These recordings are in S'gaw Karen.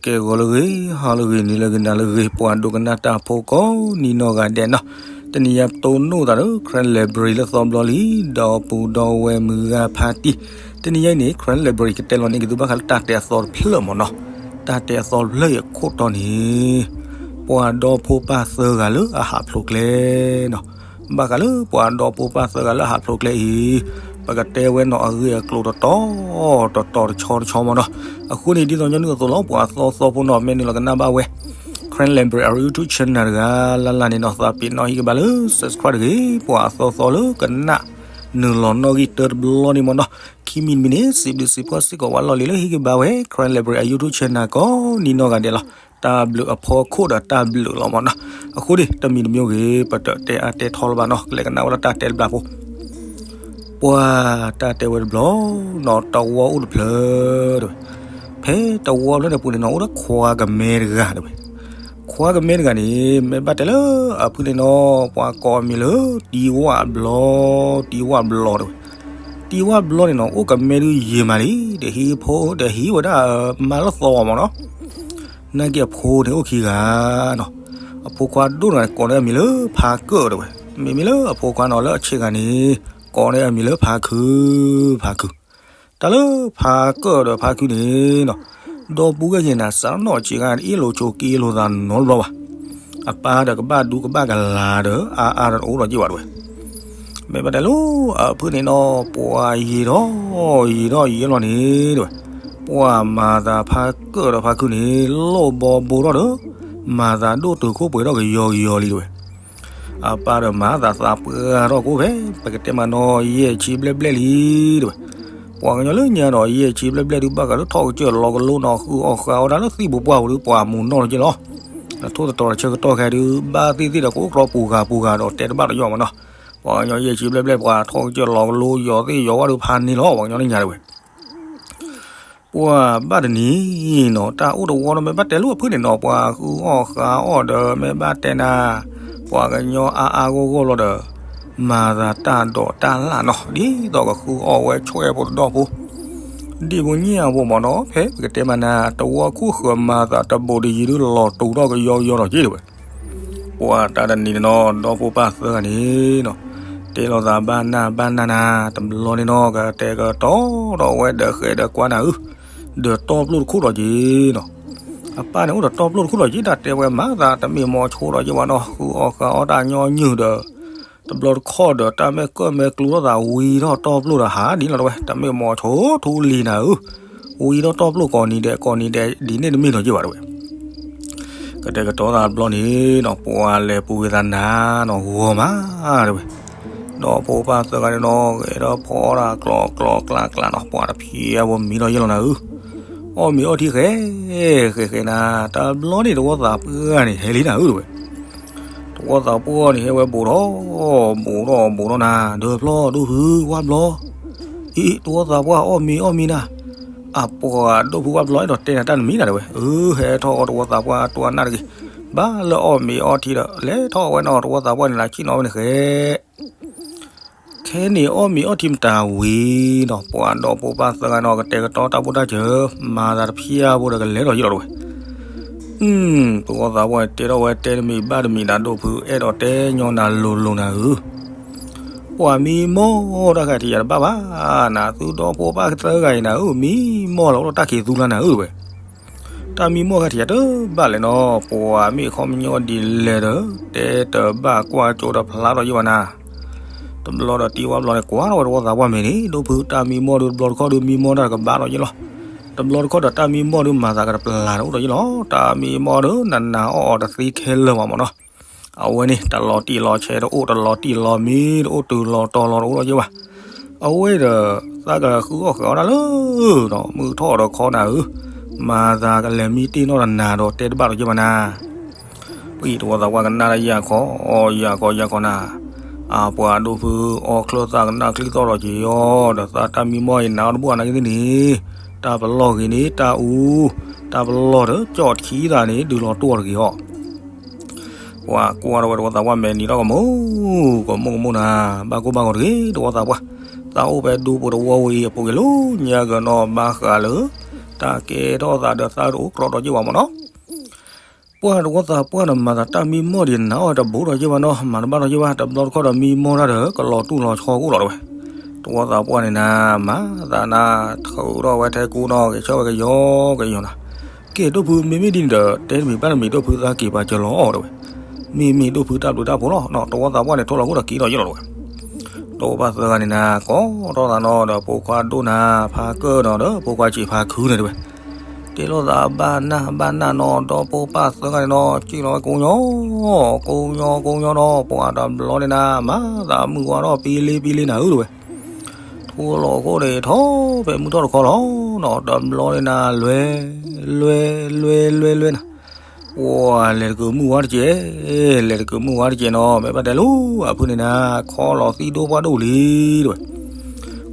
ကဲဂီၤလၢဂ့ၤ ဟါလၢဂ့ၤ နံၤလၢဂ့ၤ နၤလၢဂ့ၤ ပှၤဒိကနၣ်တၢ်ဖိကိးနံၤနီၢ်ဂၤဒဲးနီၤ, တနံၤညါပတိၢ်နီၣ်သးဒီး Karen Library လၢသီဘျီလံ, ဒီပုၢ်ဒီဝဲၢ်မုၢ်ဂၤဖါတံၢ်, တနံၤညါအံၤန့ၣ် Karen Library ကတဲလီၤန့ၢ်က့ၤသုဘၣ်ဃးလၢတၢ်တဲအသီတဖျၢၣ်မ့ၢ်နီၤ, တၢ်တဲအသီတဖျၢၣ်အံၤအခိၣ်တီန့ၣ် ပှၤဒီဖိပၢ်သၢဂၤလၢအဟးဖျိးကျဲနီၤ, ဘၣ်ဃးလၢပှၤဒီဖိပၢ်သၢဂၤလၢအဟးဖျိးကျဲအံၤ, ပကတဲဝဲနီၤအဂ့ၢ်အကျိၤတတီၤတတီၤတဆီတဆီမ့ၢ်နီၤ, အဃိန့ၣ် ဒ်သိးညီနုၢ်အသိးလီၤ ပှၤအသီသီဖိနီၤ မ့ၢ်နုာ်လီၤကနၣ်ဘၣ်ဝဲ Karen Library အ YouTube channel တဂၤလၢ်လၢ်န့ၣ်နီၤ သးပ့ၤနီၣ်ဟံၣ်ကဘၣ်လၢ subscribe တဂ့ၤ, ပှၤအသီသီလၢကနၣ်နုာ်လီၤနီၣ်ဂံၢ်တၢတဘျီန့ၣ်မ့ၢ်နီၤ, ခံမံၤတမံၤန့ၣ် စံးဘျုးစံးဖှိၣ်စ့ၢ်ကီးဝဲလီၢ်လံၤလၢဟံၣ်ကဘၣ်ဝဲ Karen Library အ YouTube channel ကိးနံၤနီၢ်ဂၤဒဲးလီၤ, တၢ်ဘျုးအဖီခိၣ်ဒီးတၢ်ဘျုးလီၤမ့ၢ်နီၤ, အဃိန့ၣ် တမံၤတမံၤဂ့ၤ ပတတဲအါတဲထီလၢၤဘၣ်နီၤ ကလဲၤကနၣ်ဝဲဒၣ်တၢ်တဲတဘျီဖိ ပှၤတၢ်တဲဝဲတဘျီနီၤ တဝီအိၣ်တဖျၢၣ်တဲဝဲ, ဖဲတဝီဖျၢၣ်န့ၣ်ပူၤန့ၣ်နီၤ အိၣ်ဒီးခွါကမဲတဂၤတဲဝဲ, ခွါကမဲတဂၤန့ၣ် မ့ၢ်ဘၣ်တဲလၢအဖုန့ၣ်နီၤ ပှၤကိးအမံၤလၢ တံဝၣ်ဘျီ, တံဝၣ်ဘျီတဲဝဲ, တံဝၣ်ဘျီန့ၣ်နီၤ အိၣ်ကမဲဒုးယံာ်မးလံ, ဒီးဟံးဖိ ဒီးဟံးဝဲဒၣ်မၤလၢသီအီၤမ့ၢ်နီၤ, နာ်က့အဖိန့ၣ်အိၣ်ခံဂၤနီၤ, အဖိခွါဒိၣ်တဂၤန့ၣ်ကိးန့ၢ်အမံၤလၢဖါကၢၣ်တဲဝဲ, မ့မ့ၢ်လၢအဖိခွါနီၤလၢအဆံးဂၤန့ၣ် ကိးန့ၢ်အမံၤလၢဖါခု, ဖါခု, တၢ်လၢဖါကၢၣ်ဒီးဖါခုန့ၣ်နီၤ, ဒီပုၢ်ဝဲၢ်က့ၤန့ၣ် စးနီၣ်ဆံးဂၤန့ၣ် အ့ၣ်လိာ်ဆိးက့လိာ်သးနီတဘျီဘၣ်, အပၢ်ဒီးကဘၣ်ဒူကဘၣ်ကလာ်ဒီး အါအါဒီးတအိၣ်ဒီးက့ၤဘၣ်တဲဝဲ မ့ၢ်ဘၣ်တဲလၢအဖုန့ၣ်နီၤ ပှၤယံာ်ထီၣ်ယံာ်ထီၣ်ယံာ်လီၤန့ၣ်တဲဝဲ, ပှၤမၤသးဖါကၢၣ်ဒီးဖါခုန့ၣ် လိၣ်ဘီဘိထီၣ်ဒီး မၤသးဒိၣ်တုာ်ခိၣ်ပှဲၤထီၣ်ကယီကယီလံတဲဝဲ, အပၢ်ဒီးမၤသးသးပှၢ်ထီၣ်ကိးဖဲ ပကတဲမးနီၤ ယဲၢ်ဆံဘျဲၣ်ဘျဲၣ်လံတဲဝဲ, ပှၤကညီလၢညါဒီး ယဲၢ်ဆံဘျဲၣ်ဘျဲၣ်ဒုးဘၣ်ဃးလၢထီၣ်ကစၢၢ်လီၤကလိနီၤ ဃုအီၣ်ဃုအီတၢ်လၢသံၣ်ပူၤပှၢ်ပူၤဒုး ပှၤမူးနီၢ်လီၤက့ၤလီၤ ထိၣ်သတြီၤတဆၢကတီၢ်ခဲဒုး ဘၣ်သ့ၣ်သ့ၣ်ဒီးကအိၣ်ကြီပူၤဂၤပူၤဂၤဒီးတဲတဘၣ်ဒီးယီၢ်မးနီၤ, ပှၤကညီယဲၢ်ဆံဘျဲၣ်ဘျဲၣ်ပှၤထီၣ်ကစၢၢ်လီၤကလိ ယီၤသ့ၣ်ယီၤဝၣ်ဒုးဖးန့ၢ်လီၤ ပှၤကညီလၢညါတဲဝဲ ပှၤဘၣ်တနံၤနီၤ တၢ်အိၣ်တဝီဒီးမ့ၢ်ဘၣ်တဲလၢအဖုန့ၣ်နီၤ ပှၤဃုအီၣ်ဃုအီဒီးမ့ၢ်ဘၣ်တဲနၤ, ပှၤကညီအါအါဂီၢ်ဂီၢ်လီၤဒီး မၤသးတၢ်ဒိးတၢ်လၣ်နီၤ ဒ်သိးကဃုအီၣ်ဝဲဆွဲၣ်ဖိတဒီၣ်ဖိ ဒ်ဖိညၣ်ဖိမးနီၤ ဖဲပကတဲမးနၤ တဝီခိၣ်ဃၢၤမၤသးတဘိးတယံၤဒုးလီၤတူာ်ထီၣ်ကယီကယီဒီးက့ၤတဲဝဲ ပှၤတၢ်တနံၤန့ၣ်နီၤ ဒီဖိပၢ်သၢဂၤန့ၣ်နီၤ, တဲလိာ်သးဘၣ်နၢ်ဘၣ်နၢ်နၤ, တဘျီန့ၣ်နီၤ ကတဲာ်ကတီၤဒီးဝဲဒီးဃဲးဒီးကွၢ်နၤဧၢ, ဒီးတီၢ်ပျိၢ်တခိၣ်ဒီးက့ၤနီၤ, အပၢ်န့ၣ်အိၣ်ဒီးတီၢ်ပျိၢ်တခိၣ်ဒီးက့ၤ တၢ်တဲဝဲမၤသးတမ့ၢ်မီၤဆိဒီးက့ၤဝဲနီၤ ဃုအီၣ်ဃုအီတၢ်ညီနုၢ်ဒီး တဘျီတခီၣ်ဒီးတၢ်မဲာ်ကၢၣ်မဲာ်ကျူထီၣ်သးဝံၤထီၣ်တီၢ်ပျိၢ်ဒီးဟးဒ်န့ၣ်လီၤတဲဝဲ တမ့ၢ်မီၤဆိထူလံနၤဧၢ, ဝံၤထီၣ်တီၢ်ပျိၢ်ကိးနံၤဒဲးကိးနံၤဒဲး ဒ်န့ၣ်တမ့ၢ်ဒီးက့ၤဘၣ်တဲဝဲ ကတဲာ်ကတီၤသးတဘျီန့ၣ်နီၤ ပှၤလဲၤပူၤက့ၤသးနၤနီၤ ဂီၤမးတဲဝဲ, ဒီဖိပၢ်သၢဂၤန့ၣ်နီၤ ဂဲၤထီၣ်ဖီအီၣ်တၢ်ကျီကျီကျါကျါနီၤ ပှၤတဖျဲးအဝဲမံထီၣ်ယဲၢ်လီၤနၤဧၢ, အီၣ်မ့ၤအီထံဃဲ ဃဲဃဲနၤ, တဘျီန့ၣ်တဝီသးပှၢ်န့ၣ် ဟဲလံနၤဧၢတဲဝဲ တဝီသးပှၢ်န့ၣ် ဟဲဝဲဘူးထီၣ် ဘူးထီၣ်ဘူးထီၣ်နၤ ဒီဖျီဒိၣ်ဖုဝၣ်ဘျီ, အံၤ တဝီသးပှၢ်အီၣ်မ့ၤအီၣ်မံနၤ, အပှၤဒိၣ်ဖုဝၣ်ဘျီ အဲၣ်ဒိးတဲနၤတၢ်တမံၤနၤတဲဝဲ, အၢ ဟဲထီၣ်အီၣ်တဝီသးပှၢ်တွၢ်နၢ်တဂ့ၤ, ဘၣ်လၢအီၣ်မ့ၤအီထံဒီး လဲၤထီၣ်ဝဲနီၤ တဝီသးပှၢ်န့ၣ် လၢဆ့ၣ်နီၤဝဲန့ၣ်ဃဲ ခဲန့ၣ်အီၣ်မ့ၤအီထံမတၤဝံၤနီၤ ပှၤဒီဖိပၢ်သၢဂၤနီၤ ကတဲာ်ကတီၤတၢ်ဖိတၢ်စၢၤ မၤသးတဖျဲးဖိဒီးကလဲၤထီၣ်ယဲၢ်လီၤတဲဝဲ, တဝီသးပှၢ်တဲထီၣ်ဝဲတဲတမံၤဘၣ်တမံၤနၤ ဒိၣ်ဖုအဲၣ်ဒိးတဲညီနၤလိၤလိၤနၤဧၢ, ပှၤမံမီၢ်တၢ်ခါထံးယၤတဘၣ်ဘၣ်နၤ သုဒီဖိပၢ်သၢဂၤအံၤနၤဧၢ မံမီၢ်လီၤအိၣ်ဒီးတၢ်ခံးသူလၢနၤဧၢတဲဝဲ တၢ်မံမီၢ်ခါထံးယၤတဘၣ်လဲၣ်နီၤ ပှၤမ့ၢ်ခီပညီဒ်လဲၣ်ဒီး တဲတဘၣ်ကွၢ်ကၠိတဖျါထီၣ်ယဲၢ်ဘၣ်နၤ, တဘျီဒီးတံဝၣ်ဘျီန့ၣ် ကွၢ်ထီၣ်ဝဲတဝီသးပှၢ်မဲာ်န့ၣ် ဒိၣ်ဖုတၢ်မံမီၢ်ဒုး တဘျီတခီၣ်ဒုးမံမီၢ်တၢ်တကဘၣ်ထီၣ်ယဲၢ်လီၤ, တဘျီတခီၣ်ဒီးတၢ်မံမီၢ်ဒုး မၤသးကတပျၢ်တအိၣ်ထီၣ်ယဲၢ်လီၤ တၢ်မံမီၢ်ဒုး နနၤအီၣ်အီၤတသ့ခဲလၢာ်ဘၣ်မ့ၢ်နီၤ အဝဲန့ၣ် တလီၤတံၢ်လီၤဆဲးတအိၣ် တလီၤတံၢ်လီၤမံတအိၣ် တုၤလီၤတီၤလီၤတအိၣ်လီၤယဲၢ်ဘၣ်. အဝဲဒီး သးကဃုအီၣ်ဃုအီတၢ်လၢ မုၢ်ထီၣ်ဒီးခီနၤဧၢ, မၤသးကလဲၤမံတ့ၢ်နီၣ်တနၤဒီးတဲတဘၣ်လီၤယဲၢ်ဘၣ်နၤ. ပှၤတဝီသးပှၢ်ကနၣ်တၢ်ယၢ်ခီ ယၢ်ခီ ယၢ်ခီနၤ, အပှၤဒိၣ်ဖုအီၣ်ချၢၣ်သးကနၣ်ချံသီၣ်ဒီးက့ၤအီၤ ဒီးသးတၢ်မံမီၢ်အံၤနၤအီၤတဘၣ်နၤက့ၤသ့ၣ်န့ၣ်, တၢ်ပလီၢ်ဂ့ၤန့ၣ် တၢ်အူ, တၢ်ပလီၢ်ဒီးကၠီၣ်ထံသးန့ၣ် ဒုးလီၤတိၢ်အီၤတဂ့ၤအီၤ ပှၤကွၢ်ထီၣ်ဝဲတဝီသးပှၢ်မဲာ်နံၤထီၣ်ကမူၣ်, ကမူၣ်ကမူၣ်နၤ, ဘၣ်ကိၢ်ဘၣ်ဂီၤတဂ့ၤ တဝီသးပှၢ်, သးအိၣ်ဖဲဒူပူၤတဝီဝဲအံၤ အပူၤကွံာ်လၢညါကနီၤဘၣ်ဃးလၢ တၢ်ကဲထီၣ်သးဒီးသးတအိၣ်ကြီဒီးယ့ၢ်ဘၣ်မၢ်နီၤ. ပှၢ်တဝီသးပှၢ်န့ၣ် မၤသးတၢ်မံမီၢ်ဒံးနၤအီၣ်တဘိဒီးယ့ၢ်ဘၣ်နီၤ, မၤတဘၣ်ဒီးယ့ၢ်ဘၣ်, တဘျီတခီၣ်ဒီးမံမီၢ်တၢ်ဒီး ကလီၤတူၢ်လီၤဆီကအိၣ်လီၤတဲဝဲ. တဝီသးပှၢ်န့ၣ်နၤ မၤသးနၤ ထုးထီၣ်ဝဲထဲကူနီၤ က့ၤဆၢဝဲကယီကယီနၤ. ကဲဒိၣ်ဖု မ့မ့ၢ်ဒ်န့ၣ်ဒီး တဲတမံၤဘၣ်တမံၤ ဒိၣ်ဖုသးက့ၤပာ်စၢၤလီၤတဲဝဲ. မ့မ့ၢ်ဒိၣ်ဖုတၢ်ဘျုးတၢ်ဖှိၣ်လီၤ, တဝီသးပှၢ်န့ၣ် ထိၣ်လီၤခိၣ်ဒီးက့ၤဒီးယ့ၢ်လီၤတဲဝဲ. ဒီးပၢ်သၢဂၤန့ၣ်နၤ ကိးထီၣ်သးနီၤဒီး ဖိခွါဒိၣ်နၤ ဖါကၢၢ်နီၤဒီး ဖိခွါစံးဖါခုန့ၣ်တဲဝဲ. တဲလိာ်သးဘၣ်နၢ်ဘၣ်နၢ်နီၤ ဒီးဖိပၢ်သၢဂၤန့ၣ်နီၤ စံၣ်လီၤဝဲကိညိ ကိညိကိညိနီၤ ပှၤတဘျီန့ၣ်နၤ မၤသးမုၢ်ဝါထီၣ်ပံလ့ပံလ့နၤဧၢတဲဝဲ. ထိၣ်လီၤခိၣ်န့ၣ်ထီၣ်ဖဲမုၢ်ထီၣ်တခီလီၤနီၤ တဘျီန့ၣ်နၤ လွဲ လွဲ လွဲ လွဲ လွဲနၤ. ပှၤလဲၤတကုးမုၢ်ဝါတကဲး, လဲၤတကုးမုၢ်ဝါတကဲးနီၤ မ့ၢ်ဘၣ်တဲလိၤ အဖုန့ၣ်နၤ ခီလီၤသံဒိၣ်ပှၢ်ဒိၣ်လံတဲဝဲ.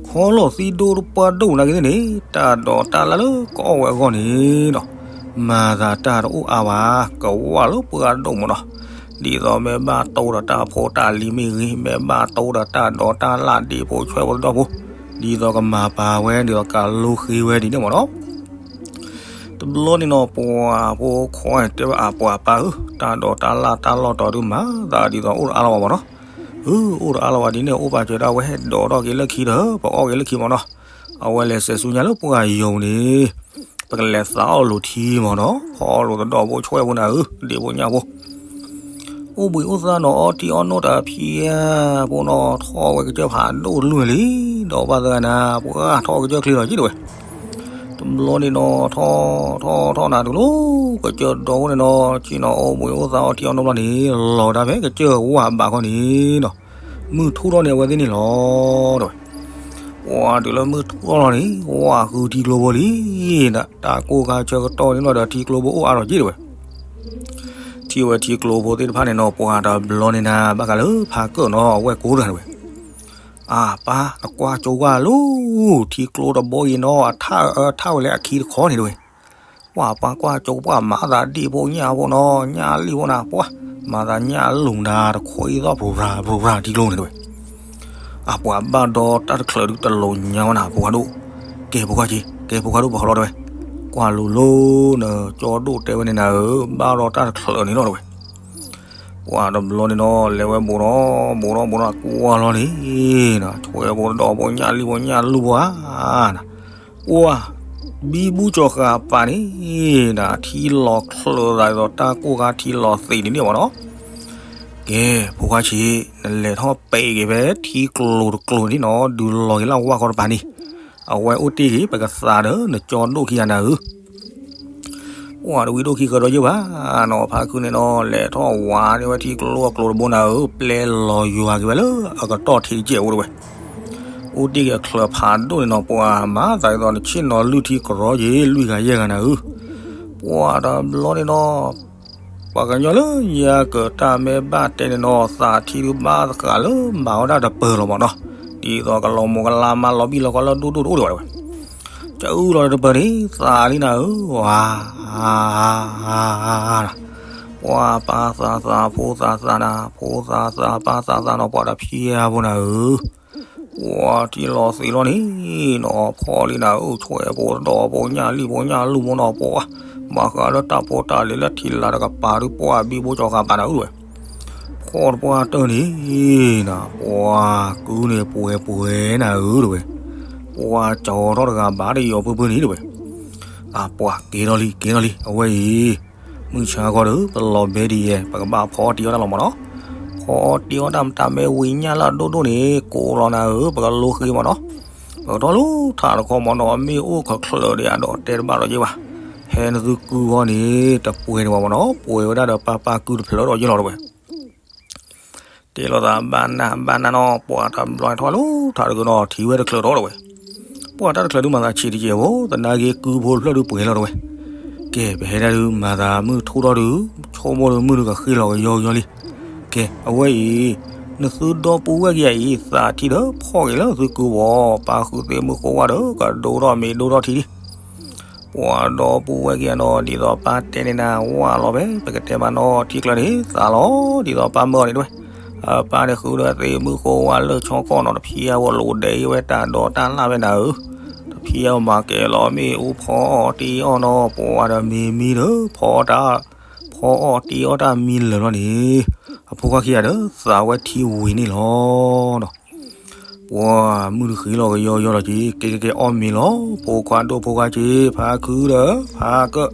ခီလီၤသံဒိၣ်ပှၢ်ဒိၣ်နာ်က့သ့ၣ်န့ၣ် တၢ်ဒိးတၢ်လၣ်လၢကအီၣ်ဝဲအဂီၢ်န့ၣ်နီၤ မၤသးတၢ်တအိၣ်အါဘၣ် ကဝၢ်လၢပှၢ်ဒိၣ်မၢ်နီၤ. ဒ်သိးမ့ၢ်ဘၣ်တိၢ်ဒီးတၢ်ဖိတၢ်လံၤမ့ၢ်ဂ့ၤ မ့ၢ်ဘၣ်တိၢ်ဒီးတၢ်ဒိးတၢ်လၣ်ဒ့ၣ်ဖိဆွဲၣ်ဖိသဒီၣ်ဖိ ဒ်သိးကမၤပာ်ဝဲ ဒ်သိးကလိဃ့ဝဲဒ်န့ၣ်မၢ်နီၤ. တဘျီန့ၣ်နီၤ ပှၤဖိခွါန့ၣ်တဲဝဲ အပှၤပၢ်ဧၢ, တၢ်ဒိးတၢ်လၣ်တၢ်လီၢ်တီၤဒုးမၤသးဒ်သိးအိၣ်တအါလီၤဘၣ်မၢ်နီၤ. အၢ အိၣ်တအါလီၤဘၣ်ဒ်န့ၣ် အိၣ်ပာ်စၢၤဒၣ်ဝဲ ဟဲဒိးထီၣ်က့ၤလၢခံဒီး ပအီၣ်က့ၤလၢခံမၢ်နီၤ. အဝဲလဲၤစဲးဆူညါလၢပှၢ်ယိာ်န့ၣ် ပကလဲၤသးအီၣ်လိာ်ထံမၢ်နီၤ, ဖီအီၣ်လိာ်သဒီၣ်ဖိဆွဲၣ်ဖိနၤဧၢ, ဒ့ၣ်ဖိညၣ်ဖိ အိၣ်ဘှံးအိၣ်သါနီၤ အီထံအီနိတၢ်ဖံးဧါဖိနီၤ ထီၣ်ဝဲကစၢၢ်ဖးဒိၣ်တလၢလံ, ဒီးပၢ်သၢဂၤနၤ ပှၤထီၣ်ကစၢၢ်ချ့လီၤက့ၤတဲဝဲ. တဘျီန့ၣ်နီၤ ထီၣ်ထီၣ်ထီၣ်နၤတကလိ ကစၢၢ်ဒီဖိန့ၣ်နီၤ ဆ့ၣ်နီၤအိၣ်ဘှံးအိၣ်သါအီထံအီနိဘျီန့ၣ် လီၤတၢ်ဖဲကစၢၢ်ဝၢ်ဘးခီန့ၣ်နီၤ, မုၢ်ထူၣ်ထီၣ်န့ၣ်အဝဲသ့ၣ်န့ၣ်လီၤတဲဝဲ. ပှၤတုၤလၢမုၢ်ထူၣ်ထီၣ်လီၤန့ၣ် ဝၢ်ဃုထံကျိဖိလံ တၢ်ကိၢ်ခါဆၢကတီၢ်န့ၣ်နီၤဒီးထံကျိဖိအိၣ်အါထီၣ်က့ၤတဲဝဲ. ထံၣ်ဝဲထံကျိဖိသ့ၣ်တဖၣ်န့ၣ်နီၤ ပှၤတဘျီန့ၣ်နၤ ဘၣ်ဃးလၢဖးကၢၣ်နီၤ အဝဲကိးတဂၤတဲဝဲ. အၢ ပၢ် နကွၢ်ကၠိဝဲလီၤ, ထံကျိတဘိအံၤနီၤ အထၣ်အၢထၣ်ဝဲလၢအခံတခီန့ၣ်တဲဝဲ. ပှၤပၢ်ကွၢ်ကၠိပှၢ်မၤသးဒ့ၣ်ဖိညၣ်ဖိနီၤ ညၣ်လံၣ်ဖိနၤ ပှၤမၤသးညၣ်လူၤနၤတခိးအံၤသီၣ် ပြူၤပြူၤပြူၤ ထံကျိန့ၣ်တဲဝဲ. အပှၤဘၣ်ဒီးတၢ်တချုးဒုးတလိၤညါဝဲနၤ ဖိခွါဒိၣ်, ကဲဖိခွါက့ၤ ကဲဖိခွါဒိၣ်ပဟီလီၤတဲဝဲ, ကွၢ်လိၤလိၤနကၠီဒိၣ်တဲဝဲန့ၣ်နၤဧၢ ဘၣ်ဒီးတၢ်တချုးန့ၣ်လီၤတဲဝဲ. ပှၤတဘျီန့ၣ်နီၤ လဲၤဝဲဘူးဒီးဘူးဒီးဘူးဒီးကွၢ်လီၤန့ၣ်, ဆွဲၣ်ဖိသဒီၣ်ဖိညၣ်လံၣ်ဖိညၣ်လူၤဖိဧါ, ပှၤ ဘံဘူကၠီၤဃာ်ပာ်န့ၣ်နၤ ထံလီၤချၢးသးဒ်သိးတၢ်ကိၢ်ခါထံလီၤသံးန့ၣ်န့ၣ်မၢ်နီၤ. ကဲ ဖိခွါဆံး နလဲၤထီၣ်ပဲာ်က့ၤဖဲထံကျိၤတကျိၤန့ၣ်နီၤ ဒုးလီၤက့ၤလၢဝၢ်ခီတပၤန့ၣ်, အဝဲအိၣ်တ့ၢ်က့ၤ ပကသးဒီးနကၠီဒိၣ်ခံဂၤနၤဧၢ. ပှၤတဝံၤဒိၣ်ခံဃၢၤဒီးယုၢ်ဘၣ်နီၤ ဖါခုန့ၣ်နီၤ လဲၤထီၣ်ဝးန့ၢ်ဝဲထံကျိအကျိၤတဘိနၤဧၢ ပျဲလီၤယွၤက့ၤဝဲလၢအကတီၢ်ထံးတကဲးအိၣ်တဲဝဲ. အိၣ်တ့ၢ်က့ၤအချၢးဖးဒိၣ်န့ၣ်နီၤ ပှၤမၤသးဒ်သိးနဆ့ၣ်နီၤလုၢ်ထံကရီက့ၤ လွံၢ်ဂၤယဲၢ်ဂၤနၤဧၢ. ပှၤတဘျီန့ၣ်နီၤ ပှၤကညီလၢယၤကတၢ်မ့ၢ်ဘၣ်တဲန့ၣ်နီၤ သးထံဒုးဘၣ်သဃာ်လၢမၤဝဲဒၣ်တပၢၤလီၤမၢ်နီၤ, ဒ်သိးကလီၤမိၢ်ကလါမါလီၤဘံၣ်လီၤကီလၢဒိၣ်ဒိၣ်တအိၣ်ဒံးဘၣ်တဲဝဲ. ကအုၣ်လီၤတပၢၤန့ၣ် သးလံနၤဧၢ, ဝါ ပှၤပၢ်သးသးဖိသးသးနၤ ဖိသးသးပၢ်သးသးနီၤ ပှၤတဖံးအါဖိနၤဧၢ. ပှၤထံလီၤသံးလီၤန့ၣ်နီၤ ဖီလံနၤဧၢ ဆွဲၣ်ဖိသဒီၣ်ဖိညၣ်လံၣ်ဖိညၣ်လူၤဖိနီၤ ပှၤ ဘၣ်ဃးလၢတၢ်ဖိတၢ်လံၤလၢထံလာ်တကပၤဒုး ပှၤဘံဘူကၠီၤဃာ်ပာ်နၤဧၢတဲဝဲ. ဖီတပှၢ်တၢၢ်န့ၣ်နၤ ပှၤကုန့ၣ်ပှဲၤပှဲၤနၤဧၢတဲဝဲ. ပှၤကၠီၤထီၣ်တဂၤဘၣ်တယီၤဖုဖုန့ၣ်တဲဝဲ. အပှၤကဲထီၣ်လံ ကဲထီၣ်လံ အဝဲအံၤ မုၢ်ဆါခီဒီး ပလီၤဘဲဒ်ယဲ ပကဘၣ်ဖီအီၣ်တ့အီၣ်တၢ်လီၤမၢ်နီၤ. ဖီအီၣ်တ့အီၣ်တၢ်မတၤမ့ၢ်ဝံၤညၣ်လၢအဒိၣ်ဒိၣ်န့ၣ် ကိးလီၤနၤဧၢ ပကလိဃ့မၢ်နီၤ. ပကထီၣ်လိထးတခီမၢ်နီၤ မ့ၢ်အိၣ်ချၢးချၢးဒီးအဒိးတဲတဘၣ်ဒီးယ့ၢ်ဘၣ်. ဟဲနသုကုဝီန့ၣ် တပှဲၤန့ၣ်ဘၣ်မၢ်နီၤ ပှဲၤဝဲဒၣ်ဒီးပၢ်ပၢ်ကုတဖျၢၣ်ဒီးယ့ၢ်လီၤတဲဝဲ. တဲလိာ်သးဘၣ်နၢ်ဘၣ်နၢ်နီၤ ပှၤတဘျီထီၣ်လိထးတဂ့ၤနီၤ ထံၣ်ဝဲတချုးဒီးတဲဝဲ. ပှၤတၢ်တချုးဒုးမၤသးဆံးတကဲးဖိ သနာ်က့ကုဖိတဖျၢၣ်ဒုးပှဲၤလီၤတဲဝဲ. ကဲ ပဟဲဒၣ်ဒုးမၤသးမုၢ်ထူၣ်ထီၣ်ဒုး ဆိကမိၣ်ဒုးမုၢ်ဒုးကဃ့လီၤကယီကယီလံ. ကဲ အဝဲအံၤ နသုဒီပုၢ်ဝဲၢ်ခံဂၤအံၤ သးထံၣ်ဒီးဖီၣ်က့ၤလၢသုကုဝီ ပၢ်ဃုသ့ၣ်မုၢ်ဃိဝါဒီး ကဒိၣ်ထီၣ်မ့ၢ်ဒိၣ်ထီၣ်ထံလံ. ပှၤဒီပုၢ်ဝဲၢ်ခံဂၤနီၤ ဒ်သိးပၢ်တဲန့ၢ်နၤဝဲလီၤဖဲ ပကတဲမးနီၤ ထံကျၢၤန့ၣ် သးလီၤ ဒ်သိးပၢ်မၢအီၤန့ၣ်တဲဝဲ. အပၢ်န့ၣ်ဃုဒီးသ့ၣ်မုၢ်ဃိဝါလၢဆီကီၢ်နီၤ တဖံးအါဝဲလိာ်ဒဲးအံၤဝဲတၢ်ဒိးတၢ်လၣ်ဝဲနၤဧၢ. တ ဖံအီၣ်မၤကဲၤလီၤမ့ၣ်အူဖီအီၣ်တ့အီၣ်နီၤ ပှၤဒီးမ့ၤမံဒီး ဖီတၢ် ဖီအီၣ်တ့အီၣ်တၢ်မံလၢာ်လီၤန့ၣ် အဖိခွါခံဂၤဒီး သးဝဲထံဝံၤန့ၣ်လီၤ. ပှၤမုၢ်တဃ့လီၤကယီယီလီၤက့ၤ ကဲကဲကဲအီၣ်မ့ၤလီၤ ဖိခွါဒိၣ်ဖိခွါက့ၤ ဖးခုဒီး ဖးကၢၣ်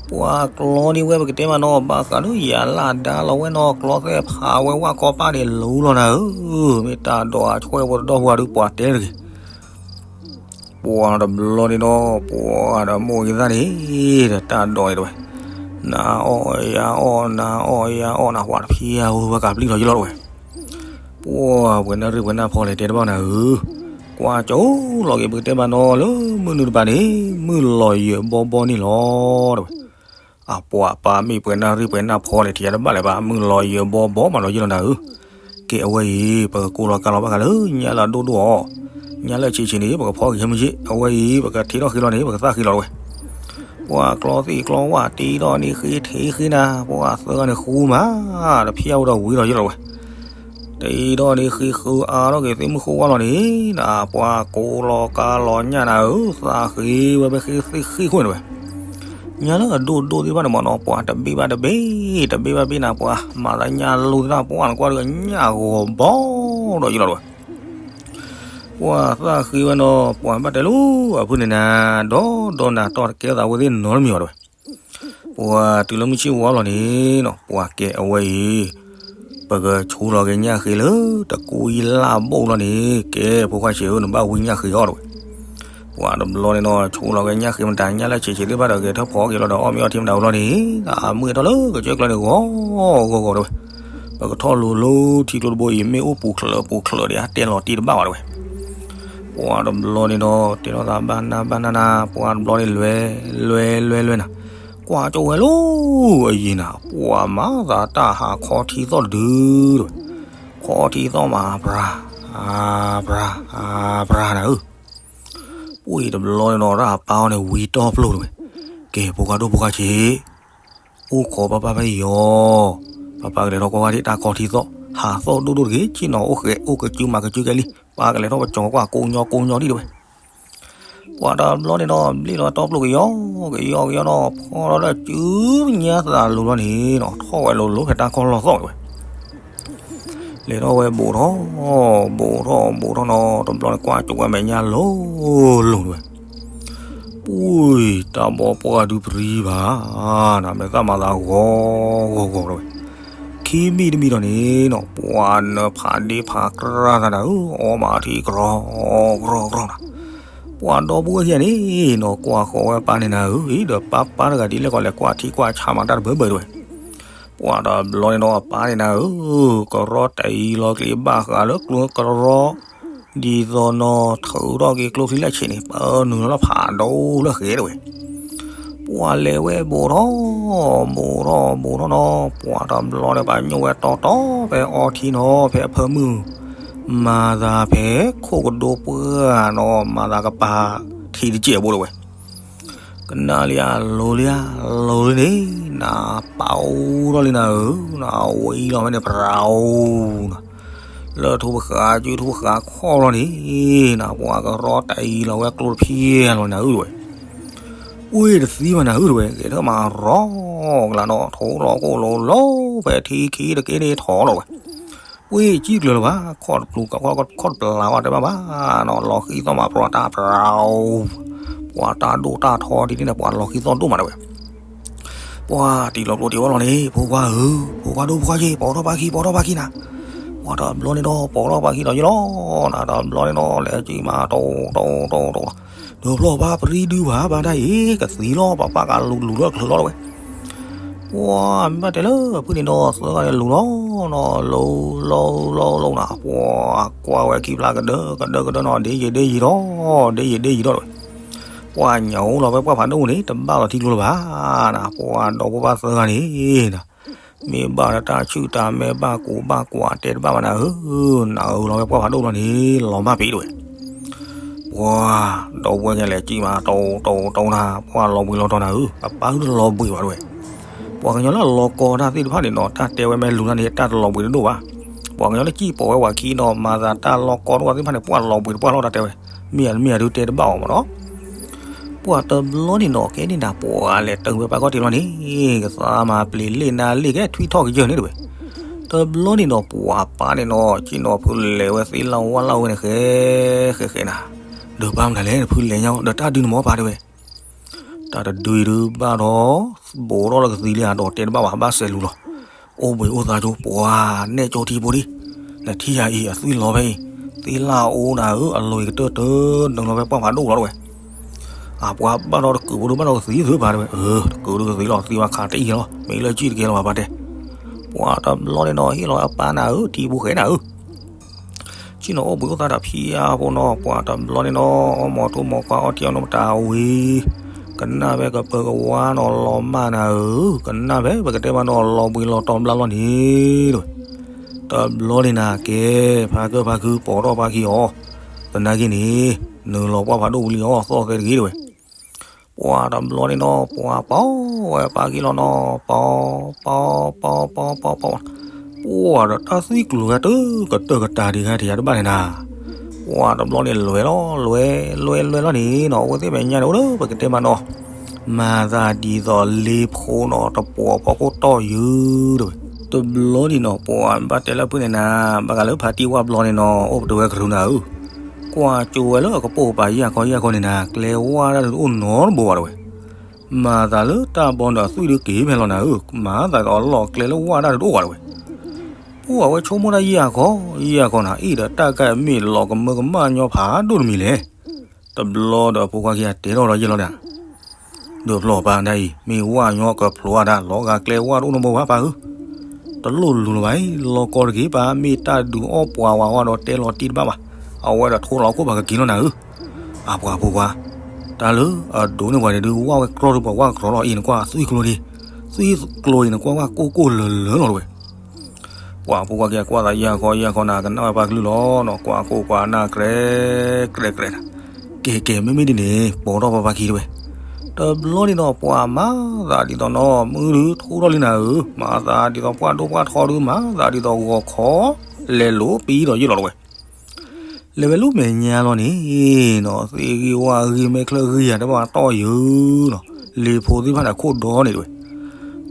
ပှၤကျီန့ၢ်ဝဲပကတဲမးနီၤ ဘၣ်ဃးလၢယၤလၢ်ဒါလီၤဝဲနီၤ ကျီသဲၣ်ဖးဝဲဝၣ်ခီပၢ်န့ၣ်လူလီၤနၤဧၢ, မ့ၢ်တၢ်ဒိးအဆွဲၣ်ဖိတဒီဖိဂၤဒုးပှၤတဲတဂ့ၤ, ပှၤတဘျီန့ၣ်ဒီး ပှၤဒီးမိၢ်ဂ့ၤသၣ်န့ၣ် ဒီးတၢ်ဒိးန့ၣ်တဝဲ, နအီၣ်ယၤအီၣ် နအီၣ်ယၤအီၣ် နဟးတဖျဲဝဲကးပျံၤလီၤယလီၤတဝဲ ပှၤပှဲၤနၢ်ရံၣ်ပှဲၤနၢ်ဖီလဲၣ်တဲတဘၣ်နၤဧၢ, ကွၢ်ကၠိလီၤက့ၤပကတဲမးနီၤလၢမုၢ်နုာ်တပၤန့ၣ် မုၢ်လီၤယၢၤဘီဘီန့ၣ်လီၤတဝဲ, အပှၤပၢ်မ့ၢ်ပှဲၤနၢ်ရံၣ်ပှဲၤနၢ်ဖီလဲၣ်ထံၣ်ယၤတဘၣ်လၢၤဘၣ် မုၢ်လီၤယၢၤဘီဘီမးနီၤယလီၤနၤဧၢ, ကဲအဝဲအံၤ ပကကိးလီၤကါလီၤဘၣ်ဃးလၢညၣ်လၢအဒိၣ်ဒိၣ်အီၤ, ညၣ်လၢဆံးဆံးန့ၣ် ပကဖီက့ၤမ့ၢ်ယ့ၣ် အဝဲအံၤ ပကထံထီၣ်ဃ့လီၤန့ၣ် ပကသၣ်ဃ့လီၤတဝဲ ပှၤကျီသ့ၣ်ကျီဝၣ်တ့ထီၣ်န့ၣ်ဃ့ထံဃ့နၤ ပှၤသၢဂၤန့ၣ်ဃူမး, တဖျဲဝဲဒီးဝံၤလီၤယလီၤဝဲ, တ့ထီၣ်န့ၣ်ဃ့ဃုအါထီၣ်က့ၤသ့ၣ်မုၣ်ဃိဝါလီၤန့ၣ်, ပှၤကိးလီၤကါလီၤညၣ်နၤဧၢ, သးဃ့ဝဲဖဲဃ့သ့ၣ်ဃ့ဃိန့ၣ်တဝဲ, ညၣ်လၢအဒိၣ်ဒိၣ်သ့ၣ်တဖၣ်န့ၣ်မးနီၤ ပှၤတဘ့ၣ်ဘၣ်တဘ့ၣ်, တဘ့ၣ်ဘၣ်ဘ့ၣ်နၤ ပှၤမၤသးညၣ်လိသ့ၣ်တဖၣ် ပှၤနကွၢ်ဒုးညၣ်ဂီၤဘီဒီးယလီၤတဝဲ ပှၤသၣ်ဃ့ဝဲနီၤ ပှၤဘၣ်တဲလိၤ အဖုန့ၣ်နၤ ဒီဒီနၤတီၢ်တကဲသးဝဲသ့ၣ်နီတမံၤဘၣ်တဝဲ, ပှၤတုၤလၢမုၢ်ဆ့ၣ်ဝါလီၤန့ၣ်နီၤ ပှၤကဲအဝဲအံၤ, ပကဆိလီၤက့ၤညၣ်ဃ့လၢတကူအံလၢ်ဘိၣ်လီၤန့ၣ် ကဲဖိခွါဆံးဧၢ နဘၣ်ဝံညၣ်ဃ့အီၤတဝဲ ပှၤတဘျီန့ၣ်နီၤ ဆိလီၤက့ၤညၣ်ဃ့မတၤ ညၣ်လၢဆံးဆံးသ့ၣ်တဖၣ်ဒီး ကဲထီၣ်ဖီက့ၤလီၤဒီးအီၣ်မ့ၤအီထံမတၤဧိၤလီၤန့ၣ်, အမုၢ်အဲၣ်ထီၣ်လၢကစၢၢ်ကျၢၤန့ၣ် ဂီၤဂီၤဂီၤတဝဲ, ပကထီၣ်လိၤလိၤထံကျိတဘိအံၤ မ့ၣ်အူပူၤချၢးပူၤချၢးဒံး အတဲလီၤတံၢ်တဘၣ်ဘၣ်တဝဲ, ပှၤတဘျီန့ၣ်ဒီး တဲထီၣ်သးဘၣ်နၢ်ဘၣ်နၢ်နၢ် ပှၤတဘျီန့ၣ်လွဲလွဲလွဲလွဲနၤ, ကွၢ်ကၠိဝဲလိၤအယံၤနၤ ပှၤမၤသးတၢ်ဟးခီထံသီၣ်တဒုတဝဲ, ခီထံသီၣ်မး ပြၤ ပြၤ ပြၤနၤဧၢ ပှၤတဘျီန့ၣ်ဒီး တၢ်အပၢ်အီၤန့ၣ် ဝံတီၢ်ပျိၢ်တဝဲ, ကဲ ဖိခွါဒိၣ်ဖိခွါဆံး, အိၣ်ခိးပၢ်ပၢ်ဖဲအံၤအီၤ, ပၢ်ပၢ်ကလဲၤထီၣ်ကွၢ်ဝဲဒၣ်တၢ်ခီထံသီၣ်, ဟးသီၣ်ဒိၣ်ဒိၣ်တဂ့ၤ, ဆ့ၣ်နီၤအိၣ်ဃဲး အိၣ်ကစုမၤကစုကဲလံ, ပၢ်ကလဲၤထီၣ်ပကၠီၤကွၢ်ကိးညီကိးညီဒံးတဝဲ ပှၤတဘျီန့ၣ်ဒီး ဘျ့ၣ်လီၤတီပျိၢ်ကယီကယီကယီနီၤ, ဖီထီၣ်လၢစုညါသးလိၤလီၤန့ၣ်နီၤ, ထီၣ်ဝဲလိၤလိၤဖဲတၢ်ခီၣ်လီၢ်သီၣ်တဝဲ လဲၤထီၣ်ဝဲဘူးထီၣ်, ဘူးထီၣ်ဘူးထီၣ်နီၤ, တဘျီန့ၣ်ကွၢ်ကၠိဝဲမဲာ်ညါလိၤလိၤတဝဲ, ပှၤတၢ်ဘီပှၢ်ဒုးပရံဘၣ်, နမဲာ်သၣ်မၤသးဂီၤဂီၤဂီၤတဝဲ, ခံမံၤတမံၤဒီးန့ၣ်နီၤ, ပှၤနၢဖးဒ့ဖးကြၢ်သးနၤဧၢ, အီၣ်မးထံကရီကရီကရီနၤ ပှၤဒီပုၢ်ဝဲၢ်ခံဂၤန့ၣ်နီၤ, ကွၢ်ဃီၤဝဲပၢ်န့ၣ်နၤဧၢ, အံၤဒီးပၢ်ပၢ်တဂၤဒ်လဲၣ်ကီးလဲၤကွၢ်ထံကွၢ်ဆးမၤတၢ်တဘၢဘၢတဝဲ, ပှၤတဘျီန့ၣ်နီၤ အပၢ်န့ၣ်နၤဧၢ, ကရီတအံၤလီၤကလံၤဘၣ်ဃးလၢကျိကရီ, ဒ်သိးနီၤ ထုးထီၣ်က့ၤကျိချံလၢဆံးန့ၣ် ပနုာ်လီၤလၢဖးဒိၣ်လၢဃဲတဝဲ ပှၤလဲၤဝဲဘူးထီၣ်, ဘူးထီၣ်ဘူးထီၣ်နီၤ, ပှၤတဘျီန့ၣ် ပှၤညိၣ်ဝဲတီတီဖဲအီထံနီၤ, ဖဲအဖၢမုၢ်, မၤသးဖဲခိၣ်ကဒိပှၢ်နီၤ, မၤသးကပၤထံတစဲးဘိတဝဲ, ကနၣ်လံဧါ လိၤလံဧါ, လိၤလံန့ၣ်, နပာ်အူထီၣ်လံနၤဧၢ, နဝံလီၤဝဲန့ၣ် ပြၤအိၣ်နီၤ, လၢထိပဃာ်စုထိပဃာ်ခီၣ်လီၤန့ၣ်, နပှၤကရီတအံၤလီၤဝဲကျိတဖျဲၣ်လီၤနၤဧၢတဝဲ အူတသံဘၣ်နၤဧၢတဝဲ, ဂဲၤထၢၣ်မးရီကလးနီၤ, ထိလီၤကိၣ်လိၤလိၤ ဖဲထံခံတက့ၢ်န့ၣ်ထီၣ်လီၤဝဲ, ဝ့ၢ်ကံၣ်ကျၢၤလၢၤဘၣ်, ခီၣ်တပျူၤကခီၣ်တပျါဝဲတဲဘၣ်ဘၣ်နီၤ, လီၤဃံသီၣ်မးပြၤတၢ်ပြၤ, ပှၤတၢ်ဒိၣ်တၢ်ထီဒ်န့ၣ်န့ၣ် ပှၤလီၤဃံသီၣ်ဒိၣ်မးတဝဲ ပှၤတံၤလီၤကျိတံၤဝီလီၤန့ၣ် ဖိခွါဧၢ, ဖိခွါဒိၣ်ဖိခွါက့ၤ ပိာ်ထီၣ်ပၢ်ခံ ပိာ်ထီၣ်ပၢ်ခံနၤ, ပှၤတဘျီန့ၣ်ဒီး ပိာ်ထီၣ်ပၢ်ခံဒီးယလီၤ, နတဘျီန့ၣ်ဒီး လဲၤကံၣ်မးတိၢ်တိၢ်တိၢ်တိၢ်လီၤ, ဒီးဖျီၣ်ဘၣ်ပရံဒုဘၣ်ဘၣ်တၢ်အံၤ ကသံလီၤ ပပၢ်ကလူၤလူၤလၢချၢးလီၤတဝဲ ပှၤမ့ၢ်ဘၣ်တဲလၢဖုန့ၣ်ဒီး သၢဂၤန့ၣ်လူၤလီၤနီၤ, လူၤ လူၤ လူၤ လူၤနၤ, ပှၤကွၢ်ဝဲခံဖျါကဒၢကဒၢကဒၢနီၤ, ဒ့ယံာ်ဒ့ယံာ်ထီၣ်, ဒ့ယံာ်ဒ့ယံာ်ထီၣ်တဝဲ, ပှၤညၣ်အိၣ်လီၤဝဲပှၢ်ဖးဒိၣ်န့ၣ် တဘၣ်လီၤထံကျိလၢၤဘၣ်နၤ, ပှၤဒီးဖိပၢ်သၢဂၤန့ၣ်နၤ, မ့ၢ်ဘၣ်လၢတၢ်ဆူၣ်တၢ်မဲာ်ဘၣ်ကူးဘၣ်ကွၢ်တဲတဘၣ်ဘၣ်နၤဧၢ, နၤဧၢလီၤဝဲပှၢ်ဖးဒိၣ်လီၤန့ၣ် လီၤမၢ်ပ့ၤတဝဲ ပှၤဒီပုၢ်ဝဲၢ်ခံဂၤလဲၤကံၣ်မး တိၢ်တိၢ်တိၢ်နၤ, ပှၤလီၤဘှံးလီၤတီၤနၤဧၢ, ပပၢ်ဧၢတလီၤဘှံးဘၣ်တဝဲ, ပှၤကညီလၢအလီၤကီတၢ်သ့ၣ်တဖၣ်န့ၣ်နီၤ တၢ်တဲဝဲမ့ၢ်လူၤတၢ်န့ၣ် တၢ်တလီၤဘှံးတဒိၣ်ဘၣ်, ပှၤကညီလၢကံၣ်ပိာ်ဝဲပှၤခံနီၤ မၤသးတၢ်လီၤကီတဝဲသ့ၣ်တဖၣ်န့ၣ် ပှၤလီၤဘှံးတပှၢ်လီၤတၢ်တဲဝဲ, မ့ၢ်ဧါတမ့ၢ်ဧါဒုးတဲတဘၣ်အီၤမးနီၤ. ပှၤတဘျီန့ၣ်နီၤ ကဲန့ၣ်နၤ ပှၤလဲၤတၢ်ဝဲပၢ်ခီၣ်ထံးလီၤန့ၣ် ကသါမၤပျ့ၤလ့ၣ်နၤလ့ၣ်ကဲထွံၣ်ထီၣ်ကယၢၢ်န့ၣ်တဝဲ. တဘျီန့ၣ်နီၤ ပှၤပၢ်န့ၣ်နီၤ က့နီၤ ဖုလဲၤဝဲသ့လၢဝၢ်လၢဝဲန့ၣ် ဃဲဃဲဃဲနၤ, ဒီးပၢ်မတၤလဲၣ် ဖုလဲၤညါဒီးတၢ်ဒုးနမီၤပၢ်တဝဲ. တၢ်တဒုအံၤဒုးဘၣ်ဒီး ဘူးထီၣ်လၢကသံလံဧါဒီးတဲတဘၣ်ဘၣ် ဘၣ်စဲးလူၤလီၤ. အိၣ်ဘှံးအိၣ်သါကၠိ ပှၤနဲၣ်ကၠိထံဖိဒံး, နထံၣ်ယၤအံၤအသွံၣ်လီၤဖဲအံၤ, သ့လၢအအိၣ်နၤဧၢ အလိၤအံၤကတၢၢ်တၢၢ် နုာ်လီၤဖဲပှၢ်ဖးဒိၣ်လီၤတဝဲ. အပှၤဘၣ်ဒီးတကုးဖိဒုးဘၣ်ဒီးကသံသ့ပၢ်တဝဲ, အၢ တကုးဒုးကသံလီၤ သံဝဲခးတအံၤလီၤ မ့ၢ်လၢကံၣ်တကဲလီၤဘၣ်ပၢ်တဲ. ပှၤတဘျီန့ၣ်နီၤ ဟ့ၣ်လီၤအပၢ်နၤဧၢ ထံဖိဃဲနၤဧၢ က့နီၤ အိၣ်ဘှံးအိၣ်သါတၢ်ဖံးအါဖိနီၤ ပှၤတဘျီန့ၣ်နီၤ အီၣ်မီၤထူမီၤကွၢ် အီထံအီနိမတၤဝံၤ, ကနၣ်ဖဲကပၢၤကဝါနီၤ လီၤမၢ်နၤဧၢ, ကနၣ်ဖဲပကတဲမးနီၤ လီၤဘှံးလီၤတီၤဘျါလီၤန့ၣ်တဝဲ. တဘျီန့ၣ်နၤကဲ ဖါကၢၢ်ဖါခု ပိာ်ထီၣ်ပှၤခံအီၤ, သနာ်က့န့ၣ် နုာ်လီၤပှၢ်ဖးဒိၣ်ဝံၤလံအီၤ သီၣ်သဲတဂ့ၤတဝဲ. ပှၤတဘျီန့ၣ်နီၤ ပှၤပီဝဲပၢ်ခံလီၤနီၤ ပီ ပီ ပီ ပီ ပီ ပီ ပီ ပှၤဒီးတၢ်သွံၣ်ကျိၤဂၤတကတၢၢ်ကတၢၢ်ဒံးဂၤထံးယၤတဘၣ်န့ၣ်နၤ, ပှၤတဘျီန့ၣ်လွဲၤလီၤ လွဲၤ လွဲၤ လွဲၤလီၤန့ၣ်နီၤ အဝဲသ့ၣ်မဲာ်ညါန့ၣ် အိၣ်လၢပကတဲမးနီၤ မၤသးဒ်သိးလ့ဖိနီၤ တပှီၤဖီခိၣ်တီၢ်ယုာ်တဝဲ. တဘျီန့ၣ်နီၤ ပှၤဘၣ်တဲလၢဖုန့ၣ်နၤ ဘၣ်ဃးလၢဖါတံၢ်ဝၣ်ဘျီန့ၣ်နီၤ အိၣ်ပတုာ်ဝဲကရူၢ်နၤဧၢ, ကွၢ်ကၠိဝဲလၢအကပိာ်ပာ်ယၢ်ခီယၢ်ခီန့ၣ်နၤ ကျဲဝၣ်ဒၣ်ဒုးတအိၣ်နီတဘိဘၣ်တဝဲ. မၤသးလၢတၢ်ဘီန့ၣ်အသွံၣ်ဒုးက့ၤဖဲလီၤနၤဧၢ, မၤသးဒ်သိးအလီၢ်ကျဲလၢဝၣ်ဒၣ်ဒုးတအိၣ်ဘၣ်တဝဲ. ပှၤဝဲဆိကမိၣ်တၢ်ယၢ်ခီ ယၢ်ခီနၤ အံၤဒီးတၢ်ကဲမ့ၢ်လီၤကမၢကမၣ်ညီဖးဒိၣ်တမံၤလဲၣ်. တဘျီဒီးဖိခွါခံဂၤတဲထီၣ်ဒီးယဲၢ်လီၤဒီး ဒုးဖျီၣ်ပၢ်ဒ်အံၤ မ့ၢ်ဝၣ်ညီကဖျိးအါဒၣ် လီၤဂာ်ကျဲဝၣ်တအိၣ်နီတဘိဘၣ်ပၢ်ဧၢ, တလိၣ်လူၤလၢၤဘၣ်အံၤ လီၤကီတဂ့ၤပၢ် မ့ၢ်တၢ်ဒုးအီၣ်ပှၤဝဲဒီးတဲလီၤတံၢ်တဘၣ်ဘၣ်, အဝဲဒီးထိလီၤခိၣ်ပှၤကက့ၤလီၤနၤဧၢ. အပှၤဖိခွါ တၢ်လၢအဒိးန့ၢ်ပှၤန့ၣ်ဒုး ဝၣ်ဝဲကြီဒီးပှၤဝၣ်ကြီလီၤအံၤ နကွၢ်သွံၣ်ကျိၤဒံး, သွံၣ်ကျိၤအံၤနကွၢ်ဝၣ်ကိၢ်ကိၢ်လၢၤလၢၤလီၤတဝဲ. ပှၤဖိခွါက့ၤကွၢ်သးယၢ်ခီယၢ်ခီနၤ ကနၣ်ဝဲပၢ်ကလုၢ်လီၤနီၤ ကွၢ်ခိၣ်ကွၢ်နၢ်ကြဲးကြဲးကြဲးနၤ, ကဲကဲ မ့မ့ၢ်ဒ်န့ၣ် ပိာ်ထီၣ်ပၢ်ပၢ်ခံတဝဲ. တဘျီန့ၣ်ဒီး ပှၤမၤသးဒ်သိးနီၤ မုၢ်ဒုးထူထီၣ်လံနၤဧၢ, မၤသးဒ်သိးပှၢ်ဒိၣ်ပှၢ်ထီဒုး မၤသးဒ်သိးဂီၤခီ လဲၤလိာ်ပံၤဒီးယဲၢ်လီၤတဝဲ. လဲၤဝဲလၢမဲာ်ညါလီၤန့ၣ်နီၤ သ့ၣ်ဂံၢ်ဝၣ်ဂံၢ် မဲာ်ချၢဂံၢ်ယၤတဘၣ်တီၢ်ယုာ်နီၤ, လ့ဖိသ့ၣ်တဖၣ်န့ၣ်အခိၣ်ဒီန့ၣ်တဝဲ.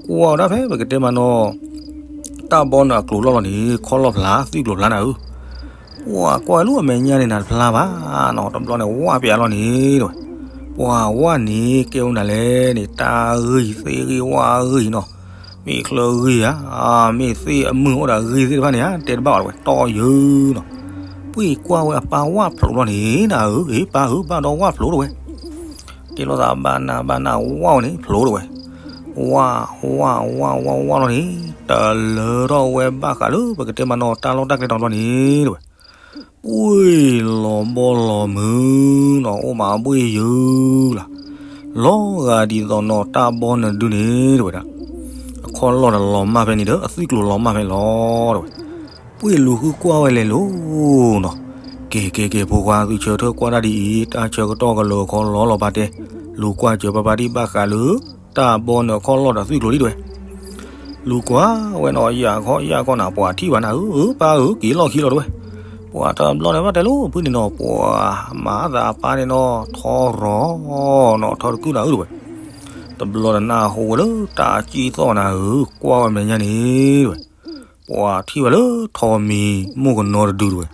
ကွၢ်ဝဲဒၣ်ဖဲပကတဲမးနီၤ တၢ်ဘီန့ၣ်အကျိၤလီၢ်လီၤန့ၣ် ခီၣ်လီၢ်ဖျါ သွံၣ်ကျိၤဖျါနၤဧၢ. ပှၤကွၢ်လၢအမဲာ်ညါန့ၣ်နၤတဖျါဘၣ်နီၤ, တဘျီန့ၣ်ဝၣ်ပၠးလီၤန့ၣ်တဝဲ. ပှၤဝၣ်န့ၣ်ကဲဝဲနၤလဲၣ်န့ၣ် တၢ်ဂံၢ်သ့ၣ်ဂံၢ်ဝၣ်ဂံၢ်နီၤ, မ့ၢ်ချၢဂံၢ်ဧါ, မ့ၢ်သ့ၣ်အမုၢ်အိၣ်ဒီးဂံၢ်သ့ၣ်တဖၣ်န့ၣ်ဧါ တဲတဘၣ်အီၤတဝဲ တီၢ်ယုာ်နီၤ. ပှ့ၢ်ကွၢ်ဝဲအပၢ်ဝၣ်ဖျိးလီၤန့ၣ် နၤဧၢ ဂ့ၤပၢ်ဧၢ ဘၣ်ဒီးဝၣ်ဖျိးတဝဲ. တဲလိာ်သးဘၣ်နၤဘၣ်နၤဝၣ်ဝဲန့ၣ် ဖျိးတဝဲ. ဝၣ် ဝၣ် ဝၣ် ဝၣ် ဝၣ်လီၤန့ၣ် တလၢထီၣ်ဝဲဘၣ်ဃးလၢပကတဲမးနီၤ တၢ်လီၢ်တၢ်ကျဲတီၤဘျီန့ၣ်တဝဲ. ပှ့ၢ်လီၤဘီလီၤမုၢ်နီၤ အိၣ်မးဘှ့ၣ်ယုာ်လီၤ. လီၤဂာ်ဒ်သိးနီၤ တၢ်ဘီနဒုန့ၣ်တဝဲဒၣ် အခီၣ်လီၢ်ဒီးလီၤမၢ်ဖဲန့ၣ်ဒီး အသွံၣ်ကျိၤလီၤမၢ်ဖဲန့ၣ်လီၤတဝဲ. ပှ့ၢ်လူၤဃုကွၢ်ဝဲလဲၤလိၤနီၤ. ကဲကဲကဲ ဖိခွါ သုဆၢထၢၣ်ကွၢ်တၢ်ဒ်အံၤ တၢ်ဆၢကတီၢ်ကလၢၤအခီလီၤလီၤပာ်တဲ, လူၤကွၢ်စၢၤပၢ်ပၢ်ဒံးဘၣ်ဃးလၢ တၢ်ဘီနုာ်အခီၣ်လီၢ်ဒီးသွံၣ်ကျိၤဒ်တဝဲ. လူၤကွၢ်ဝဲနီၤ ယၢ်ခီယၢ်ခီနၤ ပှၤထံၣ်ဘၣ်နၤဧၢ ပၢ်ဧၢ က့ၤလီၢ်ခံလီၤတဝဲ. ပှၤတဘျီန့ၣ်ဘၣ်တဲလိၤဖုန့ၣ်နီၤ ပှၤမၤသးအပၢ်န့ၣ်နီၤ ထီရီၤနီၤ ထီတကုၢ်နၤဧၢတဝဲ. တဘျီဒီးနၢ်ဟူဝဲလၢတၢ်စံၣ်သီၣ်နၤဧၢ ကွၢ်ဝဲမဲာ်ညါန့ၣ်တဝဲ. ပှၤထံၣ်ဝဲလၢထိးမံၤမိၢ်ကနီၤတဒုတဝဲ.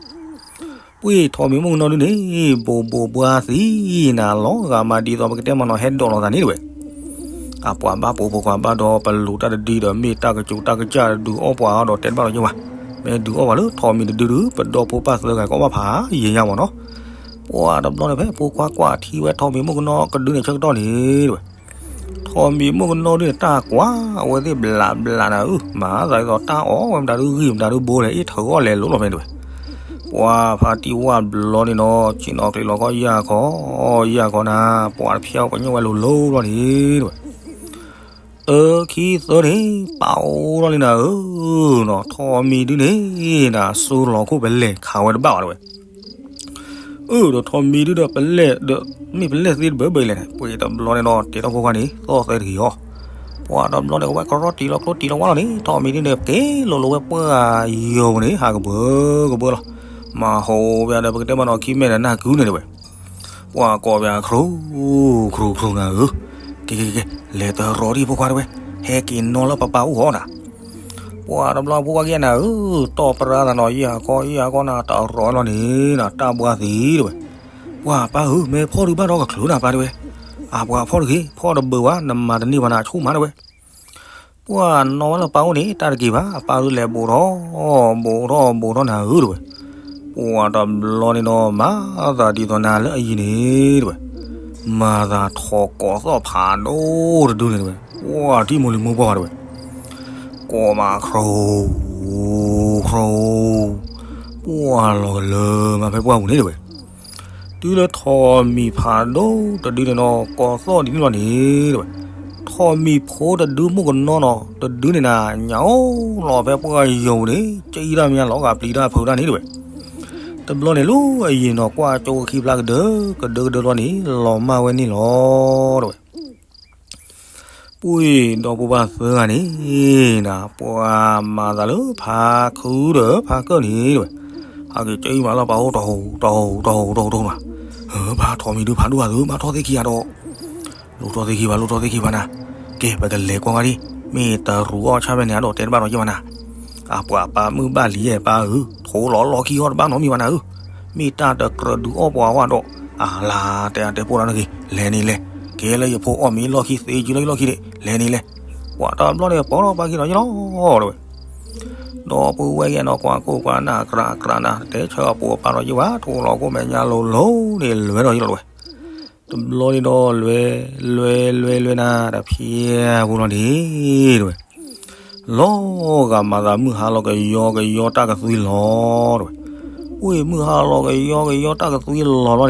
ပှ့ၢ်ထိးမံၤမိၢ်ကနီၤဒုန့ၣ် ဘိးဘိးဘှါသံနၤ လီၤဂာ်မးဒ်သိးပကတဲမးနီၤ ဟဲဒိးလိာ်သးန့ၣ်တဝဲ. အပှၤဘၣ်ပိာ်ဖိခွါဘၣ်ဒီး ပလူၤတၢ်တဒုဒီး မ့ၢ်တၢ်ကစူးတၢ်ကစၢ်တဒုအီၣ်ပှၤဒီး တဲတဘၣ်လီၤယဲၢ်ဘၣ်. မ့ၢ်ဒုးအီၣ်ပှၤလၢထိးမံၤတဒုဒု ပဒီဖိပၢ်သၢဂၤကဘၣ်ဖးယံာ်ညါမးနီၤ. ပှၤတဘျီန့ၣ်ဖဲဖိခွါကွၢ်ထံဝဲထိးမံၤမိၢ်ကနီၤကဒုန့ၣ်ဆၢကတီၢ်န့ၣ်တဝဲ. ထိးမံၤမိၢ်ကနီၤဒုန့ၣ် တၢ်ကွၢ်အဝဲသ့ၣ်ဘျးဘျးနၤဧၢ, မၤသးဒ်သိးတၢ်အီၣ်ဝဲမတၤဒုဂံၢ်မတၤဒုဘိလဲၣ် အ့ၣ်ထုးအီၣ်လဲၤလိၤလီၤဖဲန့ၣ်တဝဲ. ပှၤဖါတံၢ်ဝၣ်ဘျီန့ၣ်နီၤ ဆ့ၣ်နီၤချံးလီၤခီယၢ်ခီ, ယၢ်ခီနၤ ပှၤတဖျၢၣ်အီၣ်ကညီၣ်ဝဲလိၤလိၤဘျီန့ၣ်တဝဲ. တၢခံသၢန့ၣ် ပာ်အိၣ်ထီၣ်လံနၤဧၢနီၤ, ထိးမံၤဒုန့ၣ် နၤ စိလီၤခိၣ်ပလဲၢ်ခးဝဲတဘၣ်ဘၣ်တဝဲ. အၢ ဒီးထိးမံၤဒုဒီးပလဲၢ်ဒီး မ့ၢ်ပလဲၢ်သ့တဘၢဘၢလဲၣ်န့ၣ် ပှ့ၤတဘျီန့ၣ်ဒီး တဲထီၣ်ဖိခွါန့ၣ် သီၣ်သဲတဂ့ၤအီၤ. ပှၤတဘျီန့ၣ် ကဝဲကရီတံၢ်လီၤကျိတံၢ်လီၤဝါလီၤန့ၣ် ထိးမံၤဒုန့ၣ် က့ၤလိၤလိၤဝဲပှၢ်ယီၤပူၤန့ၣ် ဟးကဘၢကဘၢလီၤ. မၤဟိဝဲဒီး ပကတဲမးနီၤ ခံမဲာ်ဒီးနၢ်ကုန့ၣ်တဝဲ. ပှၤကိးပှၤခရူၣ် ခရူၣ်ခရူၣ်နၤဧၢ, ကဲကဲကဲ, လဲၤတရီဒံးဖိခွါတဝဲ, ဟဲက့ၤနီၣ်လၢပပၢ်အိၣ်ဃီနၤ. ပှၤတဘျီဖိခွါခံဂၤနၤဧၢ, တီၢ်ပြၢသးနီၤ ယံာ်ဟးကီယံာ်ဟးကီနၤ တရီလီၤန့ၣ်နၤ တၢ်ဘှါသံတဝဲ. ပှၤပၢ်ဧၢ, မ့ၢ်ဖီၣ်ဒုးဘၣ်ဒီးကချုးနၤပၢ်တဝဲ. အပှၤဖီၣ်တဂ့ၤ, ဖီၣ်တဘၢဘၣ် နမၤတန့ၢ်ဘၣ်နၤ ဆိကမိၣ်တဝဲ. ပှၤနီၣ်ဝဲလၢပၢ်အိၣ်န့ၣ် တၢ်တက့ၤဘၣ်, အပၢ်ဒုးလဲၤဘူးထီၣ် ဘူးထီၣ်ဘူးထီၣ်နၤဧၢတဝဲ. ပှၤတဘျီန့ၣ်ဒီး မၤသးဒ်သိးနၤလၢအယံၤန့ၣ်တဝဲ, မၤသးထီၣ်ကိးသီၣ်ဖးဒိၣ်တဒုန့ၣ်တဝဲ, ပှၤထံၣ်မိၢ်လံၤမိၢ်ပှၢ်ဘၣ်တဝဲ, ကိးမးခရူၣ် ခရူၣ်, ပှၤလီၤကလၢမးဖဲပှၢ်ပူၤန့ၣ်တဝဲ. တုၤလၢထိၣ်မံၤဖးဒိၣ်တဒုန့ၣ်ဒီး ကိးသီၣ်ဒ်န့ၣ်လီၤန့ၣ်တဝဲ, ထိၣ်မံၤဖိတဒုမိၢ်ကနီၤနီၤ တဒုန့ၣ်နၤ ညၣ်အိၣ်လီၤဖဲပှၢ်ယိာ်ပူၤန့ၣ် ကၠံတၢ်မ့ၢ်ညါလီၤဂာ်ပျံၤတၢ်ဖုးတၢ်န့ၣ်တဝဲ. တဘျီန့ၣ်လီၤအယံၤနီၤ ကွၢ်ကၠိခံဖျါကဒၢ ကဒၢကဒၢလီၤန့ၣ် လီၤမၢ်ဝဲန့ၣ်လီၤတဝဲ. ပှ့ၤဒီးဖိပၢ်သၢဂၤန့ၣ်နၤ ပှၤမၤသးလၢဖးခုဒီးဖးကၢၢ်န့ၣ်တဝဲ, ဟဲက့ၤကၠံမးလၢပၢ်အိၣ် တဟူးတဟူးတဟူးတဟူးတဟူးမး, ပၢ်ထိၣ်မံၤဒုးဖးဒိၣ်အသး မၤထီၣ်သ့ၣ်ခံဂၤဒီး, လိၣ်ထီၣ်သ့ၣ်ခံဘၣ် လိၣ်ထီၣ်သ့ၣ်ခံဘၣ်နၤ, ကဲ ပကလဲၤကွၢ်ဝဲဒၣ်, မ့ၢ်တရူးအီၣ်ဆၣ်ဖဲန့ၣ် အဒိးတဲတဘၣ်ဒီးယဲၢ်ဘၣ်နၤ. အပှၤပၢ်မုၢ်ဘၣ်လံယဲၢ်ပၢ်ဧၢ, ထိၣ်လီၤလီၢ်ခံအီၣ်တဘၣ်နီတမံၤဘၣ်နၤဧၢ, မ့ၢ်တၢ်တကြၢးဒုးအီၣ်ပှၤဝဲဒီး, အလါတဲအတဲပိၢ်ဒီးနဂ့ၤ လဲၤန့ၣ်လဲၤ, ကဲလၢယဖိအီၣ်မ့ၤလီၢ်ခံသ့ကၠူလၢယလီၢ်ခံန့ၣ် လဲၤန့ၣ်လဲၤ. ပှၤတဘျီန့ၣ် ပိာ်ထီၣ်ပၢ်ခံဒီးယဲၢ်လီၤတဝဲ. ဒီးပုၢ်ဝဲၢ်ကဲနီၤ ကွၢ်ကိၢ်ကွၢ်နၢ်ကြးကြးနၤ တဲဆၢအပူၤအပၢ်ဒီးယဲၢ်ဘၣ် ထိၣ်လီၤကိၢ်မဲာ်ညါလိၤလိၤန့ၣ် လဲၤဒီးယဲၢ်လီၤတဝဲ. တဘျီန့ၣ်ဒီး လဲၤ လဲၤ လဲၤ လဲၤနၤ တဖျဲးဖိလီၤန့ၣ်တဝဲ, လီၤဂာ်မၤသးမုၢ်ဟါလီၤကယီကယီတၢ်ကသွံလီၤတဝဲ. ဝ့ၢ်မုၢ်ဟါလီၤကယီကယီတၢ်ကသွံလီၤလီၤန့ၣ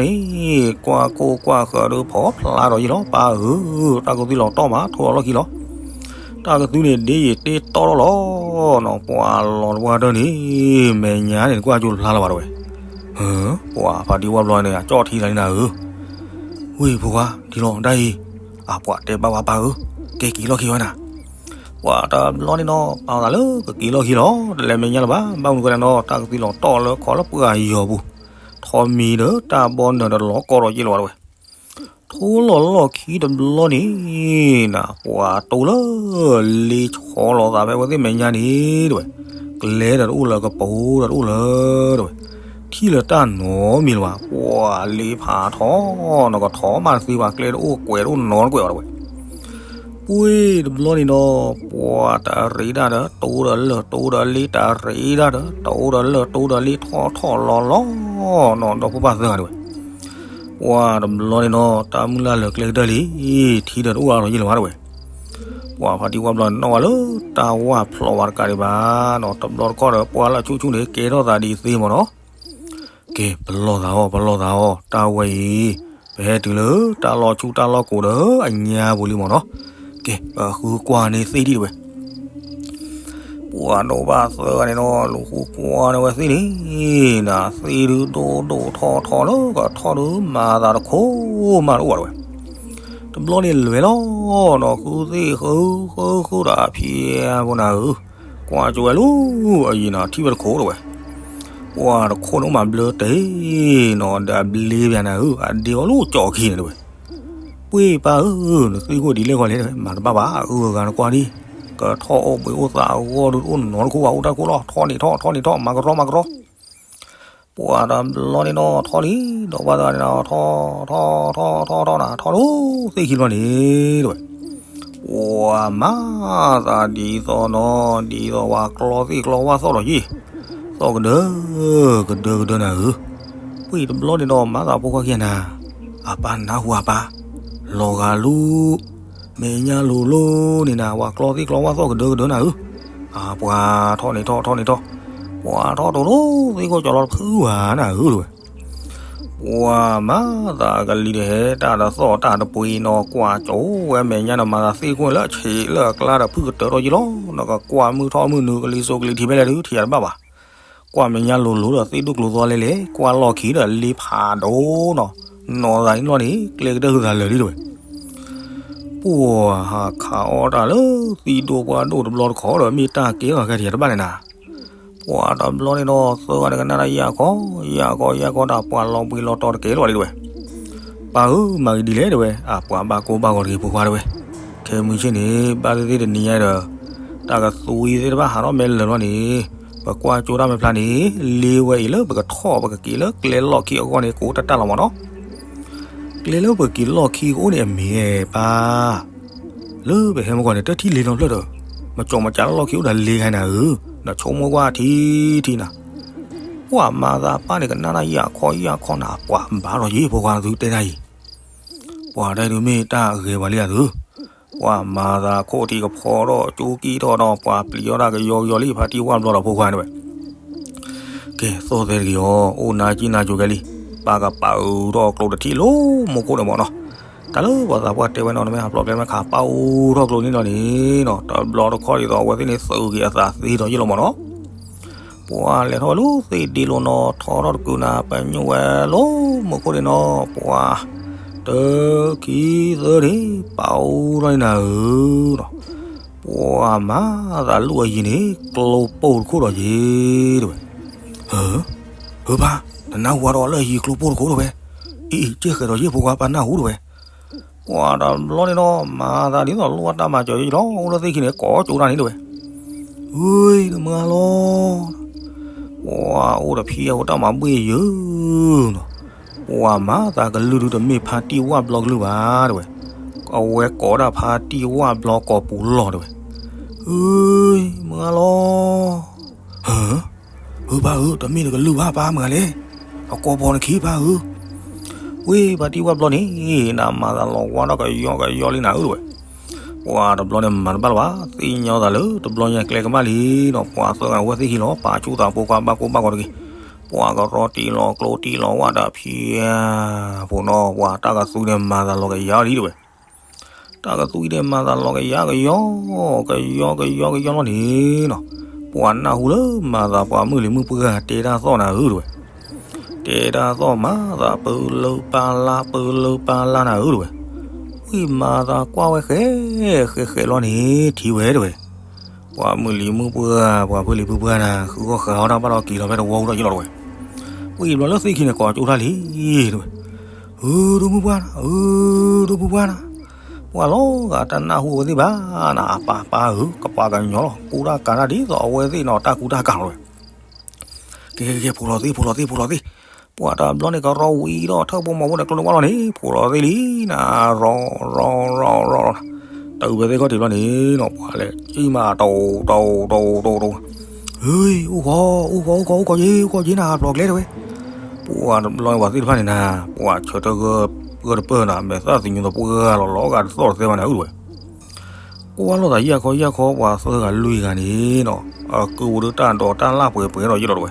်, ကွၢ်ကိၢ်ကွၢ်ဃၢၤဒီးဖီဖျါဒီးယဲၢ်လီၤ ပၢ်ဧၢ, တၢ်ကသွံလီၤတီၢ်မး ထိၣ်လီၤလီၢ်ခံလီၤ. တၢ်ကသွံန့ၣ်ဒ်ယံၤတ့တီလီၤလီၤနီၤ, ပှၤလီၤတပှၢ်တၢၢ်န့ၣ် မဲာ်ညါန့ၣ် နကွၢ်ကၠိတဖျါလၢၤဘၣ်တဝဲ. ပှၤဖါတံၢ်ဝၣ်ဘျီန့ၣ် အကၠီၣ်ထံလီၤန့ၣ်နၤဧၢ, ဝ့ၢ်ဖိခွါ ဒ်လီၤဒၣ်အံၤ, အပှၤတဲဘၣ်ဝဲပၢ်ဧၢ, ကဲက့ၤလီၢ်ခံဝဲနၤ. ပှၤတဘျီန့ၣ်နီၤ ပာ်သးလၢကက့ၤလီၢ်ခံလီၤ, တလဲၤမဲာ်ညါလၢၤဘၣ်, ဘၣ်မနုၤဃိလဲၣ်နီၤ တၢ်ကသွံလီၤတီၢ်လၢခီလၢပှၢ်ယီၤပူၤ, ထိၣ်မံၤဒီးတၢ်ဘီနၢၤဒီးတလီၤကီဒီးယဲၢ်လီၤဘၣ်တဝဲ. ထိၣ်လီၤလီၢ်ခံတဘျီန့ၣ်နၤ ပှၤတိၢ်လၢလ့ဆီလီၤသးဖဲဝဲသ့ၣ်မဲာ်ညါန့ၣ်တဝဲ, ကျဲဒီးတအိၣ်လၢၤကပိၤဒီးတအိၣ်လၢၤတဝဲ, ထံၣ်လၢၤတၢ်နီတမံၤလၢၤဘၣ်, ပှၤလ့ဖးထီနီၤ ကထီၣ်မးတသ့ဘၣ် ကျဲတအိၣ်ကွဲးတအိၣ်နီတကွဲးဘၣ်တဝဲ. ပှ့ၤတဘျီန့ၣ်ဒီး ပှၤတရံးဒၣ်ဒီး တိၢ်ဒီးလၢၢ်တိၢ်ဒီးလ့ တရံးဒၣ်ဒီး တိၢ်ဒီးလၢၢ်တိၢ်ဒီးလ့ ထီၣ်ထီၣ်လီၤလီၤနီၤ ဒီဖိပၢ်သၢဂၤတဝဲ. ပှၤတဘျီန့ၣ်ဒီး တၢ်မုၢ်လၢ်လၢာ်ကျဲကတၢၢ်လံ, ထံဒီးတအိၣ်အါလီၤယဲၢ်လၢၤဘၣ်တဝဲ. ပှၤဖါတံၢ်ဝၣ်ဘျီန့ၣ်နီၣ်ဝဲလၢတၢ်ဝၢ်ဖျိးဝဲတကးဒံးဘၣ်နီၤ, တဘျီတခီၣ်ဒီး ပှၤလၢအဆူၣ်ဆူၣ်န့ၣ် ကဲထီၣ်သးဒ်သ့မ့ၢ်နီၤ. ကဲ ပလီၢ်သးအီၤ ပလီၢ်သးအီၤ တၢ်ဝဲအံၤ, ပဟဲတုၤလၢတၢ်လီၢ်ဆူၣ်တၢ်လီၢ်ကိၤဒီးအညါပူၤလံမ့ၢ်နီၤ. ကဲ ပဃုကွၢ်န့ၢ်သ့ၣ်ဒံးတဝဲ. ပှၤဒိၣ်ဘၣ်သၢဂၤန့ၣ်နီၤ လူၤဃုကွၢ်န့ၢ်ဝဲသ့ၣ်န့ၣ်, နၤသ့ၣ်ဒုးဒိၣ်ဒိၣ်ထီၣ်ထီၣ်လၢ ကထီၣ်ဒုးမၤသးတခိၣ်မးတအိၣ်ဘၣ်တဝဲ. တဘျီန့ၣ်လဲၤလီၤနီၤ ဃုသ့ၣ်ဃု ဃုဃုဒီးဖျဲးဖိနၤဧၢ, ကွၢ်ကၠိဝဲလၢအယံၤနၤ ထံၣ်ဝဲတခိၣ်တဝဲ. ပှၤတခိၣ်န့ၣ်အိၣ်မးဘျၢတ့ၢ်နီၤ ဒီးအဘျ့ဘၣ်နၤဧၢ, အဒ့အီၤလၢကၠီခံန့ၣ်တဝဲ. ပှ့ၤပၢ်ဧၢ, နသ့ၣ်ခိၣ်ဒ်လဲၣ်ဂီၢ်လဲၣ်, မၤတဘၣ်ဘၣ်, အဂုၤအဂၤနကွၢ်ဒံး, ကထီၣ်အိၣ်ဘှံးအိၣ်သါအဂီၢ်ဒီး တအိၣ်နီတခိၣ်ဘၣ်, အိၣ်တၢ်တခိၣ်လီၤ, ထီၣ်န့ၣ်ထီၣ် ထီၣ်န့ၣ်ထီၣ်, မၤကရီမၤကရီ. ပှၤတဘျီန့ၣ်ဒီးထီၣ်လံ, ဒီးပှၤတဂၤန့ၣ်ဒီး ထီၣ်ထီၣ်ထီၣ်ထီၣ်ထီၣ်နၤ ထီၣ်လၢသ့ၣ်ခံဘျီန့ၣ်တဝဲ. ပှၤမၤသးဒ်သိးနီၤ ဒ်သိးဝဲကျီသ့ၣ်ကျီဝၣ်သီၣ်ဒီးယံၤ, သီၣ်ကဒၢ ကဒၢကဒၢနၤဧၢ. ပှ့ၤတဘျီန့ၣ်ဒီး မၤသးဖိခွါခံဂၤနၤ, အပၢ်နၢ်ဟူအပၢ်, လီၤဂာ်လူၤ, မဲာ်ညါလိၤလိၤန့ၣ်နၤ ဝဲကျီသ့ၣ်ကျီဝၣ်သီၣ်ကဒၢကဒၢနၤဧၢ. အပှၤထီၣ်န့ၣ်ထီၣ် ထီၣ်န့ၣ်ထီၣ်, ပှၤထီၣ်တိၤလိသ့ၣ်ခိၣ်ကၠီလီၤတဖုဘၣ်နၤဧၢတဝဲ. ပှၤမၤသးကလံၤဒီးဟဲတၢ်တသီၣ်တၢ်တပှ့ၤနီၤ ကွၢ်ကၠိဝဲမဲာ်ညါန့ၣ် မၤသးသ့ၣ်ခိၣ်လၢအဆံးလၢအကျါဒီးဖုကတၢၢ်ထီၣ်ယံၤလီၤ, နကကွၢ်မုၢ်ထီၣ်မုၢ်နုာ်ကလံၤစိးကလံၤထံးဖဲလဲၣ်ဒုး ထံၣ်ယၤတဘၣ်ဘၣ်. ကွၢ်မဲာ်ညါလိၤလိၤဒီးသ့ၣ်ဒိၣ်ကျိၤသွါလဲၣ်လဲၣ်, ကွၢ်လီၢ်ခံဒီးလ့ဖးဒိၣ်နီၤ, နီၢ်သးန့ၣ်လီၤန့ၣ် ကျဲကတၢၢ်ဟုသးလၢာ်လံတဝဲ. ပှၤဟးခးအီၣ်တၢ်လၢသံဒိၣ်ပှၢ်ဒိၣ်တဘျီတခီဒီး မ့ၢ်တၢ်ကဲထီၣ်ခဲထံးယၤတဘၣ်န့ၣ်နၤ. ပှၤတဘျီန့ၣ်ဒီး သၢဂၤန့ၣ်ကနၣ်တၢ်ယၢ်ခီ, ယၢ်ခီ ယၢ်ခီတၢ်ပှၤလီၤဘှံးလီၤတီၤတကဲလီၤဒံးတဝဲ. ပၢ်ဧၢ, မၤဂ့ၤဒ်လဲၣ်တဲဝဲ, အပှၤဘၣ်ကိၢ်ဘၣ်ဂီၤတဂ့ၤဖိခွါတဲဝဲ. ခဲမုၢ်ဆ့ၣ်န့ၣ် ဘၣ်သ့ၣ်သ့ၣ်တနံၤညါဒီး တၢ်ကသွံသ့ၣ်တဖၣ်ဟးထီၣ်မဲလၢာ်လီၤန့ၣ်, ပကွၢ်ကၠိတၢ်မဲာ်ဖျါန့ၣ် လ့ဝဲအံၤလၢပကထီၣ်ပကက့ၤလၢကျဲလီၢ်ခံအဂီၢ်န့ၣ် ကအိၣ်တၢ်တၢ်လီၤမးနီၤ. ကျဲလၢပက့ၤလီၢ်ခံကအိၣ်န့ၣ်အမ့ၢ်ပၢ် လၢပဟဲမုၢ်ဂီၤန့ၣ် တထံၣ်လ့လီၤဖျၢၣ်ဒီး, မကၠီမကၠီလၢလီၢ်ခံအိၣ်ဒီးလ့ဂၤနၤဧၢ, ဒီးဆိကမိၣ်ကွၢ်ထံထံနၤ. ပှၤမၤသးပၢ်န့ၣ်ကနၣ်တၢ်ယၢ်ခီယၢ်ခီနၤ ပှၤဘၣ်ထီၣ်ယံၤဖိခွါသုတဲတၢ်အံၤ, ပှၤတၢ်ဒုးမ့ၢ်တၢ်ဂဲၤပှၤလံဧါသု. ပှၤမၤသးခိၣ်ထံးကဖီထီၣ်ကၠိကံၣ်ထီၣ်ဒီး ပှၤပျံၤထီၣ်တၢ်ကယီကယီလံ ဖါတံၢ်ဝၣ်ဘျီဒီးဖိခွါန့ၣ်ဝဲ ကဲ သီၣ်သဲတဂ့ၤအီၤ, အိၣ်နါကံၣ်နါကၠိကဲလံ, ပၢ်ကပာ်အူထီၣ်ကျိတထံၣ်လၢမူခိၣ်န့ၣ်မးနီၤ. တၢ်လၢပှၤသးပှၢ်တဲဝဲနီၤ နမ့ၢ်ဟးဖျိးကျဲမ့ၢ်ခး ပာ်အူထီၣ်ကျိန့ၣ်ဒီးန့ၣ်နီၤ, တဘျီတခီၣ်ဒ်သိးအဝဲသ့ၣ်န့ၣ် သုးက့ၤအသးသ့ဒီးယ့ၢ်လီၤမးနီၤ. ပှၤလဲၤထီၣ်ဝဲလၢသ့ၣ်ဒ့လိၤနီၤ ထီထီၣ်တကုးနၤ ပညိၣ်ဝဲလၢမူခိၣ်န့ၣ်နီၤ, ပှၤ တခံသၢန့ၣ် ပာ်အူထီၣ်န့ၢ်နၤဧၢနီၤ. ပှၤမၤသးလူၢ်အယံၤန့ၣ် ကျိပိၢ်တခိၣ်ဒီးယ့ၢ်တဲဝဲ. ဧၢ, ဧၢပၢ်, နနၢ်ဟူဝဲဒီးလၢအယံၤကျိပိၢ်တခိၣ်တဲဝဲ. အံၤ အံၤ ကဲဃဲးဒီးယ့ၢ်ဖိခွါ ပၢ်နၢ်ဟူတဲဝဲ. ပှၤတဘျီန့ၣ်နီၤ မၤသးဒ်သိးလိၣ်အတၢ်မၤစၢၤယ့ၢ်လီၤ အိၣ်လၢသ့ၣ်ခံန့ၣ် ကိးကၠိတၢ်န့ၣ်တဲဝဲ. အၢ တမုၢ်လီၤ ပှၤအိၣ်ဒီးဖံအဃိတၢ်မၤဘှ့ၣ်ယၢၤနီၤ, ပှၤမၤသးကလုၢ်ဒုတမ့ၢ်ဖါတံၢ်ဝၣ်ဘျီကလုၢ်ဘၣ်တဲဝဲ, အဝဲကိးဒၣ်ဖါတံၢ်ဝၣ်ဘျီကိာ်ပူၤလီၤတဲဝဲ. အၢ မုၢ်လီၤ ဧၢ, ဧၢပၢ်ဧၢ, တမ့ၢ်တကလုၢ်ဘၣ်ပၢ်မုၢ်ဂၤလဲၣ်, အကိာ်ပီၤနခံပၢ်ဧၢ. ဝ့ၢ်ဖါတံၢ်ဝၣ်ဘျီန့ၣ် နမၤသးလီၤဝါထီၣ်ကယီကယီလံနၤဧၢတဲဝဲ. ပှၤတဘျီန့ၣ်မၤတဘၣ်လၢၤဘၣ်, သ့ၣ်ညါသးလၢတဘျီညါကျဲကမၣ်လံနီၤ, ပှၤသၢဂၤဝဲသ့ၣ်ခံလီၤ ပာ်ဆူၣ်သးဖိခွါဘၣ်ကိၢ်ဘၣ်ဂီၤတဂ့ၤ, ပှၤကရီတံၢ်လီၤကျိတံၢ်လီၤဝၣ်ဒီးဖံအဖိနီၤ, ပှၤတၢ်ကသူန့ၣ်မၤသးလီၤကယၤလံတဲဝဲ. တၢ်ကသူအံၤန့ၣ်မၤသးလီၤကယၤကယီ, ကယီကယီကယီလီၤန့ၣ်နီၤ, ပှၤနၢ်ဟူလၢမၤသးပှၤမုၢ်လံၤမုၢ်ပှၢ်တဲတၢ်သီၣ်နၤဧၢတဲဝဲ. တဲတၢ်သီၣ်မၤသးပၢလၢပၢ်လၢ် ပၢလၢပၢ်လၢ်နၤဧၢတဲဝဲ. ဝံၤမၤသးကွၢ်ဝဲဃဲ ဃဲဃဲလီၤန့ၣ် ထံၣ်ဝဲတဲဝဲ. ပှၤမုၢ်လံၤမုၢ်ပှၢ် ပှၤဖုလံၤဖုပှၢ်နၤ ဃုအီၣ်ဃုအီတၢ်ဘၣ်ဒီးက့ၤလီၤဖဲတဝီပူၤဒီးယ့ၢ်လီၤတဲဝဲ. ဝံၤဘျီလၢသ့ၣ်ခံန့ၣ် ကိးကၠိတၢ်လံတဲဝဲ. ဧၢ ဒိၣ်မုၢ်ပှၢ်နၤ ဧၢ ဒိၣ်မုၢ်ပှၢ်နၤ, ပှၤလီၤဂာ်တၢ်နၢ်ဟူအဝဲသ့ၣ်ဘၣ်နၤ အပၢ်ပၢ်ဧၢ, ကပှၤကညီလီၤ ကူတၢ်ကၤတၢ်ဒ်သိးအဝဲသ့ၣ်နီၤ တၢ်ကူတၢ်ကၤလီၤတဲဝဲ. ကဲကဲကဲ ဖိးလီၤသ့ ဖိးလီၤသ့ ဖိးလီၤသ့, ပှၤတဘျီန့ၣ်ကရီဝံၤဒီး ထၢၣ်ဖိမီၤဖိန့ၣ် ကျိန့ၣ်ဝါလီၤန့ၣ် ဖိးလီၤသ့လံနၤ, ရီရီရီရီ, တုၤဖဲသ့ၣ်ခီၣ်ထံးဘျီန့ၣ်နီၤ ပှၤလဲၤကံၣ်မး တိၢ်တိၢ်တိၢ်တိၢ်တိၢ်, ဟ့ အိၣ်ဃီ အိၣ်ဃီ အိၣ်ဃီ အိၣ်ဃီယ့ အိၣ်ဃီယ့ နဟးဖျိးကျဲတဲဝဲ. ပှၤတဘျီန့ၣ် ပှၤသ့ၣ်တဖၣ်န့ၣ်နၤ ပှၤဆၢထၢၣ်ဂၢၢ်တပၢၢ်နၤ မဲာ်သၣ်သညူသပှၢ်လီၤ လီၤဂာ်တသီၣ်တသဲဘၣ်နၤဧၢတဲဝဲ. ကွၢ်လိာ်သးယၢ်ခီယၢ်ခီ ပှၤသၢဂၤလွံၢ်ဂၤန့ၣ်နီၤ အကုၢ်ဝဲဒၣ်တၢ်ဒိးတၢ်လၢပှဲၤပှဲၤဒီးယ့ၢ်လီၤတဲဝဲ.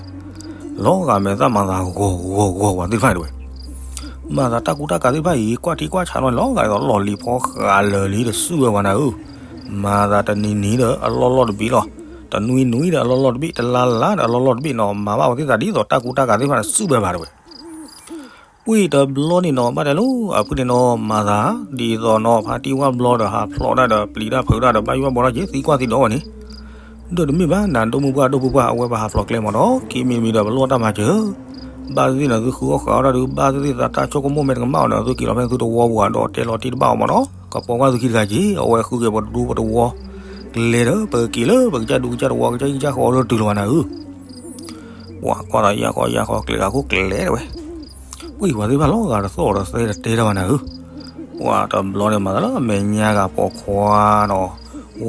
လီၤဂာ်မဲာ်သၣ်မၤသးဂီၤဂီၤဂီၤ ပှၤသ့ၣ်တဖၣ်န့ၣ်တဲဝဲ. မၤသးတၢ်ကူတၢ်ကၤသ့ၣ်တဖၣ်အံၤ ကွၢ်ထံကွၢ်ဆးလီၤန့ၣ် လီၤဂာ်ဒ်သိးလီၢ်လံၤဖီဃးလၢာ်လံ တစုၣ်ဝဲပှၤနၤဧၢ, မၤသးတနံၤနံၤဒီးအလီၢ်လီၢ်တဘ့ၣ်လီၤ, တနွံနွံဒီးအလီၢ်လီၢ်တဘ့ၣ် တလါလါဒီးအလီၢ်လီၢ်တဘ့ၣ်နီၤ မၤဘၣ်ပှၤသ့ၣ်တဖၣ်ဒ်သိးတၢ်ကူတၢ်ကၤသ့ၣ်တဖၣ်န့ၣ် စုၣ်ဝဲဘၣ်တဲဝဲ. ပှၤတဘျီန့ၣ်နီၤ ဘၣ်တဲလိၤ အဖုၣ်န့ၣ်နီၤ မၤသး ဒ်သိးနီၤ ဖါတံၢ်ဝၣ်ဘျီဒီးဟးဖျိးတၢ်ဒီး ပျံၤတၢ်ဖုးတၢ်ဒီး ဘၣ်ယိၣ်ဘၣ်ဘီတၢ်က့ၤ သံကွၢ်သံဒိးဝဲန့ၣ်, ဒီးတမ့ၢ်ဘၣ် နၤဒိၣ်မုၢ်ပှၢ်ဒိၣ်မုၢ်ပှၢ် အဝဲပဟးဖျိးကျဲမးဒီး ခံမံၤမံၤဒီးပလိၣ်တၢ်မၤစၢၤ, ဘၣ်သ့ၣ်သ့ၣ်န့ၣ် သုဃုအီၣ်ဃုအီတၢ်ဒုး ဘၣ်သ့ၣ်သ့ၣ်သးတၢ်ဆိကမိၣ်မ့ၢ်တကမၣ်အီၤဒီး သုက့ၤလီၤဖဲသုတဝီပူၤဒီးတဲလီၤတံၢ်တဘၣ်အီၤမးနီၤ ကပိာ်ကွၢ်သုခံတဂၤက့ၤ အဝဲဃုက့ၤပဒူပတဝီ ကျဲဒီး ပက့ၤလၢပကစၢ်ဒူကစၢ်တဝီ ကစၢ်အံၣ်ကစၢ်ဃီလၢတုၤလီၤဘၣ်နၤဧၢ. ပှၤကွၢ်သးယၢ်ခီယၢ်ခီ ကျဲၤဂၤခိၣ်ကျဲၤတဲဝဲ. ပှၤသ့ၣ်တဖၣ်လီၤဂာ်တသီၣ်တသဲတတဲတၢ်ဘၣ်နၤဧၢ. ပှၤတဘျီန့ၣ် မၤသးလၢအမဲာ်ညါဂၤပိာ်ခွါနီၤ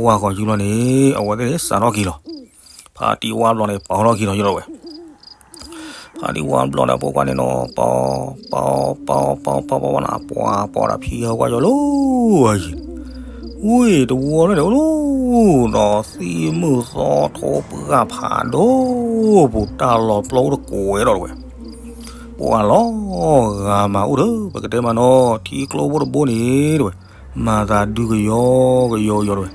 ဝၢ်ဃီၤယူၤလီၤန့ၣ် အဝဲသ့ၣ်န့ၣ်စးထီၣ်က့ၤလီၤ. ဖါတံၢ်ဝၣ်ဘျီန့ၣ် ပာ်ထီၣ်က့ၤလီၤယ့ၢ်လီၤတဲဝဲ. ဖါတံၢ်ဝၣ်ဘျီန့ၣ် ပိာ်ခွါန့ၣ်နီၤ ပီ ပီ ပီ ပီ ပီ ပီ ပီ နၤ ပှၤပီဒီးဖံဟီၣ်ကွၢ်ယီၤလၢအယံၤ ဝ့ၢ်တဝီလၢန့ၣ်အိၣ်လီၤဒီး သံၣ်မုၢ်သီထိပှၢ်ဖးဒိၣ် ပူၤတၢ်လီၤပျီအိၣ်တကိးဝဲဒီးတဲဝဲ. ပှၤလီၤဂာ်မးအိၣ်ဒီး ပကတဲမးနီၤ ထံကျိဖိတဘိန့ၣ်တဲဝဲ မၤသးဒုကယီကယီကယီတဲဝဲ.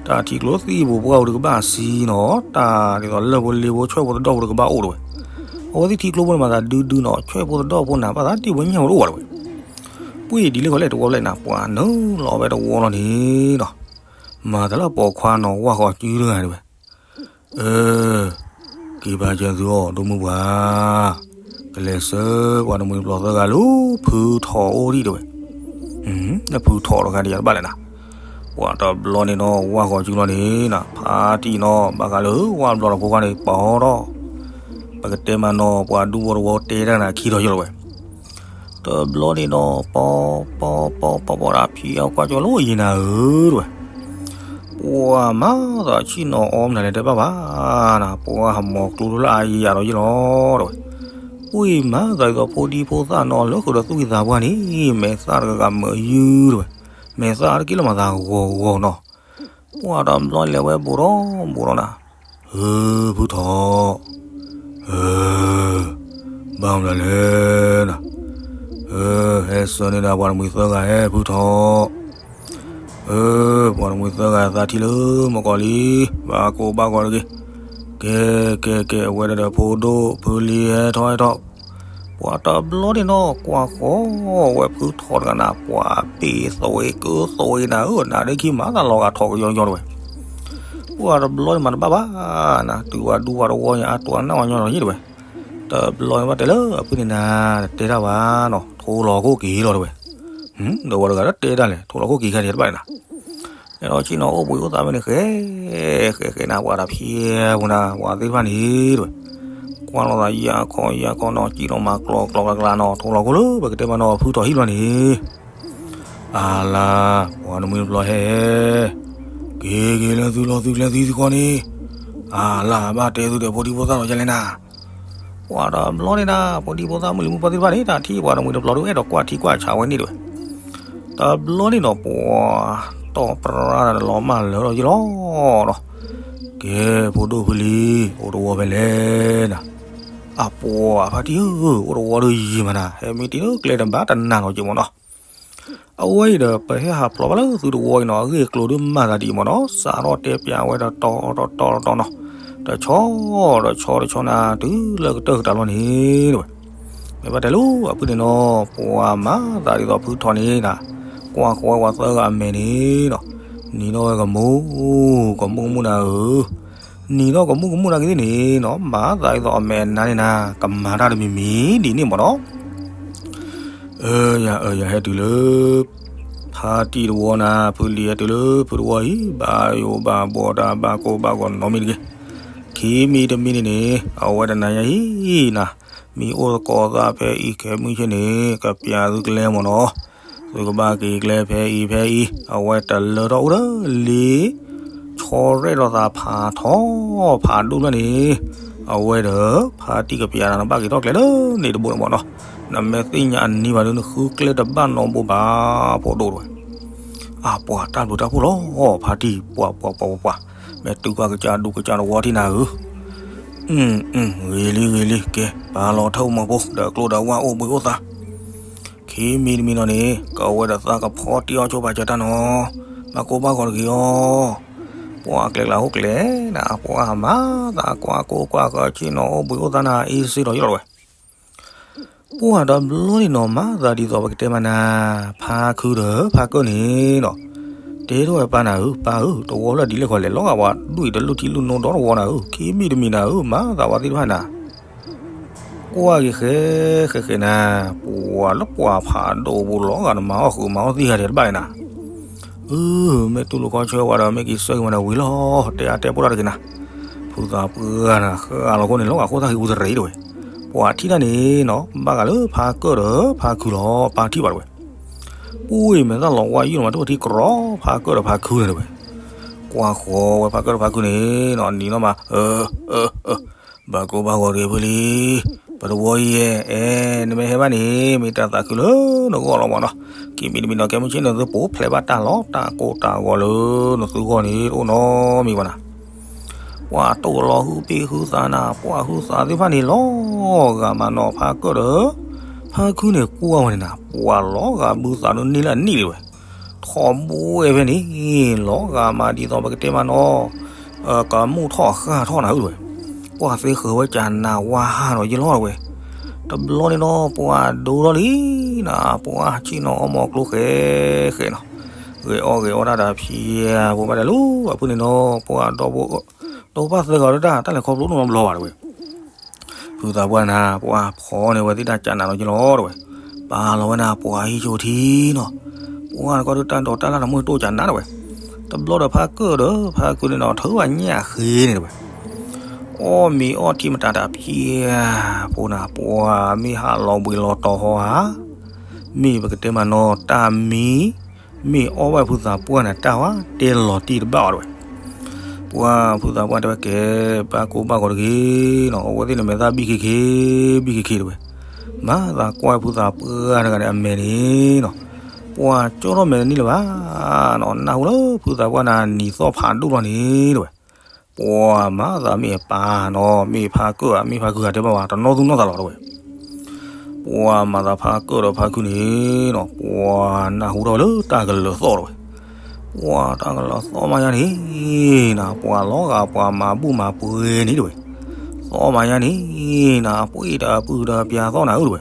တၢ်ထံကျိသံၣ်ဖိပှၢ်ဖိတကဘၣ်စံနီၤ တၢ်ဒ်သိးလၢၢ်ဖိလ့ဖိ ဆွဲၣ်ဖိသဒီၣ်ဖိတကဘၣ်အိၣ်တဲဝဲ. အဝဲသ့ၣ်ထံကျိဖိန့ၣ် မၤသးဒုဒုနီၤ ဆွဲၣ်ဖိသဒီၣ်ဖိနၤ ဘၣ်သးတ့ၢ်ဖိညၣ်ဖိတအိၣ်ဝဲတဲဝဲ. ပှၤဒ်လဲၣ်ခီလဲၣ်တဝီလဲၣ်နၤ ပှၤနုာ်လီၤဝဲတဝီလီၤန့ၣ်ဒီး မၤသးလၢပိာ်ခွါနီၤ ဝၢ်ဃီၤစုတဂၤတဲဝဲ. အၢ က့ၤဘါစၢၤသုအီၤ ဒိၣ်မုၢ်ပှၢ်, ကလဲၤဆှၢပှၤတမှံၤတပျီၤသၢဂၤလၢဖုထီၣ်အိၣ်ဒံးတဲဝဲ, လၢဖုထီၣ်တဂၤဒံးယၤတဘၣ်လဲၣ်နၤ, ပှၤတဘျီန့ၣ်နီၤ ဝၢ်ဃီၤစုလီၤန့ၣ်နၤ ဖါတံၢ်နီၤ ဘၣ်ဃးလၢဝၢ်ဘျီၣ်တဖိခွါန့ၣ် ပီၤထီၣ်, ပကတဲမးနီၤ ပှၤဒူဖိတဝီတဲတၢ်နၤခံထီၣ်ယလီၤဝဲ တဘျီန့ၣ်နီၤ ပီၤ ပီၤ ပီၤ ပီၤ ပီၤဒၣ်ဖံးအီၣ်ကွၢ်ကၠီလၢယံၤနၤဧၢ တဲဝဲ, ပှၤမၤသးဆ့ၣ်နီၤအီမနုၤလဲၣ်တဲဘၣ်ဘၣ်နၤ ပှၤဟးမီၤကျိလၢအယၤဒီးယလီၤ တဲဝဲ, ပှၤမၤသးဒ်သိးဖိဒံဖိသၣ်နီၤ လၢဃုာ်ဒီးသူၣ်ကံၢ်သးပှၢ်န့ၣ် မဲာ်သၣ်တဂၤဂၤမုာ်ယုၢ်တဲဝဲ, မဲာ်သၣ်တက့ၢ်လၢမၤသးဂီၤဂီၤနီၤ ပှၤတဘျီလဲၤဝဲဘူးဒီးဘူးဒီးနၤ, ဧၢ ဖုထီၣ်, ဧၢ ဘၣ်မနုၤလဲၣ်နၤ, ဧၢ ဟဲဆှၢန့ၢ်ဒၣ်ပှၤတမှံၤသၢဂၤဧၢ ဖုထီၣ်, ဧၢ ပှၤတမှံၤသၢဂၤသးထံၣ်လၢမကီၢ်လံ, ဘၣ်ကိၢ်ဘၣ်ဂီၤတဂ့ၤ, ကဲ ကဲ ကဲ အဝဲဒၣ်ဒီးဖိဒိၣ်ဖုလံၤဟဲထီၣ်ဟဲထီၣ် ပှၤတဘျီန့ၣ်နီၤ ကွၢ်ဃီဝဲဖုထီၣ်တဂၤနၤ ပှၤပ့ၤသွဲကၢသွဲနၤဧၢ နၤဒ်ခံမၤသးလီၤဂာ်ထီၣ်ကယီယီတဲဝဲ, ပှၤတဘျီန့ၣ်မၤတဘၣ်ဘၣ်နၤ တုၤပှၤဒူပှၤတဝီညါ အတိၢ်အနီၢ်ဝဲညီလီၤယံၣ်တဲဝဲ, တဘျီန့ၣ်ဘၣ်တဲလၢအဖုန့ၣ်နၤ တတဲတၢ်ဘၣ်နီၤ ထိလီၤခိၣ်က့ၤလီၤတဲဝဲ, ဒီးဝဲတဂၤတတဲတၢ်လဲၣ် ထိလီၤခိၣ်က့ၤခါန့ၣ်တဘၣ်န့ၣ်နၤ အဲၣ်ဒိးဆ့ၣ်နီၤအိၣ်ဘှံးအိၣ်သါဖဲန့ၣ် ဃဲ ဃဲ ဃဲနၤ ပှၤတၢ်ဖံးပူၤနၤ ပှၤသ့ၣ်တဖၣ်န့ၣ်တဲဝဲ, ကွၢ်လိာ်သးယၤခီယၤခီနီၤ စံၣ်လီၤမၤကျီကျီကျါကျါနီၤ ထိလီၤခိၣ်လၢပကတဲမးနီၤ ဖုထီၣ်ဟံၣ်ဘျီန့ၣ်, အလါ ပှၤတမှံၤတပျီၤဟဲ က့ၤက့ၤလၢသုလီၤသုကျဲသံသကိးန့ၣ်, အလါ ဘၣ်တဲသုဒီးဖိဒံဖိသၣ်လီၤယလဲၣ်နၤ ပှၤတဘျီန့ၣ်နၤ ဖိဒံဖိသၣ်မုၣ်လံၤမုၣ်ပှၢ်သ့ၣ်တဖၣ်န့ၣ် တၢ်ထံၣ်ပှၤတမှံၤတပျီၤဒုး အဲၣ်ဒိးကွၢ်ထံကွၢ်ဆးဝဲန့ၣ်တဲဝဲ, တဘျီန့ၣ်ဒီးပှၤတီၢ်ပြၢတၢ်လီၤမၢ်လၢာ်ဒီးယလီၤနီၤ, ကဲ ဖိဒိၣ်ဖုလံၤ အိၣ်တဝီဖဲလဲၣ်နၤ, အပှၤဖါတံၢ်ဧၢ အိၣ်တဝီဒီးယံၤမးနၤ ဟဲမံတံၢ်လၢကျဲတဘၣ်တနၤနီၤက့မးနီၤ အဝဲအံၤဒီး ပဟဲဟးဖျိးဘၣ်လၢသုတဝီအံၤနီၤ အဂ့ၢ်အကျိၤဒုးမၤသးဒ်အံၤမးနီၤ စးထီၣ်တဲပၠးဝဲဒီးတီတီတီတီနီၤ, တဆီဒီးဆီတဆီနၤ တုၤလၢကတၢၢ်ကတၢၢ်လီၤန့ၣ်တဲဝဲ, မ့ၢ်ဘၣ်တဲလိၤအဖုန့ၣ်နီၤ ပှၤမၤသးဒ်သိးဖုထီၣ်န့ၣ်နၤ, ကွၢ်ဃီဝဲပှၤသၢဂၤအမဲာ်န့ၣ်နီၤ, နံၤထီၣ်ဝဲကမူၣ် ကမူၣ်ကမူၣ်နၤဧၢ နံၤထီၣ်ကမူၣ်ကမူၣ်နၤက့ၤသ့ၣ်န့ၣ်နီၤ မၤသးဒ်သိးအမဲာ်အနါန့ၣ်နၤ ကမၤတၢ်တမံၤမံၤဒ်န့ၣ်မးနီၤ အၢ ယၤအၢ ယၤဟဲတုၤလၢ ဖါတံၢ်တဝီနၤ ဖုလံၤဟဲတုၤလၢဖုတဝီအံၤ ဘၣ်ယိၣ်ဘၣ်ဘှီၣ်တၢ် ဘၣ်ကိၢ်ဘၣ်ဂီၤနီတမံၤတဂ့ၤ. ခံမံၤတမံၤန့ၣ်န့ၣ် အဝဲတနၤညါအံၤနၤ မ့ၢ်အိၣ်သကိးသးဖဲအံၤခဲမုၢ်ဆ့ၣ်န့ၣ် ကပျးသုကျဲမ့ၢ်နီၤ. သုကဘၣ်က့ၤကျဲဖဲအံၤဖဲအံၤ အဝဲတလၢထီၣ်အိၣ်ဒီးလံ ဆီရဲၣ်ဒီးသးဖးထီ ဖးဒိၣ်လၢန့ၣ် အဝဲဒီး ဖါတံၢ်ကပျးနၤနဘၣ်က့ၤထီၣ်ကျဲလၢန့ၣ်တဘိန့ၣ်မ့ၢ်နီၤ. နမ့ၢ်သ့ၣ်ညါအနံၤဘၣ်ဒီး နဃုကျဲတဘၣ်နီတဘိဘၣ် ဖိဒိၣ်တဲဝဲ. အပှၤတၢ်ဘျုးတၢ်ဖှိၣ်လီၤ ဖါတံၢ် ပှၤပှၤပှၤပှၤပှၤ မ့ၢ်တုၤကွၢ်ကစၢ်ဒူကစၢ်တဝီထံနၤဧၢ. ဂ့ၤလံဂ့ၤလံ ကဲ ပာ်လီၤထၢၣ်မၤဖိ ဒီးကျိဒီးဝၣ်အိၣ်ဘှံးအိၣ်သါ ခံမံၤတမံၤနီၤန့ၣ် ကဝဲဒီးသးကဖီတံၢ်အီၣ်ဆိပာ်စၢၤတၢ်နီၤ. ဘၣ်ကိၢ်ဘၣ်ဂီၤတဂ့ၤအီၤ. ပှၤကျဲကျါဟိကျဲနၤ ပှၤမၤသးကွၢ်ကိၢ်ကွၢ်ဃၢၤဆ့ၣ်နီၤအိၣ်ဘှံးအိၣ်သါနၤ အ့စ့ဒီးယလီၤဝဲ. ပှၤတဘျီန့ၣ်နီၤ မၤသးဒ်သိးပကတဲမးနၤ ဖါခုဒီးဖါကၢၢ်န့ၣ်နီၤ တဲထီၣ်ဝဲပၢ်နၤဧၢ ပၢ်ဧၢ တဝီလၢဒ်လဲၣ်ခီလဲၣ် လီၤဂာ်ပှၤဒွံၣ်တလူၢ်ထံလူၢ်နိဒီတဝီနၤဧၢ ခံမံၤတမံၤနၤဧၢ မၤသးဝဲသ့ၣ်တဖၣ်နၤ ကွၢ်က့ၤဃဲဃဲဃဲနၤ ပှၤလၢပှၤဖးဒိၣ်ပူၤလီၤဂာ် နမၤအီၣ်ဃုာ်မၤအီၣ်သံဂၤဒဲးတဘၣ်န့ၣ်နၤ အၢ မ့ၢ်တူၢ်လိာ်ခီဆၢဝဲဒီး မ့ၢ်က့ၤဆၢက့ၤမၤနၤဝံၤလီၤ တဲအါတဲပိၢ်တၢ်တဂ့ၤနၤ ဖုသးပှၢ်နၤ ဃၢ်လီၤခိၣ်န့ၣ် လီၤဂာ်ခိၣ်သၣ်ဃံအူတရံးတဝဲ ပှၤထံၣ်တၢ်န့ၣ်နီၤ ဘၣ်ဂၤလၢဖါကၢၢ်ဒီးဖါခုလီၤ ပၢ်ထံၣ်ဘၣ်တဝဲ ပှၤမ့ၢ်သၣ်လီၤဝါယုၢ်လီၤမး တအိၣ်ထံကရီ ဖါကၢၢ်ဒီးဖါခုန့ၣ်တဝဲ ကွၢ်ဃီဝဲဖါကၢၢ်ဒီးဖါခုန့ၣ်နီၤ နံၤနီၤမး အၢ အၢ အၢ ဘၣ်ကိၢ်ဘၣ်ဂီၤတဂ့ၤဖုလံ ပတဝီယဲ အဲ နမ့ၢ်ဟဲဘၣ်န့ၣ် မ့ၢ်တၢ်သးခုလၢနဂီၢ်လီၤမးနီၤ ခံမံၤတမံၤနီၤ ကဲမုၢ်ဆ့ၣ်န့ၣ် သုပိာ်ဖျဲးဘၣ်တၢ်လီၤ တၢ်ကိၢ်တၢ်ဂီၤလၢနသုဂီၢ်န့ၣ် တအိၣ်နီတမံၤဘၣ်နၤ ပှၤတိၢ်လီၤဟုပ့ၢ်ဟုသးနၤ ပှၤဟုသးသ့ၣ်တဖၣ်န့ၣ် လီၤဂာ်မးနီၤ ဖါကၢၢ်ဒီး ဖါခုန့ၣ်ကွၢ်ဝဲန့ၣ်နၤ ပှၤလီၤဂာ်ဘုသးဒိၣ်န့ၢ်လၢအနံၣ်လံဝဲ ထီဘိဝဲဖဲန့ၣ် လီၤဂာ်မးဒ်သိးပကတဲမးနီၤ ကမူၣ်ထီၣ်ဃၢ်ထီၣ်နၤဧၢတဝဲ ပှၤသ့ဃၢၤဝဲကနၤဝါဟးဒီးယလီၤတဝဲ တဘျီန့ၣ်နီၤ ပှၤဒိထီၣ်လံနၤ ပှၤဆ့ၣ်နီၤအီၣ်မီၤကျိဃဲဃဲနီၤ ဂဲၤအီၣ်ဂဲၤအီၣ်တၢ်ဒီးဖံး ဖိဘၣ်တဲလိၤ အဖုန့ၣ်နီၤ ပှၤဒီဘိ ဒီဘၣ်သၢဂၤဒီးတၢ် တၢ်လဲၤခီဖျိနီတဘျီဘၣ်တဝဲ ဖုသးပှၢ်နၤ ပှၤဖီၣ်န့ၢ်ဝဲသ့ၣ်တၢ်ကနးလီၤက့လီၤတဝဲ, ပာ်လီၤဝဲနၤပှၤဟံၣ်ဆိထံနီၤ, ပှၤတကီၢ်ဒုးတၢ်ဒိးတၢ်လၢ်တမုၢ်တိၢ်ကနးတဝဲ, တဘျီဒီးဖါကၢၣ်ဒီးဖါခုန့ၣ်နီၤ ထုးဘၣ်ညၣ်ဃ့န့ၣ်တဝဲ, အီၣ်မ့ၤအီထံမတၤတၢ်ဖံး, ဖိနၤပှၤမ့ၢ်ဟးလီၤဘှံးလီၤတီၤဟီဧါ, မ့ၢ်ပကတဲမးနီၤ တၢ်မံ မ့ၢ်အီၣ်ဘၣ်ဖုသးပှၢ်န့ၣ် တၢ်ဝဲတဲလီၤတံၢ်တဘၣ်အီၤတဝဲ, ပှၤဖုသးပှၢ်တဲဝဲကဲ, ဘၣ်ကိၢ်ဘၣ်ဂီၤတဂ့ၤနီၤ, အဝဲသ့ၣ်န့ၣ်မဲာ်သၣ်ဘံၣ်ခ့ခ့, ဘံၣ်ခ့ခ့တဝဲ, မၤသးကွၢ်ဖုသးပှၢ်တဂၤန့ၣ်အမဲာ်န့ၣ်နီၤ, ပှၤကၠီထီၣ်မဲာ်တန့ၢ်လၢၤဘၣ်နီၤ, နၢ်ဟူလၢဖုသးပှၢ်န့ၣ် နံၤသီၣ်ဖးဒိၣ်လီၤန့ၣ်တဝဲ, ပှၤမၤသးမ့ၢ်အပၢ်နီၤ မ့ၢ်ဖါကၢၣ်ဧါ မ့ၢ်ဖါခုဧါတဲဘၣ်ဘၣ် တနီၣ်သူၣ်နီၣ်သးလီၤတဝဲ ပှၤမၤသးဖါကၢၣ်ဒီးဖါခုန့ၣ်နီၤ ပှၤနၢ်ဟူထီၣ်ဝဲလၢတၢ်ကလၢၤသီၣ်တဝဲ, ပှၤတၢ်ကလၢၤသီၣ်မးယါန့ၣ်နီၤ ပှၤလီၤဂာ်ပှၤမၤဘူၣ်မၤပှ့ၤန့ၣ်တဝဲ, သီၣ်မးယါန့ၣ်နီၤ ပှ့ၢ်တၢ်ပုၢ်တၢ်ပၠါသီၣ်နၤဧၢတဝဲ,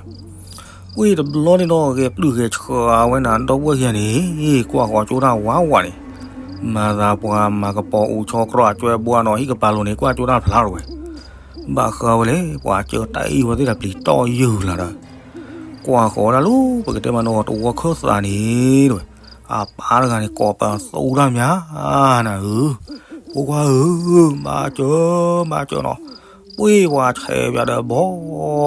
ပှ့ၢ်တဘျီန့ၣ်နီၤ ဂဲၤပျုၢ်ဂဲၤဆှးဝဲနၤ ဒီပုၢ်ဝဲၢ်ခံဂၤန့ၣ် ကွၢ်ဃီၤကၠိတၢ်ဝးဝးန့ၣ်, မၤသးပှၤမၤကပီၤအိၣ်ဆီကြီအကၠွဲဘှါနီၤ ဟံၣ်ကပၤလိၤန့ၣ် ကွၢ်ကၠိတၢ်ဖျါတဝဲ ဘၣ်ဃးဝဲလဲၣ် ပှၤကၢတၢ်အံၤဝဲသ့ၣ်တၢ်ပျံၤတီၢ်ယုၢ်လၢ်ဒီး, ကွၢ်ဃီၤဒၣ်လၢ ပကတဲမးနီၤ တဝီခၢၣ်သးန့ၣ်တဝဲ, အပၢ်တဂၤန့ၣ် ကိးပသူတၢ်မးနၤဧၢ, ဖိခွါဧၢ, ဘၣ်စၢၤ, ဘၣ်စၢၤနီၤ, ပှ့ၢ်ပှၤဆဲးပၠးဒီးဘီ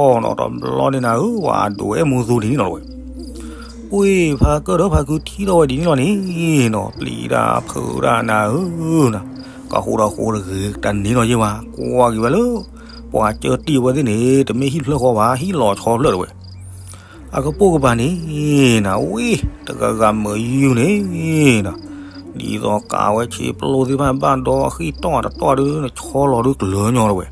နီၤ တဘျီန့ၣ်နၤဧၢ ပှၤဒိးအဲၣ်မူသူဒ်န့ၣ်လီၤတဝဲ ပှ့ၢ်ဖါကၢၣ်ဒီးဖါခုထံၣ်ထီၣ်ဝဲဒ်န့ၣ်လီၤန့ၣ်နီၤ ပျံၤတၢ်ဖုးတၢ်နၤဧၢ, ကဃိဒီးဃိတဂ့ၤ တန့ၢ်နီၤယ့ၢ်ဝဲ ကွၢ်က့ၤဝဲလၢ ပှၤကၢတံၢ်ဝဲသ့ၣ်န့ၣ် တမ့ၢ်ဟံၣ်ဖျၢၣ်ဃီဘၣ် ဟံၣ်လီၤဆီဖျၢၣ်တဝဲ, အကပိာ်ကပၤန့ၣ်နီၤ ဝ့ၢ် တဂၤဂၤမုာ်ယုၢ်န့ၣ်နီၤ, ဒ်သိးကးဝဲဆံးပျိသ့ၣ်တဖၣ်ဘၣ်ဒီး ဃံၣ်တီၢ်တတီၢ်ဒုး နဆီလီၤဒုးကလၢညီတဝဲ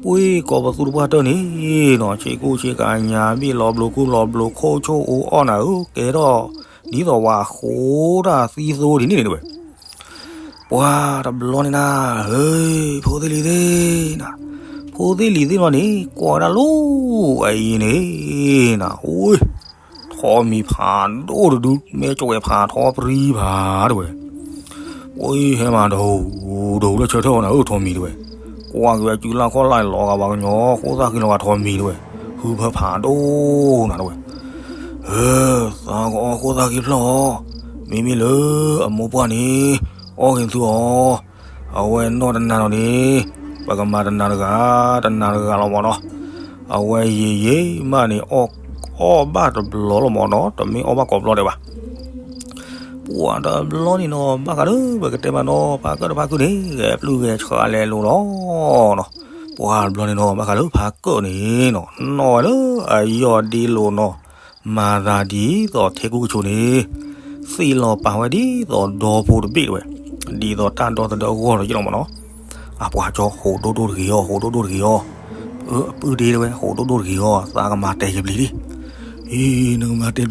ပှ့ၢ်ကိးပသူတပှၢ်တၢၢ်န့ၣ်နီၤ ဆ့ကူဆ့ကညးဘ့ၣ်လီၤဘျိကူလီၤဘျိခိၣ်ဆိၣ်အိၣ်အီၣ်နၤဧၢ ကဲထီၣ် ဒ်သိးဝဲအဃိတၢ်သံသိဒ်န့ၣ်န့ၣ်တဝဲ, ပှၤတဘျီန့ၣ်နၤ ဧၢ ဖိသ့ၣ်လံၤသ့ၣ်နၤ, ဖိသ့ၣ်လံၤသ့ၣ်နီၤန့ၣ် ကွၢ်ဝဲဒၣ်လီၤ အအံၤန့ၣ်နၤ အိၣ် ထိးမံၤဖးဒိၣ်တဒု မ့ၢ်ကဝဲၢ်ဖးထီပြံဖးတဝဲ ပှ့ၢ်ဟဲမးဒီး ဒီးလၢဆၢထၢၣ်အီၤနၤဧၢ ထိးမံၤတဝဲ, ကွၢ်က့ၤဝဲစုလၢခီၣ်လၢ်လီၤဂာ်ပှၤကညီ ဃိသၣ်ဃံလီၤဂာ်ထိးမံၤတဝဲ, ဟုဖၢဖးဒိၣ်နၤတဝဲ, ဧၢ သးကအီၣ်ဃိသၣ်ဃံဖျၢၣ်အီၤ, မ့မ့ၢ်လၢအမိၢ်ပှၢ်န့ၣ် အီၣ်က့ၤသုအီၤ, အဝဲနီၢ်တနၤနီၤန့ၣ် ပကမၤတနၤတဂၤ တနၤတဂၤလီၤမးနီၤ, အဝဲယံာ်ယံာ်မးန့ၣ် အီၣ်ဘၣ်တဘျီလီၤမးနီၤ တမ့ၢ်အီၣ်ဘၣ်ကိးဘျီဒဲးဘၣ် ပှၤတဘျီန့ၣ်နီၤ ဘၣ်ဃးလၢပကတဲမးနီၤ ဖါကၢၣ်တဖါခုန့ၣ် ဂဲၤပျုၢ်ဂဲၤဆှးလဲၤလိၤလီၤနီၤ, ပှၤတဘျီန့ၣ်နီၤ ဘၣ်ဃးလၢဖါကၢၣ်န့ၣ်နီၤ နီၣ်ဝဲလၢအယီၢ်ဒ့လိၤနီၤ, မၤသးဒ်သိးထဲကူကဆိးန့ၣ် သ့ၣ်လီၤပာ်ဝဲဒ်သိးဒီဖိတဘ့ၣ်တဝဲ, ဒ်သိးတၢ်ဒီသဒၢအဂီၢ်လီၤယ့ၣ်လီၤမးနီၤ, အပှၤကၠီ ဟိးဒိၣ်ဒိၣ်တဂ့ၤအီၤ ဟိးဒိၣ်ဒိၣ်တဂ့ၤအီၤ, အပုၢ်ဒ့တဝဲ ဟိးဒိၣ်ဒိၣ်တဂ့ၤအီၤ သးကမၤတဲာ်ယပျံၤလံ, အံၤ နကမၤတဲာ်ပျံၤန့ၣ်မ့ၢ် လၢတၢ်တအိၣ်နီတမံၤဘၣ်အံၤ,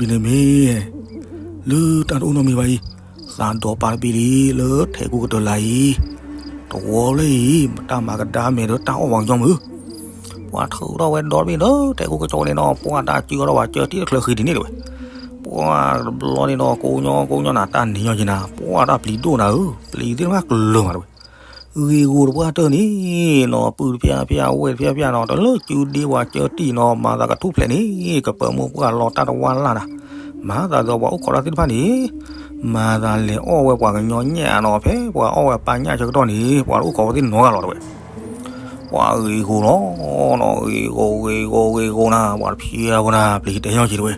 သးဒီးပာ်တဘ့ၣ်လံ လၢထဲကူကတၢၢ်လၢအံၤ, တဝီလၢအံၤ တၢ်မၤကဒါမဲာ်ဒီးတၢ်အီၣ်ပှၤကညီမုၢ်, ပှၤထုးထီၣ်ဝဲဒီတဘ့ၣ်ဒီး ထဲကူကဆိးန့ၣ်နီၤ ပှၤတၢ်စုအီၤဒီးပှၤကၢတံၢ်တချုးဃံဒ်န့ၣ်တဝဲ, ပှၤတဘျီန့ၣ်နီၤ ကိးညီကိးညီနၤ တၢ်နံၤညီယံၤနၤ ပှၤတၢ်ပျံၤဒိၣ်နၤဧၢ, ပျံၤသ့ၣ်တဖၣ်ကလၢၤမးတဝဲ ဂ့ၤဂီၤတပှၢ်တၢၢ်န့ၣ်နီၤ ပုၢ်တဖျၢၣ်ဖျၢၣ် ဝဲၢ်တဖျၢၣ်ဖျၢၣ်နီၤ တလၢစုဒ့ပှၤကၢတံၢ်နီၤ မၤသးကထူၣ်ဖျဲးန့ၣ် ကပၢၤမိၢ်ပှၢ်လီၤတၢ်တဝၢ်လၢ်နၤ, မၤသးဒ်သိးပှၤအိၣ်ခိးတၢ်သ့ၣ်တဖၣ်န့ၣ်, မၤသးလဲၤအီၣ်ဝဲပှၤကညီညၣ်နီၤ ဖဲပှၤအီၣ်ဝဲပၢ်ညၣ်ဆၢကတီၢ်န့ၣ် ပှၤတအိၣ်ခိးဝဲသ့ၣ်နီတဂၤလီၤတဝဲ ပှၤဂ့ၤဂီၤလီၤ, ဂ့ၤဂီၤဂ့ၤဂီၤဂ့ၤဂီၤနၤ ပှၤတဖျၢၣ်ဖိနၤ ပျံၤတဲညီက့ၤတဝဲ,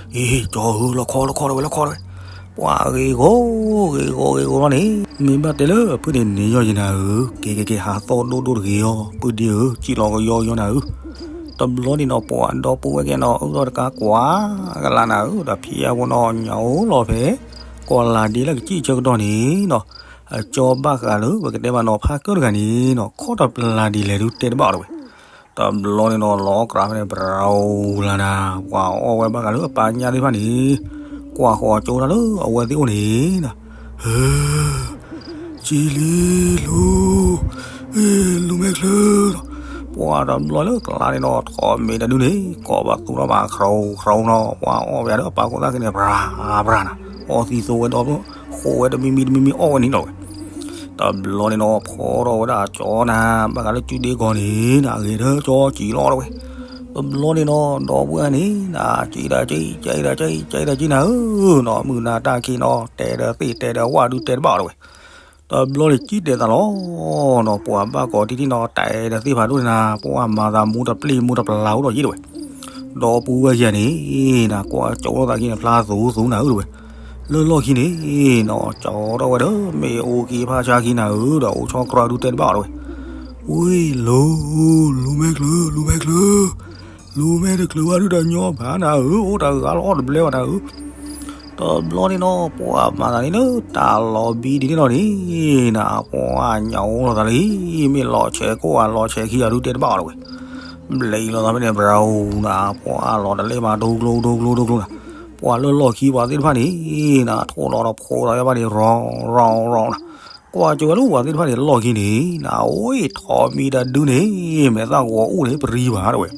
အံၤ ကၠီဧၢ လီခီလီခီတဝဲ လီခီတဝဲ, ပှၤဂ့ၤဂီၤ ဂ့ၤဂီၤဂ့ၤဂီၤလီၤန့ၣ် မ့ၢ်ဘၣ်တဲလၢအဖုၣ်န့ၣ် နံၤညီယံၤနၤဧၢ, ကဲကဲကဲ ဟးသီၣ်ဒိၣ်ဒိၣ်တဂ့ၤအီၤ ပုၢ်ဒ့ဧၢ, စံၣ်လီၤကယီကယီနၤဧၢ, တဘျီန့ၣ်နီၤ ပှၤဒီပုၢ်ဝဲၢ်ကဲနီၤ အုၣ်ထီၣ်တကါကွၢ်ကလးနၤဧၢ, ဒီးဖံးအဝဲနီၤ ညၣ်အိၣ်လီၤဖဲ ကီၢ်လၤဒ့လၢကစံၣ်ဆၢကတီၢ်န့ၣ်နီၤ, အကၠီဘၣ်ဃးလၢပကတဲမးနီၤ ဖါကၢၣ်တဂၤန့ၣ်နီၤ ခီၣ်တပျၢ်ဒ်လဲၣ်ဒုးတဲတဘၣ်အီၤတဝဲ တဘျီန့ၣ်နီၤ လီၤအီၣ်ကြးဖဲန့ၣ် ဘြၤလၢနၤ ပှၤအီၣ်ဝဲဘၣ်ဃးလၢအပၢ်ညၣ်သ့ၣ်တဖၣ်န့ၣ်, ကွၢ်ဃီၤကၠိတၢ်လၢအဝဲသ့ၣ်အိၣ်န့ၣ်နၤ, ဧၢ, ကၠံလံလူၤ, အ့ၣ် လူၤမဲာ်ချၢနီၤ, ပှၤတဘျီလၢကျါန့ၣ်နီၤ ထိးမ့ၢ်တဒုန့ၣ် ကိးပသူထီၣ်ဘၣ် ခြူးခြူးနီၤ ပှၤအီၣ်ဝဲဒၣ်အပၢ်ခိၣ်သၣ်ခံန့ၣ် ဘြၤဘြၤနၤ, အီၣ်သံသိဝဲဒီး ဃိးဝဲတမံၤမံၤတမံၤမံၤအီၣ်ဝဲန့ၣ်လီၤဝဲ တဘျီန့ၣ်နီၤ ဖီထီၣ်ဝဲဒၣ်ကၠီနၤ ဘၣ်ဃးလၢစုဒ့ကီၢ်န့ၣ် နဂဲၤထၢကၠီစံးလီၤတဝဲ. တဘျီန့ၣ်နီၤ ဒီပုၢ်ဝဲၢ်န့ၣ် နကၠံဒၣ်ကၠံ ကၠံဒၣ်ကၠံ ကၠံဒၣ်ကၠံနၤဧၢနီၤ မုၢ်နၤတၢ်ခံနီၤ တဲဒီးသ့ၣ်တဲဒီးဝၣ်ဒုးတဲတဘၣ်အီၤတဝဲ. တဘျီန့ၣ်ကၠံတဲသးလီၤနီၤ ပှၤဘၣ်ကိးတံၢ်တံၢ်နီၤ တဲဒီးသ့ၣ်ဖးဒိၣ်န့ၣ်နၤ ပှၤမၤသးမူတပျ့ၤမူတပျၢ်အိၣ်ဒီးယံၤတဝဲ. ဒီပုၢ်ဝဲၢ်ခံဂၤန့ၣ် နကွၢ်ကၠီထီၣ်သးခံန့ၣ် ဖျါသူသူနၤဧၢတဝဲ. လၢလီၢ်ခံန့ၣ်နီၤ ကၠီထီၣ်ဝဲဒီး မ့ၣ်အူက့ဖးဆါခံနၤဧၢဒီး အိၣ်ဆီကြၢးဒုးတဲတဘၣ်အီၤတဝဲ. ဝံၤ လူၤ လူၤမဲာ်ချၢ လူၤမဲာ်ချၢ လူၤမဲာ်တချုးဘၣ်ဒုးတညီဘၣ်နၤဧၢ အိၣ်တဂၤလီၤအီၣ်တဘျဲဘၣ်နၤဧၢ. တဘျီန့ၣ်နီၤ ပှၤမၤသးန့ၣ်လၢတၢ်လီၤဘံဒံးန့ၣ်လီၤန့ၣ် နပှၤညၣ်အိၣ်လိာ်သးလၢဟံၣ် မ့ၢ်လီၤဆဲးကိၣ်ဧါလီၤဆဲးခံဂၤဒုးတဲတဘၣ်အီၤတဝဲ. ဘျဲအံၤလိာ်သးဖဲန့ၣ် ဘြၤအိၣ်နၤ ပှၤလီၤတလဲဘၣ် ဒိကျိ ဒိကျိ ဒိကျိနၤ. ပှၤလၢလီၢ်ခံပှၤသ့ၣ်တဖၣ်န့ၣ် နထိၣ်လီၤဒီးဖိးသးယဘၣ်န့ၣ် ရီၤ ရီၤ ရီၤနၤ. ကွၢ်ကၠိဝဲလၢပှၤသ့ၣ်တဖၣ်န့ၣ် လီၢ်ခံန့ၣ် နအိၣ်ထီၣ်မံတၢ်ဒုးန့ၣ် မဲာ်သၣ်ဂီၤအိၣ်န့ၣ် ပရံဘၣ်တဝဲ.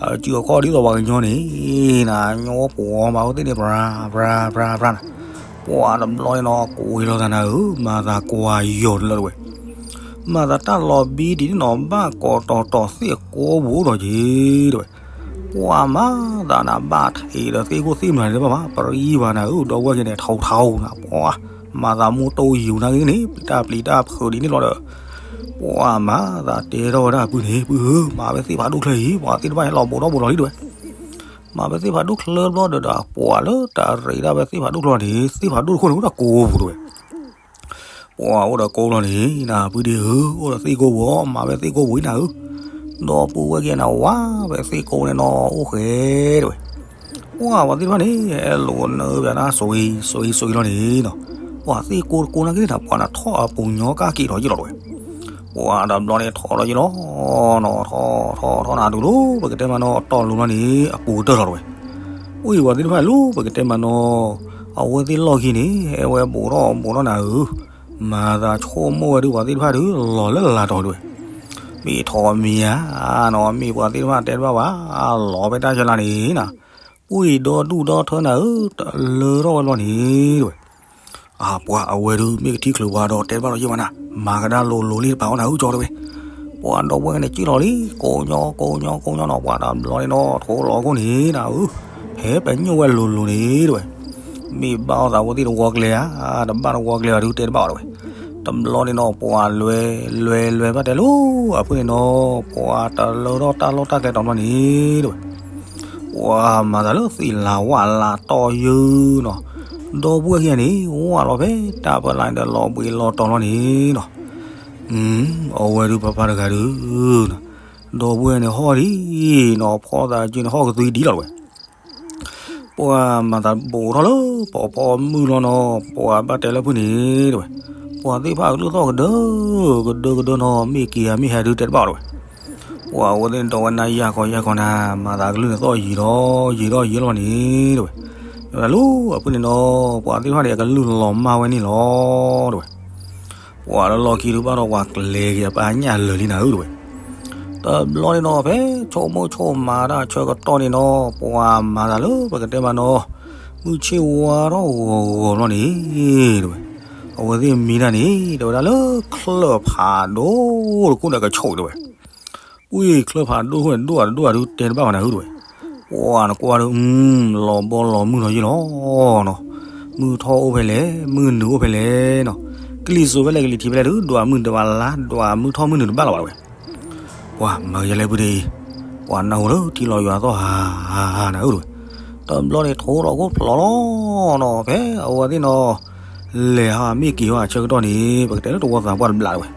အစုအခီၣ်ဒ်သိးပှၤကညီန့ၣ် နညိပှီၤမၤဝဲသ့ၣ်န့ၣ် ပြၤ ပြၤ ပြၤ ပြၤ ပြၤနၤ. ပှၤတဘျီန့ၣ်နီၤ ကိးလီၤသးနၤဧၢ မၤသးကွၢ်ယီၤတလၢတဝဲ. မၤသးတၢ်လီၤဘံဒံးန့ၣ်နီၤ ဘၣ်ကိးတီၤတီၤသ့ၣ်ကိးပူၤအိၣ်ဒီးက့ၤတဝဲ. ပှၤမၤသးနၤဘၣ်ထံးဒီးသ့ၣ်ကိၣ်သ့ၣ်မနုၤန့ၣ်ဘၣ်မး ပရံဘၣ်နၤဧၢ ဒီပုၢ်ဝဲၢ်ခံဂၤန့ၣ် ထီထီနၤ ပှၤ မၤသးမူတိယံာ်နၤဂ့ၤန့ၣ် ပျံၤတၢ်ပျံၤတၢ်ဖုးဒ်န့ၣ်လီၤဒီး ပှၤမၤသးတဲထီၣ်ဝဲဒၣ်အပုၢ်န့ၣ် ပုၢ်ဧၢ မၤဝဲသ့ၣ်ဖးဒိၣ်ချၢအံၤ ပှၤသ့ၣ်တဖၣ်ဟဲလီၤဘူးထီၣ်ဘူးလီၤလံတဝဲ. မၤဝဲသ့ၣ်ဖးဒိၣ်ချၢဘျီဒီး ပှၤလၢတၢ်ရ့ဒၣ်ဝဲသ့ၣ်ဖးဒိၣ်ချၢန့ၣ် သ့ၣ်ဖးဒိၣ်တခိၣ်န့ၣ် အိၣ်ဒီးကိးပူၤတဝဲ. ပှၤအိၣ်ဒီးကိးလီၤန့ၣ် နပုၢ်ဒ့ဧၢ အိၣ်ဒီးသ့ၣ်ကိးပူၤ မၤဝဲသ့ၣ်ကိးပူၤအံၤနၤဧၢ. ဒီပုၢ်ဝဲၢ်ခံဂၤန့ၣ် ဝါဝဲသ့ၣ်ကိးန့ၣ်နီၤ အိၣ်ဃဲတဝဲ. ပှၤပှၤသ့ၣ်တဖၣ်န့ၣ် ဟဲလိာ်နၢဘၣ်နၤ စွံ စွံ စွံလီၤန့ၣ်နီၤ. ပှၤသ့ၣ်ကိးတကိးနာ်က့န့ၣ် ပှၤနထီၣ်အပူၤညီကၢ်က့ၤထီၣ်ယ့ၢ်လီၤတဝဲ. ပှၤတဘျီန့ၣ်ထီၣ်လီၤယ့ၢ်လီၤနီၤ ထီၣ်ထီၣ်ထီၣ်နၤဒုးလိၤ ပကတဲမးနီၤ တီၢ်လိၤလီၤန့ၣ် အပူၤကတၢၢ်လီၤတဝဲ. အိၣ်အံၤပှၤသ့ၣ်တဖၣ်လၢ ပကတဲမးနီၤ အဝဲသ့ၣ်လီၢ်ခံန့ၣ် ဟဲဝဲဘူးထီၣ်ဘူးထီၣ်နၤဧၢ. မၤသးဆိကမိၣ်ဝဲဒုးပှၤသ့ၣ်တဖၣ်ဒုး လီၤလၢလၤတီၤတဝဲ. မ့ၢ်ထီၣ်မံၤဧါနီၤ မ့ၢ်ပှၤသ့ၣ်တဖၣ်တဲတဘၣ်ဘၣ် လီၤဖဲတၢ်ဆၢလၢ်န့ၣ်နၤ. ပှ့ၤဒီဒူၣ်ဒီထၢနၤဧၢ တလၢထီၣ်ဝဲဘျီန့ၣ်တဝဲ. အပှၤအဝဲဒုး မ့ၢ်ကထံၣ်ချုးပှၤဒီးတဲတဘၣ်ဒီးယ့ၢ်မးနၤ မၤကဒါလိၤလိၤလံတပာ်အီၣ်နၤဧၢကၠီတဝဲ. ပှၤဒီပုၢ်ဝဲၢ်န့ၣ် ကံၣ်လီၤလံ ကိးညီ ကိးညီ ကိးညီနီၤ ပှၤတဘျီန့ၣ်နီၤ ထိၣ်လီၤခိၣ်န့ၣ်နၤဧၢ ဟဲပညိၣ်ဝဲလိၤလိၤန့ၣ်တဝဲ. မ့ၢ်ဘၣ်အီၣ်သးဝဲသ့ၣ်တဝီကျဲဧါ တဘၣ်တဝီကျဲဘၣ်ဒုးတဲတဘၣ်အီၤတဝဲ. တဘျီန့ၣ်နီၤ ပှၤလွဲ လွဲ လွဲဘၣ်တဲလၢ အဖုန့ၣ်နီၤ ပှၤတလၢထီၣ်တၢ်လီၢ်တၢ်ကျဲတီၤဘျီန့ၣ်တဝဲ. ပှၤမၤသးလၢသ့ၣ်လၤဝၣ်လၤတီၢ်ယုၢ်နီၤ. ဒီပုၢ်ဝဲၢ်ခံဂၤန့ၣ် ဝၢ်လီၤဖဲတၢ်ဖီလာ်န့ၣ်ဒီးလီၤဘှံးလီၤတီၤလီၤန့ၣ်နီၤ. အဝဲဒုးပပၢ်တဂၤဒုး ဒီပုၢ်ဝဲၢ်န့ၣ်ဟီၣ်ဒံးနီၤ ဖီသးက့န့ၣ်ဟီၣ်ကသွံဒံးလီၤတဝဲ. ပှၤမၤသးဘူးထီၣ်လၢ ပီၤဖီမုၢ်လီၤနီၤ ပှၤဘၣ်တဲလၢဖုန့ၣ်တဝဲ. ပှၤသ့ၣ်တဖၣ်အကလုၢ်သီၣ်ကဒၢ ကဒၢကဒၢနီၤ မ့ၢ်က့ၤဧါမ့ၢ်ဟဲဒုးတဲတဘၣ်အီၤတဝဲ. ပှၤအဝဲသ့ၣ်န့ၣ်ဒီးဝဲနၤယၤခီယၤခီနၤ မၤသးကလုၢ်န့ၣ်သီၣ်ယံာ်ဒီးယံာ်ဒီးယံာ်လီၤန့ၣ်တဝဲ. လၢအဖုန့ၣ်နီၤ ပှၤသ့ၣ်တဖၣ်န့ၣ် အကလုၢ်လီၤမၢ်ဝဲန့ၣ်လီၤတဝဲ. ပှၤလၢလီၢ်ခံဒုးဘၣ်ဒီးပှၤကျဲၤက့ၤအပၢ်ညၣ်လၢာ်လံနၤဧၢတဝဲ. တဘျီန့ၣ်နီၤ ဖဲဆိကမိၣ်ဆိကမးတၢ်ဆၢကတီၢ်န့ၣ်နီၤ ပှၤမၤသးလၢပကတဲမးနီၤ မုၢ်ဆ့ၣ်ဝါထီၣ်ဂီၤဂီၤလီၤန့ၣ်တဝဲ. အဝဲသ့ၣ်မံတၢ်န့ၣ် တဲဝဲဒၣ်လၢချၢၣ်ဖးဒိၣ်တခိၣ်န့ၣ်ကဆိးတဝဲ. ပှ့ၤချၢၣ်ဖးဒိၣ်တခိၣ်န့ၣ် ဒိၣ်အတဒိၣ်အဒုးတဲတဘၣ်ဘၣ်နၤဧၢတဝဲ. ပှၤနကွၢ်ဒီး လီၤဘီလီၤမုၢ်လီၤယ့ၢ်လီၤနီၤ. မုၢ်ထီၣ်အိၣ်ဖဲလဲၣ် မုၢ်နုာ်အိၣ်ဖဲလဲၣ်နီၤ. ကလံၤစိးဖဲလဲၣ်ကလံၤထံးဖဲလဲၣ်ဒုး ဒွးမုၢ်တဘၣ်လါ ဒွးမုၢ်ထီၣ်မုၢ်နုာ်တဘၣ်လီၤဘၣ်တဝဲ. ပှၤမၤယလဲၣ်ဖုဒ့အံၤ ပှၤနၢ်ဟူလၢထံလီၤယွၤသီၣ်ဟါဟါနၤဧၢတဝဲ. တဘျီန့ၣ်ထိၣ်လီၤခိၣ်ဖျိးလီၤနီၤ ဖဲအဝဲသ့ၣ်နီၤ လဲၤဟးမ့ၢ်က့ၤဟီၣ်အဆၢကတီၢ်န့ၣ် ပကတဲလၢတဝီသးပှၢ်တဘျးတဝဲ.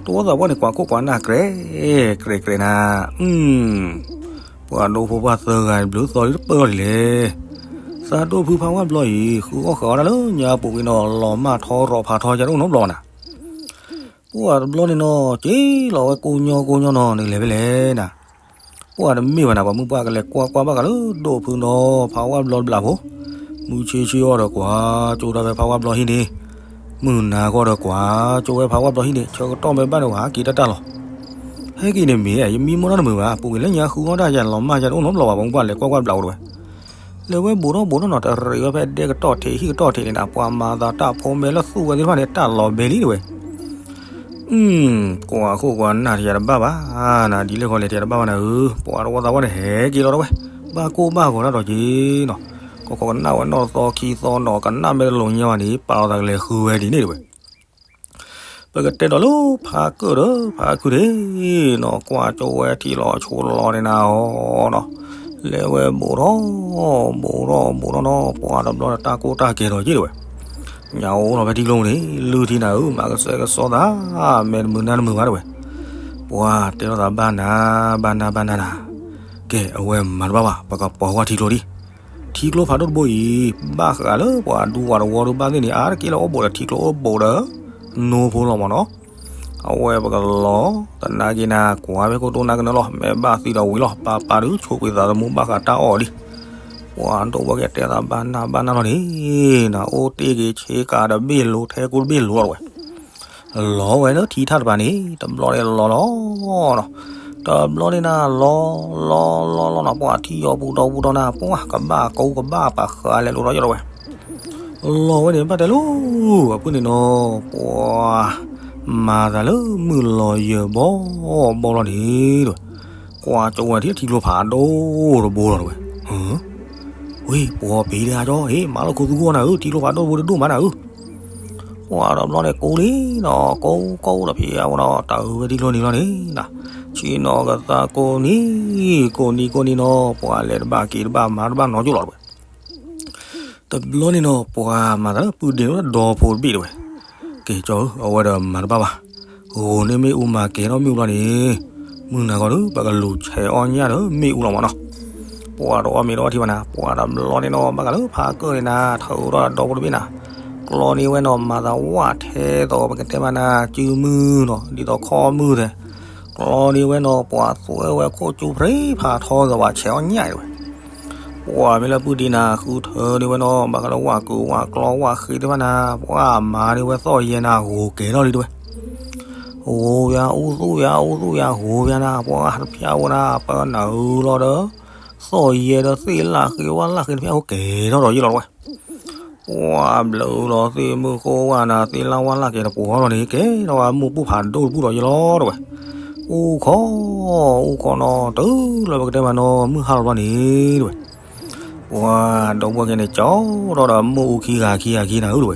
တဝီသးပှၢ်န့ၣ် ကွၢ်ခိၣ်ကွၢ်နၢ်ကြဲး ကြဲးကြဲးနၤ, ပှၤဒိဖိပှၢ်သၢဂၤဘျုးသီဒ်တပၢၢ်လီၤဒ်လဲၣ်. သးဒိၣ်ဖုဖးဝၣ်ဘျီအံၤ ဃုအီၣ်ဃုအီတၢ်လၢညါပူၤကွံာ်နီၤ လီၤမၢ်ထီရီၣ်ဖးထီယါတအိၣ်နီတဘျီဘၣ်နၤ. ပှၤတဘျီန့ၣ်နီၤ က့ၤလီၤဝဲကိးညီကိးညီနီၤ နကလဲၤဖဲလဲၣ်နၤ. ပှၤတမ့ၢ်ဘၣ်နၤ ပှၤမုၢ်ပှၢ်ကလဲၤကွၢ်ကွၢ်ဘၣ်ဃးလၢဒိၣ်ဖုနီၤ ဖးဝၣ်ဘျီတဘျးဖိ, မုၢ်ဆ့ၣ်ဆ့ၣ်အီၤဒီးကွၢ် ကၠိဒၣ်ဝဲဖးဝၣ်ဘျီဟံၣ်န့ၣ်, မုၢ်နၤဃီဒီးကွၢ် ကၠိဝဲဖးဝၣ်ဘျီဟံၣ်န့ၣ် ဆၢကတီၢ်မ့ၢ်ဘၣ်န့ၣ် ပှၤဟးက့ၤတၢ်တၢ်လီၤ. ဟဲက့ၤန့ၣ်မ့ၢ် ယမံမီၢ်နီတမုာ်ဘၣ် ပူၤကွံာ်လၢညါဃုအီၣ်တၢ်ယၤလီၤမၢ်ယၤတအိၣ်နီတဘျီဘၣ် ပှၤမုၢ်ပှၢ်လဲၤကွၢ်ကွၢ်တဘျးဖိတဝဲ. လဲၤဝဲဘူးထီၣ်ဘူးထီၣ်နီၤ တရံးဝဲဖဲဒဲကတီၢ်ထံးဟံၣ်ကတီၢ်ထံးန့ၣ်နၤ ပှၤမၤသးတၢ်ဖိမဲလၢသူၣ်ဝဲသ့ၣ်တဖၣ်န့ၣ် တၢ်လီၤဘဲလံတဝဲ. ကွၢ်ခိၣ်ကွၢ်နၢ်တယၤတဘၣ်ဘၣ်နၤ ဒ်လဲၣ်ဃီလဲၤတယၤတဘၣ်ဘၣ်နၤဧၢ, ပှၤတဝီသးဝီန့ၣ် ဟဲက့ၤလီၤတဝဲ, ဘၣ်ကိၢ်ဘၣ်ဂီၤတၢ်ဒီးက့ၤနီၤ, ကီၢ်ခီကနၣ်ဝဲနီၢ်တသီခံသီနီၤ ကနၣ်မဲာ်တလိာ်ညါဘၣ်န့ၣ် ပာ်လီၤသးကလဲၤဃုဝဲဒ်န့ၣ်တဝဲ. ပကတဲဒီးလၢဖးကၢၣ်ဒီးဖးခုန့ၣ်နီၤ ကွၢ်ကၠိဝဲထံလီၤဆိလီၤန့ၣ်နၤအီၤနီၤ, လဲၤဝဲဘူးထီၣ် ဘူးထီၣ်ဘူးထီၣ်နီၤ ပှၤတဘျီဒီးတၢ်ကိၢ်တၢ်ကဲၤဒီးက့ၤတဝဲ. ညၣ်အိၣ်လီၤဖဲထံကျိန့ၣ် လုၢ်ထံနၤဧၢ မၤကစဲကစီသး မဲာ်တမုာ်နါတမုာ်ဘၣ်တဝဲ. ပှၤတဲလိာ်သးဘၣ်နၤ ဘၣ်နၤဘၣ်နၤနၤ, ကဲအဝဲမၤတဘၣ်ဘၣ် ပကပိာ်ကွၢ်ထံကျိဒံး, ထံကျိဖးဒိၣ်တဘိအံၤ ဘၣ်ဃးလၢပှၤဒူပှၤတဝီဒုဘၣ်သ့ၣ်န့ၣ် အါတက့ၢ်လၢအိၣ်ဘူးဒီးထံကျိအိၣ်ဘူးဒီး နိဖိလီၤမးနီၤ. အဝဲပကလီၤ သနာ်က့နၤ ကွၢ်ဖဲခိၣ်တိၢ်နၢ်ကနၢလီၤ မဲာ်ဘၣ်သံဒီးဝံၤလီၤ ပၢ်ပၢ်ဒုးဆိၣ်ကွံာ်သးသမူဘၣ်ဃးတၢ်အီၣ်ဒံး, ပှၤဒိၣ်ဘၣ်က့ၤတဲသးဘၣ်နၤဘၣ်နၤလီၤန့ၣ်, နအိၣ်တ့ၢ်က့ၤဆ့ကၤတဘ့ၣ်လိၤ ထဲကူတဘ့ၣ်လိၤလီၤတဝဲ. လီၤဝဲလၢထံထၣ်တပၤန့ၣ် တဘျီန့ၣ်လီၤလီၤနီၤ, တဘျီန့ၣ်နၤ လီၤ လီၤ လီၤ လီၤနီၤ ပှၤထံၣ်အီၤပူၤဒီပူၤဒီနၤ ပှၤကဘၣ်ကိၢ်ကဘၣ်ပာ်ဃာ်လဲၤလိၤဒီးယီၤတဝဲ. လီၤဝဲန့ၣ် ဘၣ်တဲလၢ အဖုၣ်န့ၣ်နီၤ ပှၤမၤသးလၢမုၢ်လီၤယၢၤဘီဘီလီၤန့ၣ်တဝဲ, ကွၢ်ကၠိဝဲထံထံကျိဖးဒိၣ်တဘိလီၤတဝဲ. ဝံၤ ပှၤဖံးတဂၤကၠီ ဟ့ၣ်မၤလီၢ်ခိၣ်သူဂီၢ်နၤဧၢ ထံကျိဖးဒိၣ်တဘိတဒိၣ်မးနၤဧၢ. ပှၤတဘျီန့ၣ်ကိးလံနီၤ ကိးကိးဒီးဖံးအဝဲနီၤ တၢ်အုးဝဲထံကျိန့ၣ်လီၤန့ၣ်နၤ, ဆ့ၣ်နီၤကသးကိးနံၤ ကိးနံၤကိးနံၤနီၤ ပှၤလဲၤတဘၣ်က့ၤတဘၣ်မၤတဘၣ်နီၤကၠိလီၤတဝဲ. တဘျီန့ၣ်နီၤ ပှၤမၤသးလၢပုၢ်ဒ့န့ၣ်ဒီဖိတဘ့ၣ်တဝဲ, ကဲကၠီဧၢ အဝဲဒီးမၤတဘၣ်ဘၣ်, ဂိၤန့ၢ်မ့ၣ်အူမၤကဲၤထီၣ်မ့ၣ်အူလီၤန့ၣ်, မုၢ်နၤဂီၤဒီး ပကလူၤဆဲးအီၣ်ညၣ်ဒီးမ့ၣ်အူလီၤမးနီၤ. ပှၤတအီၣ်မ့ၤတအီထံဘၣ်နၤ ပှၤတဘျီန့ၣ်နီၤ ဘၣ်ဃးလၢဖးကၢၣ်န့ၣ်နၤ ထၢဒီးဒီဖိတဘ့ၣ်နၤ, ကျီန့ၢ်ဝဲနီၤ မၤသးဝၣ်ထဲသိးပကတဲမးနၤ စုမုၢ်နီၤ ဒ်သိးခီမုၢ်သဲး, ကျီန့ၢ်ဝဲနီၤ ပှၤသွဲဝဲခိၣ်ကၠူဖရံဖးထီသးဝဲဆဲးအီၣ်ညၣ်တဝဲ. ပှၤမ့ၢ်လၢပုၢ်ဒ့နၤ ဃုထၢန့ၢ်ဝဲနီၤ ဘၣ်ဃးလၢဝၣ်ကုာ်ဝၣ်ကျီဝၣ်ဃ့သ့ၣ်တဖၣ်နၤ ပှၤမၤန့ၢ်ဝဲသီၣ်ယဲနၤ ဂိၤကဲၤထီၣ်လံတဝဲ. ဂိၤယါအူသူၣ်ယါအူသူၣ်ယါဂိၤယါနၤ ပှၤတဖျါဝဲနၤ ပနၢ်အုလီၤဒီး သီၣ်ယဲဒီးသ့ၣ်လၣ်ဃ့ဝၣ်လၣ်ဃ့တဖျါအိၣ်ကဲၤထီၣ်ဒီးယ့ၣ်လီၤတဝဲ. ပှၤဘျုးလီၤသ့ၣ်မုၢ်ဃိဝဲနၤ သ့ၣ်လၣ်ဝၣ်လၣ်ကဲၤတပှီၤလီၤန့ၣ် ကဲထီၣ်ဝဲမုၢ်ပူၤဖးဒိၣ်တပူၤဒီးယ့ၣ်လီၤတဝဲ. အူခီ အူခီနီၤ တုၤလၢပကတဲမးနီၤ မုၢ်ဟါလီၤဘျီန့ၣ်တဝဲ. ပှၤဒီပုၢ်ဝဲၢ်ကဲန့ၣ် ကၠီထီၣ်ဒီးမိၢ်အူခံဂၤခံဂၤခံနၤဧၢတဝဲ.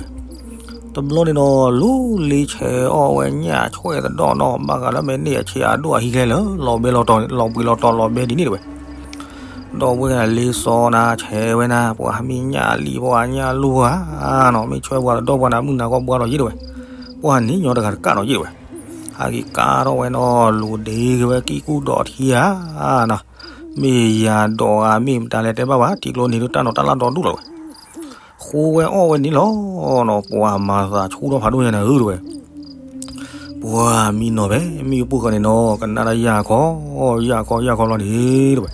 တဘျီန့ၣ်နီၤ လူၤလ့ဆဲးအီၣ်ဝဲညၣ်ဆွဲၣ်သဒီၣ်နီၤ ဘၣ်ဃးလၢမဲာ်န့ၢ်အဆံးအဒိၣ်အဟံးကျဲလၢ လီၤဘဲလီၤတီၤ လီၤဘှံးလီၤတီၤလီၤဘဲဒ်န့ၣ်တဝဲ. ဒီပုၢ်ဝဲၢ်ကဲန့ၣ် လ့စီနၤဆဲးဝဲနၤ ပှၤမ့ၢ်ညၣ်လံပှၤညၣ်လူၤဧါနီၤ မ့ၢ်ဆွဲပှၤသဒီၣ်ပှၤနၤ မုၢ်နၤကီၢ်ဘှါဒီးယ့ၣ်တဝဲ. ပှၤန့ၣ်ညီတဂၤတကးဒီးယ့ၣ်တဝဲ. ဟးက့ၤကါထီၣ်ဝဲနီၤ လူၤဒ့က့ၤဝဲကံၢ်ကူၣ်ဒီးထံဧါနီၤ, မ့ၢ်ယၤဒီးဧါ မ့ၢ်မတၤလဲၣ်တဲဘၣ်ဘၣ် ထံကျိန့ၣ်ဒုးတၢ်နီၤတၢ်လၢ်ဒီဒူၣ်လီၤတဝဲ. ဃိဝဲအီၣ်ဝဲန့ၣ်လီၤနီၤ ပှၤမၤသးဆူထီၣ်ဖးဒိၣ်ညါနၤဧၢတဝဲ. ပှၤမံနီၤဖဲမံပူၤဃီန့ၣ်နီၤ ကနၣ်တၢ်ယၢ်ခီ ယၢ်ခီယၢ်ခီလီၤန့ၣ်တဝဲ.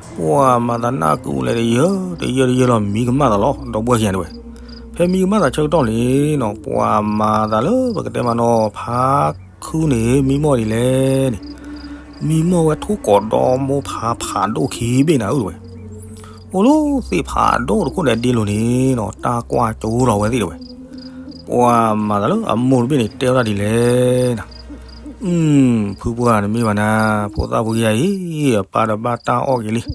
ပှၤမၤသးနၢ်ကူလဲၤတယၢတယၢတယၢလီၤ မံကမၣ်သးလီၤ ဒီပုၢ်ဝဲၢ်ခံဂၤတဝဲ. ဖဲမံကမၣ်သးဆၢကတီၢ်န့ၣ်နီၤ ပှၤမၤသးလၢပကတဲမးနီၤ ဖးခုန့ၣ် မံမီၢ်ဒ်လဲၣ်န့ၣ် မံမီၢ်ဝဲထိၣ်ကိးဒီမိၢ်ဖးဖးဒိၣ်ခံဘ့ၣ်နၤဧၢတဝဲ. အိၣ်လၢသ့ၣ်ဖးဒိၣ်တခိၣ်န့ၣ်ဒ့လိၤန့ၣ်နီၤ တၢ်ကွၢ်ကၠိလီၤဝဲသ့ၣ်တဝဲ. ပှၤမၤသးလၢအမိၢ်တဘ့ၣ်န့ၣ် တဲဝဲဒၣ်ဒ်လဲၣ်နၤ. ဖုပှၢ်နမ့ၢ်ဘၣ်နၤ ဖိသၣ်ဖိခံဂၤအံၤ အပၢ်ဒီးဘၣ်တၢ်အီၣ်က့ၤလံ.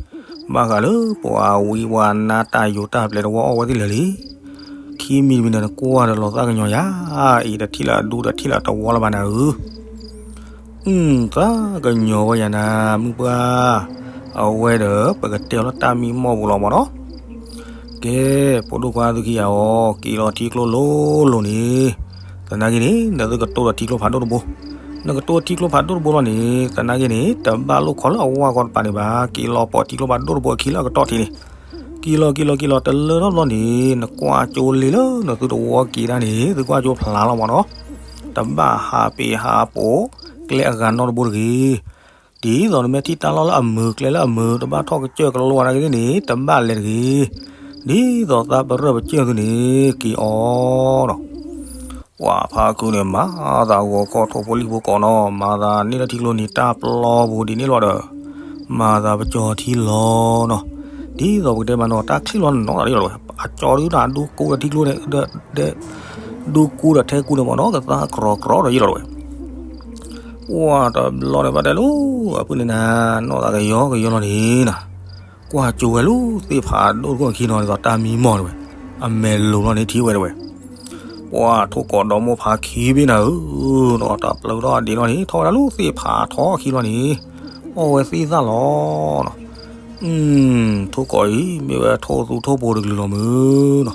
ဘၣ်ဃးလၢပှၤဝံပှၤနါတၢ်ယိၤတၢ်ပျဲတဝီအီၣ်ဝဲသ့ၣ်လၢာ်လံ. ခံမံၤတမံၤန့ၣ် နကွၢ်ဒီးလီၤသးကညီၤယၤ အံၤတထံၣ်လၢအဒူတထံၣ်လၢအတဝီလၢၤဘၣ်နၤဧၢ. သးကညီၤဝဲယၤနၤ မုၢ်ပှၢ်, အဝဲဒီးပကတဲအီၤလၢတၢ်မံမီၢ်ပူၤလီၤမးနီၤ. ကဲ, ဖိဒိၣ်ခွါသုခံဂၤအီၤ က့ၤလီၤထံကျိလိၤလိၤန့ၣ်, သနာ်က့န့ၣ် နသုကတိၢ်ဒီးထံကျိဖးဒိၣ်တဘိ, နကတိၢ်ထံကျိဖးဒိၣ်တဘိလီၤန့ၣ် သနာ်က့န့ၣ် တဘၣ်လိၣ်ခိးလၢအဝၢ်ကီတပၤန့ၣ်ဘၣ်, က့ၤလီၤပိာ်ထံကျိဖးဒိၣ်တဘိအခံလၢအကတီၢ်ထံးန့ၣ်, က့ၤလီၤက့ၤလီၤက့ၤလီၤ တလၢထီၣ်ဘျီန့ၣ် နကွၢ်ကၠိလ့လၢနသုတဝီက့ၤဒၣ်န့ၣ် သုကွၢ်ကၠိဖျါလီၤမးနီၤ, တဘၣ်ဟးပ့ၤဟးပိာ်ကျဲအဂၤနီတဘိတဂ့ၤ. ဒ်သိးနမ့ၢ်ထံၣ်တၢ်လီၢ်လၢအမုာ်ကျဲလၢအမုာ် တဘၣ်ထီၣ်ကစၢၢ်ကလိအနၢ်က့ၤသ့ၣ်န့ၣ် တဘၣ်လဲၤတဂ့ၤ. ဒ်သိးသးပရၢၢ်ပစၢၢ်သုန့ၣ် က့ၤအီၤဒီး ပှၤဖးခုန့ၣ် မၤသးဂီၤခီထိၣ်ဖိလံၣ်ဖိကိးနီၤ, မၤသးန့ၢ်လၢထံကျိန့ၣ်တၢ်ပျီပူၤဒ်န့ၣ်လီၤဒီး, မၤသးပကၠီၤထံလီၤနီၤ, ဒ်သိးပကတဲမးနီၤ တၢ်ချံၣ်လီၤနီၤတၢ်လီၤဝဲ, အကၠီဒုးတၢ်ဒိကိးဒီးထံကျိန့ၣ်, ဒိကိးဒီးထဲကူန့ၣ်မးနီၤ ကသါကြီကြီဒီးယံၤလီၤဝဲ. ပှၢ်တဘျီန့ၣ်ဘၣ်တဲလီၤ, အပုၢ်န့ၣ်နၤ, နီၢ်သးကယီကယီလီၤန့ၣ်နၤ, ကွၢ်ကၠိဝဲလၢသ့ၣ်ဖးဒိၣ်တခိၣ်ခံနီၤ ဒ်သိးတၢ်မံမီၢ်တဝဲ, အမဲာ်လိၤလီၤန့ၣ်ထံၣ်ဝဲတဝဲ. ပှၢ်ထိၣ်ကိးဒီမိၢ်ဖါခံဘ့ၣ်နၤဧၢ, ဒီးတၢ်ပျုးထီၣ်အဒံးလီၤန့ၣ် ထီၣ်ဝဲဒၣ်လၢသ့ၣ်ဖးထီခံလီၤန့ၣ်, အီၣ်ဝဲသ့ၣ်သၣ်လီၤနီၤ. ထိၣ်ကိးအံၤ မ့ၢ်ဝဲထိၣ်သူထိၣ်ပိၤတကလုာ်လီၤမုၢ်နီၤ.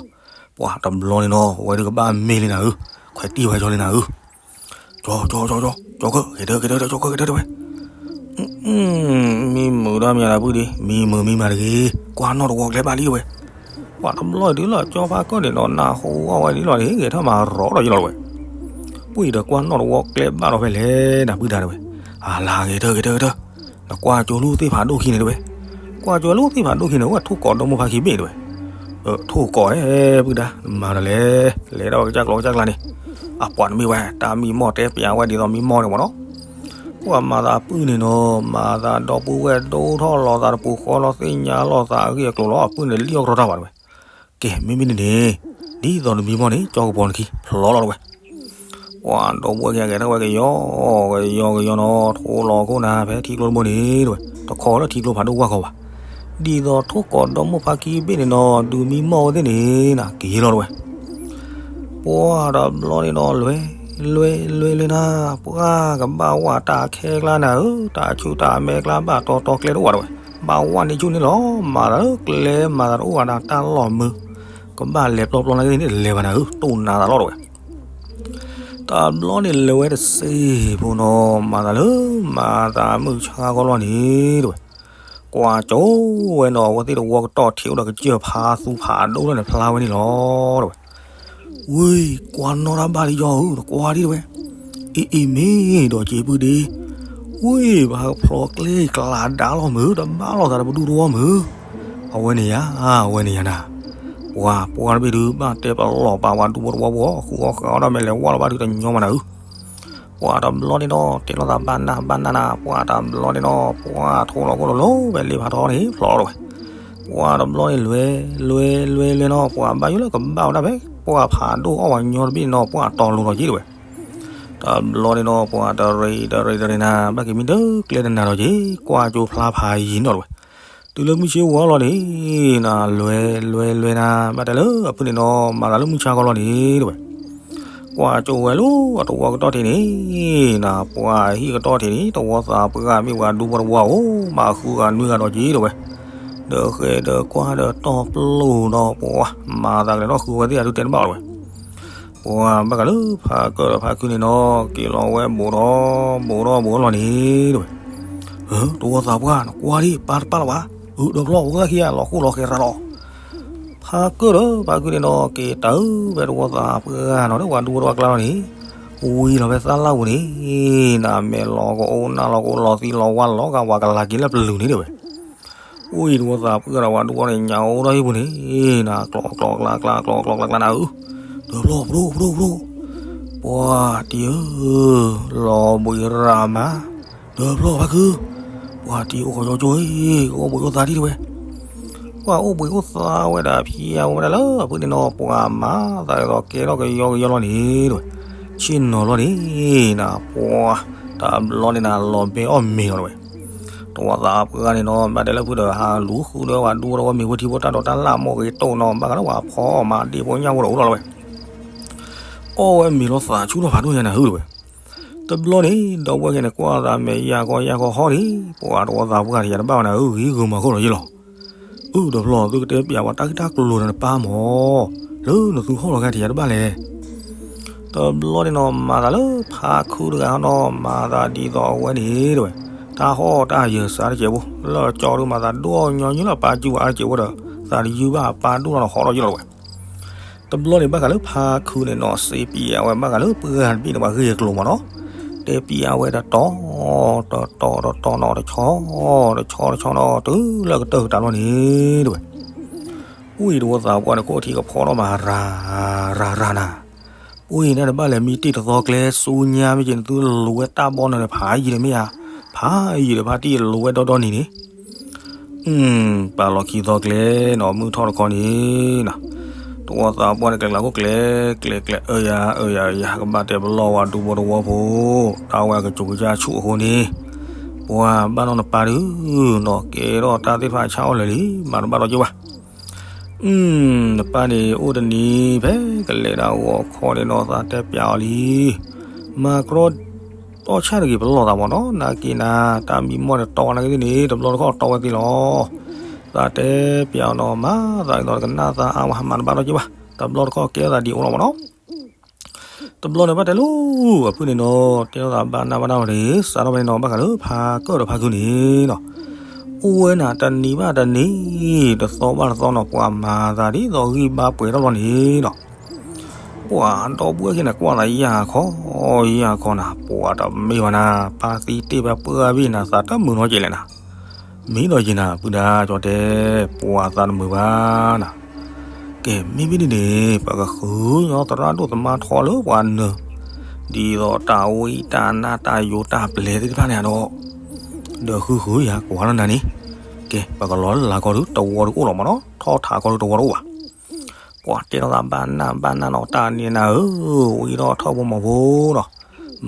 ပှၢ်တဘျီန့ၣ်နီၤ ဝဲဒုးကဘၣ်မ့ၢ်လံနၤဧၢ, ခွဲးတံၢ်ဝဲကၠီလံနၤဧၢ. ကၠီ, ကၠီ, ကၠီ, ကၠီ, ကၠီကၢ, ကဲဒၢ, ကဲဒၢ, ကၠီကၢ, ကဲဒၢဝဲ. မံမုာ်ဒီးမံၤလၢပုၢ်ဒံး, မံမုာ်မံမၤတဂ့ၤ, ကွၢ်နီၣ်တဝီကျဲဘၣ်လံဝဲ. ပှၢ်တဘျီဒုးလၢကၠီဖါကၢၣ်န့ၣ်ဒီး နၢ်ဟူအီၣ်ဝဲဒ်လီၤန့ၣ် ဂဲၤထီၣ်မၤရီၤဒီးယံၤလီၤတဝဲ. ပုၢ်အံၤဒီးကွၢ်နီၣ်တဝီကျဲဘၣ်ဒီးဖဲလဲၣ် နပုၢ်ဒါတဝဲ. အလၤဂဲၤတၢၢ် ဂဲၤတၢၢ် ဂဲၤတၢၢ်, နကွၢ်ကၠိလၢသ့ၣ်ဖးဒိၣ်ခံန့ၣ်တဝဲ. ကွၢ်ကၠိလၢသ့ၣ်ဖးဒိၣ်ခံန့ၣ် အဝဲထိၣ်ကိးဒီမိၢ်ဖါခံဘ့ၣ်တဝဲ. ထိၣ်ကိးဧၢ ပုၢ်ဒါ, နမၤဒီးလဲၣ်, လဲၤဒီးဝဲကစၢ်ကျိၤကစၢ်ကျါန့ၣ်, အပှၤတမ့ၢ်ဝဲ တၢ်မံမီၢ်တဲပျးဝဲဒ်သိးမံမီၢ်န့ၣ်မးနီၤ. ပှၢ်မၤသးပုၢ်န့ၣ်နီၤ, မၤသးဒီပုၢ်ဝဲၢ်ဒိၣ်ထီၣ်လီၤသးတပူၤဃီလီၤ သ့ၣ်ညါလီၤသးအဂ့ၢ်အကျိၤလီၤ အပုၢ်န့ၣ်လံၣ်အီၣ်ကရီတၢ်ဘၣ်တဝဲ. ကဲ မ့မ့ၢ်န့ၣ်န့ၣ်, ဒ်သိးနမံမီၢ်န့ၣ် ကၠီကပီၤနခံ ဖျီလီၤတဝဲ. ပှၢ်ဒီပုၢ်ဝဲၢ်ခံဂဲၤထီၣ်ဝဲကယီ, ကယီကယီနီၤ ထိၣ်လီၤခိၣ်နၤ ဖဲထံကျိတဘိန့ၣ်တဝဲ, တခီလၢထံကျိဖးဒိၣ်ဝၢ်ဃီဘၣ်. ဒ်သိးထိၣ်ကိးဒီမိၢ်ဖါခံဘ့ၣ်န့ၣ်နီၤ ဒုးမံမီၢ်ဝဲသ့ၣ်န့ၣ်နၤ က့ၤလီၤတဝဲ. ပှၢ်တဘျီန့ၣ်နီၤ လွဲလွဲလွဲလွဲနၤ, ပှၢ်ကဘၣ်ဝဲတၢ်ခဲကျါနၤဧၢ, တၢ်ဆူၣ်တၢ်မဲကျါဘၣ်တီတီကျဲတအိၣ်ဘၣ်တဝဲ, ဘၣ်ဝဲန့ၣ်ဆူၣ်န့ၣ်လီၤ, မၤသးလၢကျဲမၤသးတအိၣ်ဘၣ်နၤ တၢ်လီၢ်မုာ်, ကဘၣ်လဲၤပျီပျီနာ်က့န့ၣ် တလဲၤဘၣ်နၤဧၢ, တိၢ်နၤသးလီၤတဝဲ. တဘျီန့ၣ်လဲၤဝဲတစ့ၢ်ဖိနီၤ မၤသးလၢ မၤသးမုၢ်ဆါခီလီၤန့ၣ်တဝဲ, ကွၢ်ကၠိဝဲနီၤ အဝဲသ့ၣ်တဝီကတီၢ်ထံးအိၣ်ဒီးကစၢၢ်ဖးသူဖးဒိၣ်လီၤန့ၣ် ဖျါဝဲန့ၣ်လီၤတဝဲ. ဝ့ၢ် ကွၢ်နီၣ်တၢ်ဘၣ်လံယီၤဧၢ နကွၢ်ဒံးတဝဲ. အ့ၣ်အ့ၣ် မ့ၢ်ဒီးက့ၤပုၢ်ဒ့, ဝ့ၢ် ပှၤဖျိးကျဲကျးဒါလီၤမုၢ် တဘၣ်လိာ်သးဒီးပဒူသဝီမုၢ်. အဝဲန့ၣ်ယါ, အဝဲန့ၣ်ယါနၤ. ပှၤ ပှၤတဘ့ၣ်ဒုး ဘၣ်တဲပလီၢ်ပာ်ပှၤဒူဖိတဝီဖိ ဃုအီၣ်ဃုအီဒီးမဲာ်လဲၤဝါလီၤဘၣ်ဒုးတညီမးနၤဧၢ. ပှၤတဘျီန့ၣ်ဒီး တဲလိာ်သးဘၣ်နၢ်ဘၣ်နၢ်နၤ ပှၤတဘျီန့ၣ်ဒီး ပှၤထိၣ်လီၤခိၣ်လိၤလိၤ ဖဲလ့ဖးထီန့ၣ် ဖျိးလီၤတဝဲ. ပှၤတဘျီန့ၣ်လွဲ, လွဲလွဲလွဲနီၤ ပှၤဘၣ်ယိၣ်လၢကဘၣ်ဝဲဒၣ်ဖဲ ပှၢ်ဖးဒိၣ်အီၣ်ဝဲညီတဘ့ၣ်န့ၣ်နီၤ ပှၤတီၤလိၤလီၤက့ၤတဝဲ. တဘျီန့ၣ်ဒီး ပှၤတရံးတရံးတရံးနၤ ဘၣ်က့ၤမံဒၢကျဲတနၤလီၤက့ၤ ကွၢ်ကၠိဖျါဖးယံၤနီၤတဝဲ. တုၤလၢမုၢ်ဆ့ၣ်ဝါလီၤန့ၣ် နလွဲလွဲလွဲနၤ ဘၣ်တဲလၢအဖုန့ၣ်နီၤ မၤသးလၢမုၢ်ဆါခီလီၤန့ၣ်တဝဲ. ကွၢ်ကၠိဝဲလၢအတဝီကတီၢ်ထံးန့ၣ် နပှၤဟံၣ်ကတီၢ်ထံးန့ၣ် တဝီသးပှၢ်မ့ၢ်ပှၤဒူဖိတဝီဧိၤ မၤဃုဂၤနွံဂၤဒီးက့ၤတဝဲ. ဒီးဃဲဒီးကွၢ်ဒီးတီၢ်ပျိၢ်ဒီးပှၤ မၤသးကလဲၤထီၣ်ဃုဝဲသ့ၣ်အဒုးတဲတဘၣ်ဝဲတဝဲ. ပှၤဘၣ်ဃးလၢဖါကၢၣ်ဒီးဖါခုန့ၣ်နီၤ က့ၤလီၤဝဲဘူးဒီး ဘူးဒီးဘူးလီၤန့ၣ်တဝဲ. တဝီသးပှၢ် နကွၢ်ဒံး ပၢ်တပၢ်လၢၤဘၣ်. အုး ဒီးဖျီၣ် ပှၤခံဂၤလီၤဃိလီၤဃဲၤရၤလီၤ. ဖါကၢၣ်ဒီးဖါခုန့ၣ်နီၤ က့ၤတၢ်ဝဲတဝီသးပှၢ်နီၤ ဒီးပှၤဒူဖိတဝီကျါလီၤန့ၣ် ဝံၤလီၤဖဲသၣ်လၣ်ပူၤန့ၣ် နမဲာ်လီၤကအိၣ်နၢ်လီၤကအိၣ်လီၤသံလီၤဝါလီၤဂာ် ပှၤကလၤက့ၤလၢပလူၤန့ၣ်တဝဲ. ဝံၤတဝီသးပှၢ်ဒီးပှၤဒူဖိန့ၣ် ညၣ်အိၣ်ထီၣ်ဟံၣ်ပူၤန့ၣ် နကျီကျီကျါကျါ ကျီကျီကျါကျါနၤဧၢ. ဒီးဖျီၣ် ပဒိၣ် ပဒိၣ် ပဒိၣ် ပှၤတံၤဧၢ လီၤဘှံးရၤမး. ဒီးဖျီၣ် ဖါခု ပှၤတံၤအိၣ်ခိးကၠိကၠိအံၤ ကအိၣ်ဘှံးအိၣ်သါဒံးတဝဲ. ပှၤအိၣ်ဘှံးအိၣ်သါဝဲဒၣ်ဖံးဝဲဒၣ်လၢအဖုန့ၣ်နီၤ ပှၤမၤသးဒ်သိးကဲထီၣ်ကယီကယီလီၤန့ၣ်တဝဲ. ဆ့ၣ်နီၤလီၤန့ၣ် နပှၤ တဘျီန့ၣ်နလီၤဘဲအီၣ်မ့ၤလီၤတဝဲ. တဝီသးပှၢ်န့ၣ်နီၤ ဘၣ်တဲလၢဖုဒီး ဟးလူၤဃုဒီးပှၤဒူဖိတဝီမ့ၤဖိထံဖိတၢ်ဒိးတၢ်လၢ်မ့ၢ်ဂ့ၤတိၢ်နီၤ ဘၣ်ဃးလၢပှၤဖီအီၣ်မၤဒ့ဖိညၣ်ဖိဒီးအိၣ်လီၤတဝဲ. အီၣ်ဝဲမ့ၤလီၤသးဆူၣ်ထီၣ်ဖးဒိၣ်ညါနၤဧၢတဝဲ. တဘျီန့ၣ် ဒီပုၢ်ဝဲၢ်ခံန့ၣ် ကွၢ်သးမဲာ်ယၢ်ကီယၢ်ကီဟီၣ်န့ၣ် ပှၤတဝီသးပှၢ်န့ၣ် ယၤတဘၣ်ဝဲနၤဧၢ ဂ့ၤဂ့ၤမၤခိၣ်လီၤယ့ၢ်လီၤ. အုး ဒီးဖျီၣ် သုကတဲပျးပှၤတၢ်ဂ့ၢ်တၢ်ကျိၤဒီးနပၢ်မၢ် လၢနသုဟီၣ်လီၤဂာ်ထံးယၤတဘၣ်လဲၣ်. တဘျီန့ၣ်နီၤ မၤသးလၢဖါခုတဂၤနီၤ မၤသးဒ်သိးအဝဲန့ၣ်တဝဲ. တၢ်ဟီၣ်တၢ်ယၢၤစးတစဲးဖိ လၢကၠီဒုးမၤသးဒိၣ်ညီနုၢ်လၢ ပၢ်ကူအါတစဲးဖိဒီး သးတယုၢ်ဘၣ်ပၢ်ဒိၣ်လီၤဒီးဟီၣ်လီၤယ့ၢ်လီၤတဝဲ. တဘျီန့ၣ် ဘၣ်ဃးလၢဖါခုန့ၣ်နီၤ စံးပျးဝဲဘၣ်ဃးလၢပှၤတဘ့ၣ်န့ၣ် ပှၤဂ့ၢ်အကျိၤမၢ်နီၤ. တဲပျးဝဲတတီၤ တတီၤ တတီၤနီၤ တဆီ တဆီ တဆီနီၤ တုၤလၢကတၢၢ်ကတၢၢ်လီၤန့ၣ်တဝဲ. ဝံၤတဝီသးပှၢ်န့ၣ် ခိၣ်ထံးကဖီထီၣ်မး ရၤ ရၤ ရၤနၤ. ဝံၤန့ၣ်တဘၣ်လဲၤမံတ့ၢ်တသီကျဲ ဆူညါမ့ၢ်က့ၤ နသုလူၤဝဲတၢ်ဘီနၤန့ၣ် ဖးယံာ်ဒီးမ့ၢ်ဧါ, ဖးယံာ်ဒီးဖါတံၢ်လူၤဝဲဒီဒီနံၤန့ၣ် ပာ်လီၤခံသီကျဲနီၤ မုၢ်ထီၣ်တခီန့ၣ်နီၤ, တဝီသးပှၢ်န့ၣ် ကျဲကျးခိၣ်ကျဲ ကျဲကျဲ အၢယၤ အၢယၤ အၢယၤ ကဘၣ်တဲပလီၢ်ဝဲဒူဖိတဝီဖိ, တၢ်ဝဲကစိၤကစၢ်ဆူၣ်အဃိန့ၣ်, ပှၤဘၣ်နီၢ်နပၢ်ဒုနီၤ ကဲထီၣ်တၢ်သ့ၣ်တဖၣ်ဆၣ်အီၣ်လၢာ်လံ မၤတဘၣ်ဒီးက့ၤဘၣ် နပၢ်န့ၣ်အိၣ်တနံၤ ဖဲကလဲၤဒၣ်ဂီၤခီန့ၣ်နီၤ သးတဲပျးအီၤလံ, မၤကြီ တီၢ်ဆၣ်တဂ့ၤ ပလီၢ်သးမ့ၢ်နီၤ နာ်က့နၤ တၢ်မံမီၢ်န့ၣ်တီဝဲနာ်က့သ့ၣ်န့ၣ် တဘျီတခီၣ်တီဝဲသ့လီၤ. သးတဲပျးအီၤနီၤ မၤသးဒ်သိးကနၣ်သးအါဝဲ မၤတဘၣ်ဒီးက့ၤဘၣ် တဘျီတခီၣ်ကဲထီၣ်သးဒ်အိၣ်လီၤမ့ၢ်နီၤ. တဘျီန့ၣ်ဘၣ်တဲလိၤ အဖုၣ်န့ၣ်နီၤ တဲထီၣ်သးဘၣ်နၢ်ဘၣ်နၢ်လီၤန့ၣ် စးထီၣ်ဖဲန့ၣ်နီၤ ဘၣ်ဃးလၢဖါကၢၣ်ဒီးဖါခုန့ၣ်နီၤ, အိၣ်ဝဲနၤတနံၤဘၣ်တနံၤ တသီဘၣ်တသီနီၤ ပှၤမၤသးဒ်သိးဂံၢ်ဘါပှဲၤထီၣ်လီၤန့ၣ်နီၤ ပှၤဒီပုၢ်ဝဲၢ်ခံန့ၣ် ကွၢ်သးယၢ်ခီ ယၢ်ခီနၤ ပှၤတမ့ၢ်ဘၣ်နၤ ပၢ်သံတ့ၢ်ဘၣ်ပှၢ်ဘ့ၣ်နၤ သးတမုာ်နီတစဲးလဲၣ်နၤ, မ့ၢ်ဒီးယံၤနၤ ပုၢ်ဒါကၠီတဲ ပှၤသးတမုာ်ဘၣ်နၤ, ကဲ မ့မ့ၢ်ဒ်န့ၣ် ပကဃုညီသရၣ်ဒိၣ်သမါထီလၢပှၤနၢၤ, ဒ်သိးတၢ်ဝံတၢ်နါတၢ်ယိာ်တၢ်ပျဲသ့ၣ်တဖၣ်န့ၣ်ဒီး, ဒီးဃုဃုယၤကွၢ်လီၤနၤန့ၣ်, ကဲ ပကလီၤလၢ်ကီဒု တဝီဒုအိၣ်လီၤမ့ၢ်နီၤ ထီၣ်ထးကီဒုတဝီတအိၣ်ဘၣ် ပှၤတဲထီၣ်သးဘၣ်နၢ်ဘၣ်နၢ်နီၤ တၢ်န့ၣ်နၤဧၢ, ဝံထီၣ်ထီၣ်ဖိမီၤဖိနီၤ,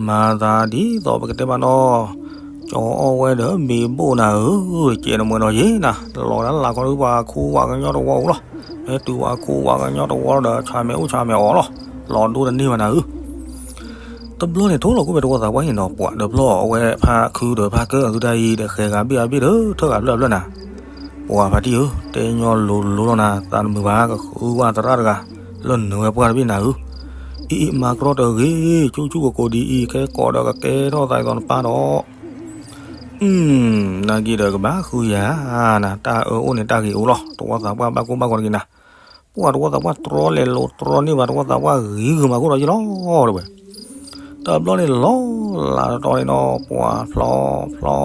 မၤသးဒ်သိးပကတဲဘၣ်နီၤ, ကၠီအီၣ်ဝဲဒီးမ့ၤဘိၣ်နၤဧၢ, တကဲးနမွဲဒီးယ့နၤ, လီၤဒၣ်လၢ်ကီဒုပှၤခူဝဲကညီတဝီဧိၤလီၤ, ဖဲတုၤပှၤခူဝဲကညီတဝီဒီး ဆၣ်မဲာ်အိၣ်ဆၣ်မဲာ်အီၣ်လီၤ, လီၤဒိတန့ၢ်ဘၣ်နၤဧၢ တဘျီန့ၣ်ထိၣ်လီၤကွံာ်ဝဲတဝီသးပှၢ်န့ၣ်နီၤ ပှၤတဘျီအဝဲဖါခုဒီးဖါကၢၣ်အသုတၢ်အံၤဒီး ဃဲၤဂၤဘ့ၣ်အဘ့ၣ်ဒီး ထၢၣ်ဂၤဘျၢၣ်အဘျၢၣ်နၤ, ပှၤဖါတံၢ်ဧၢ, တဲညီလိၤလိၤလီၤနၤ သးတမုာ်ဘၣ် ကဃုကွၢ်သရၣ်တဂၤ လၢနၢၤဝဲပှၢ်တဘ့ၣ်နၤဧၢ, အံၤအံၤမၤကြီတဂ့ၤ ဆူၣ်ဆူၣ်ကိၤကိၤဒ်အံၤ ကဲကိးဒီးကကဲထီၣ်သးဒ်သိးနပၢ်ဒီး နာ်က့ဒီးကဘၣ်ဃုယၤနၤ တၢ်အၢအိၣ်န့ၣ်တၢ်ဂ့ၤအိၣ်လီၤ တဝီသးပှၢ်ဘၣ်ကိၢ်ဘၣ်ဂီၤတဂ့ၤနၤ, ပှၤတဝီသးပှၢ်တြီလဲၤလိၤတြီန့ၢ်ဘၣ် တဝီသးပှၢ်ဂ့ၤဂ့ၤမၤခိၣ်ဒီးယ့လီၤ တဲဝဲ, တဘျီန့ၣ်လီၤလးတတီၤန့ၣ်နီၤ ပှၤဖျီဖျီဖျီဖျီဖျီနၤ, ပှၤ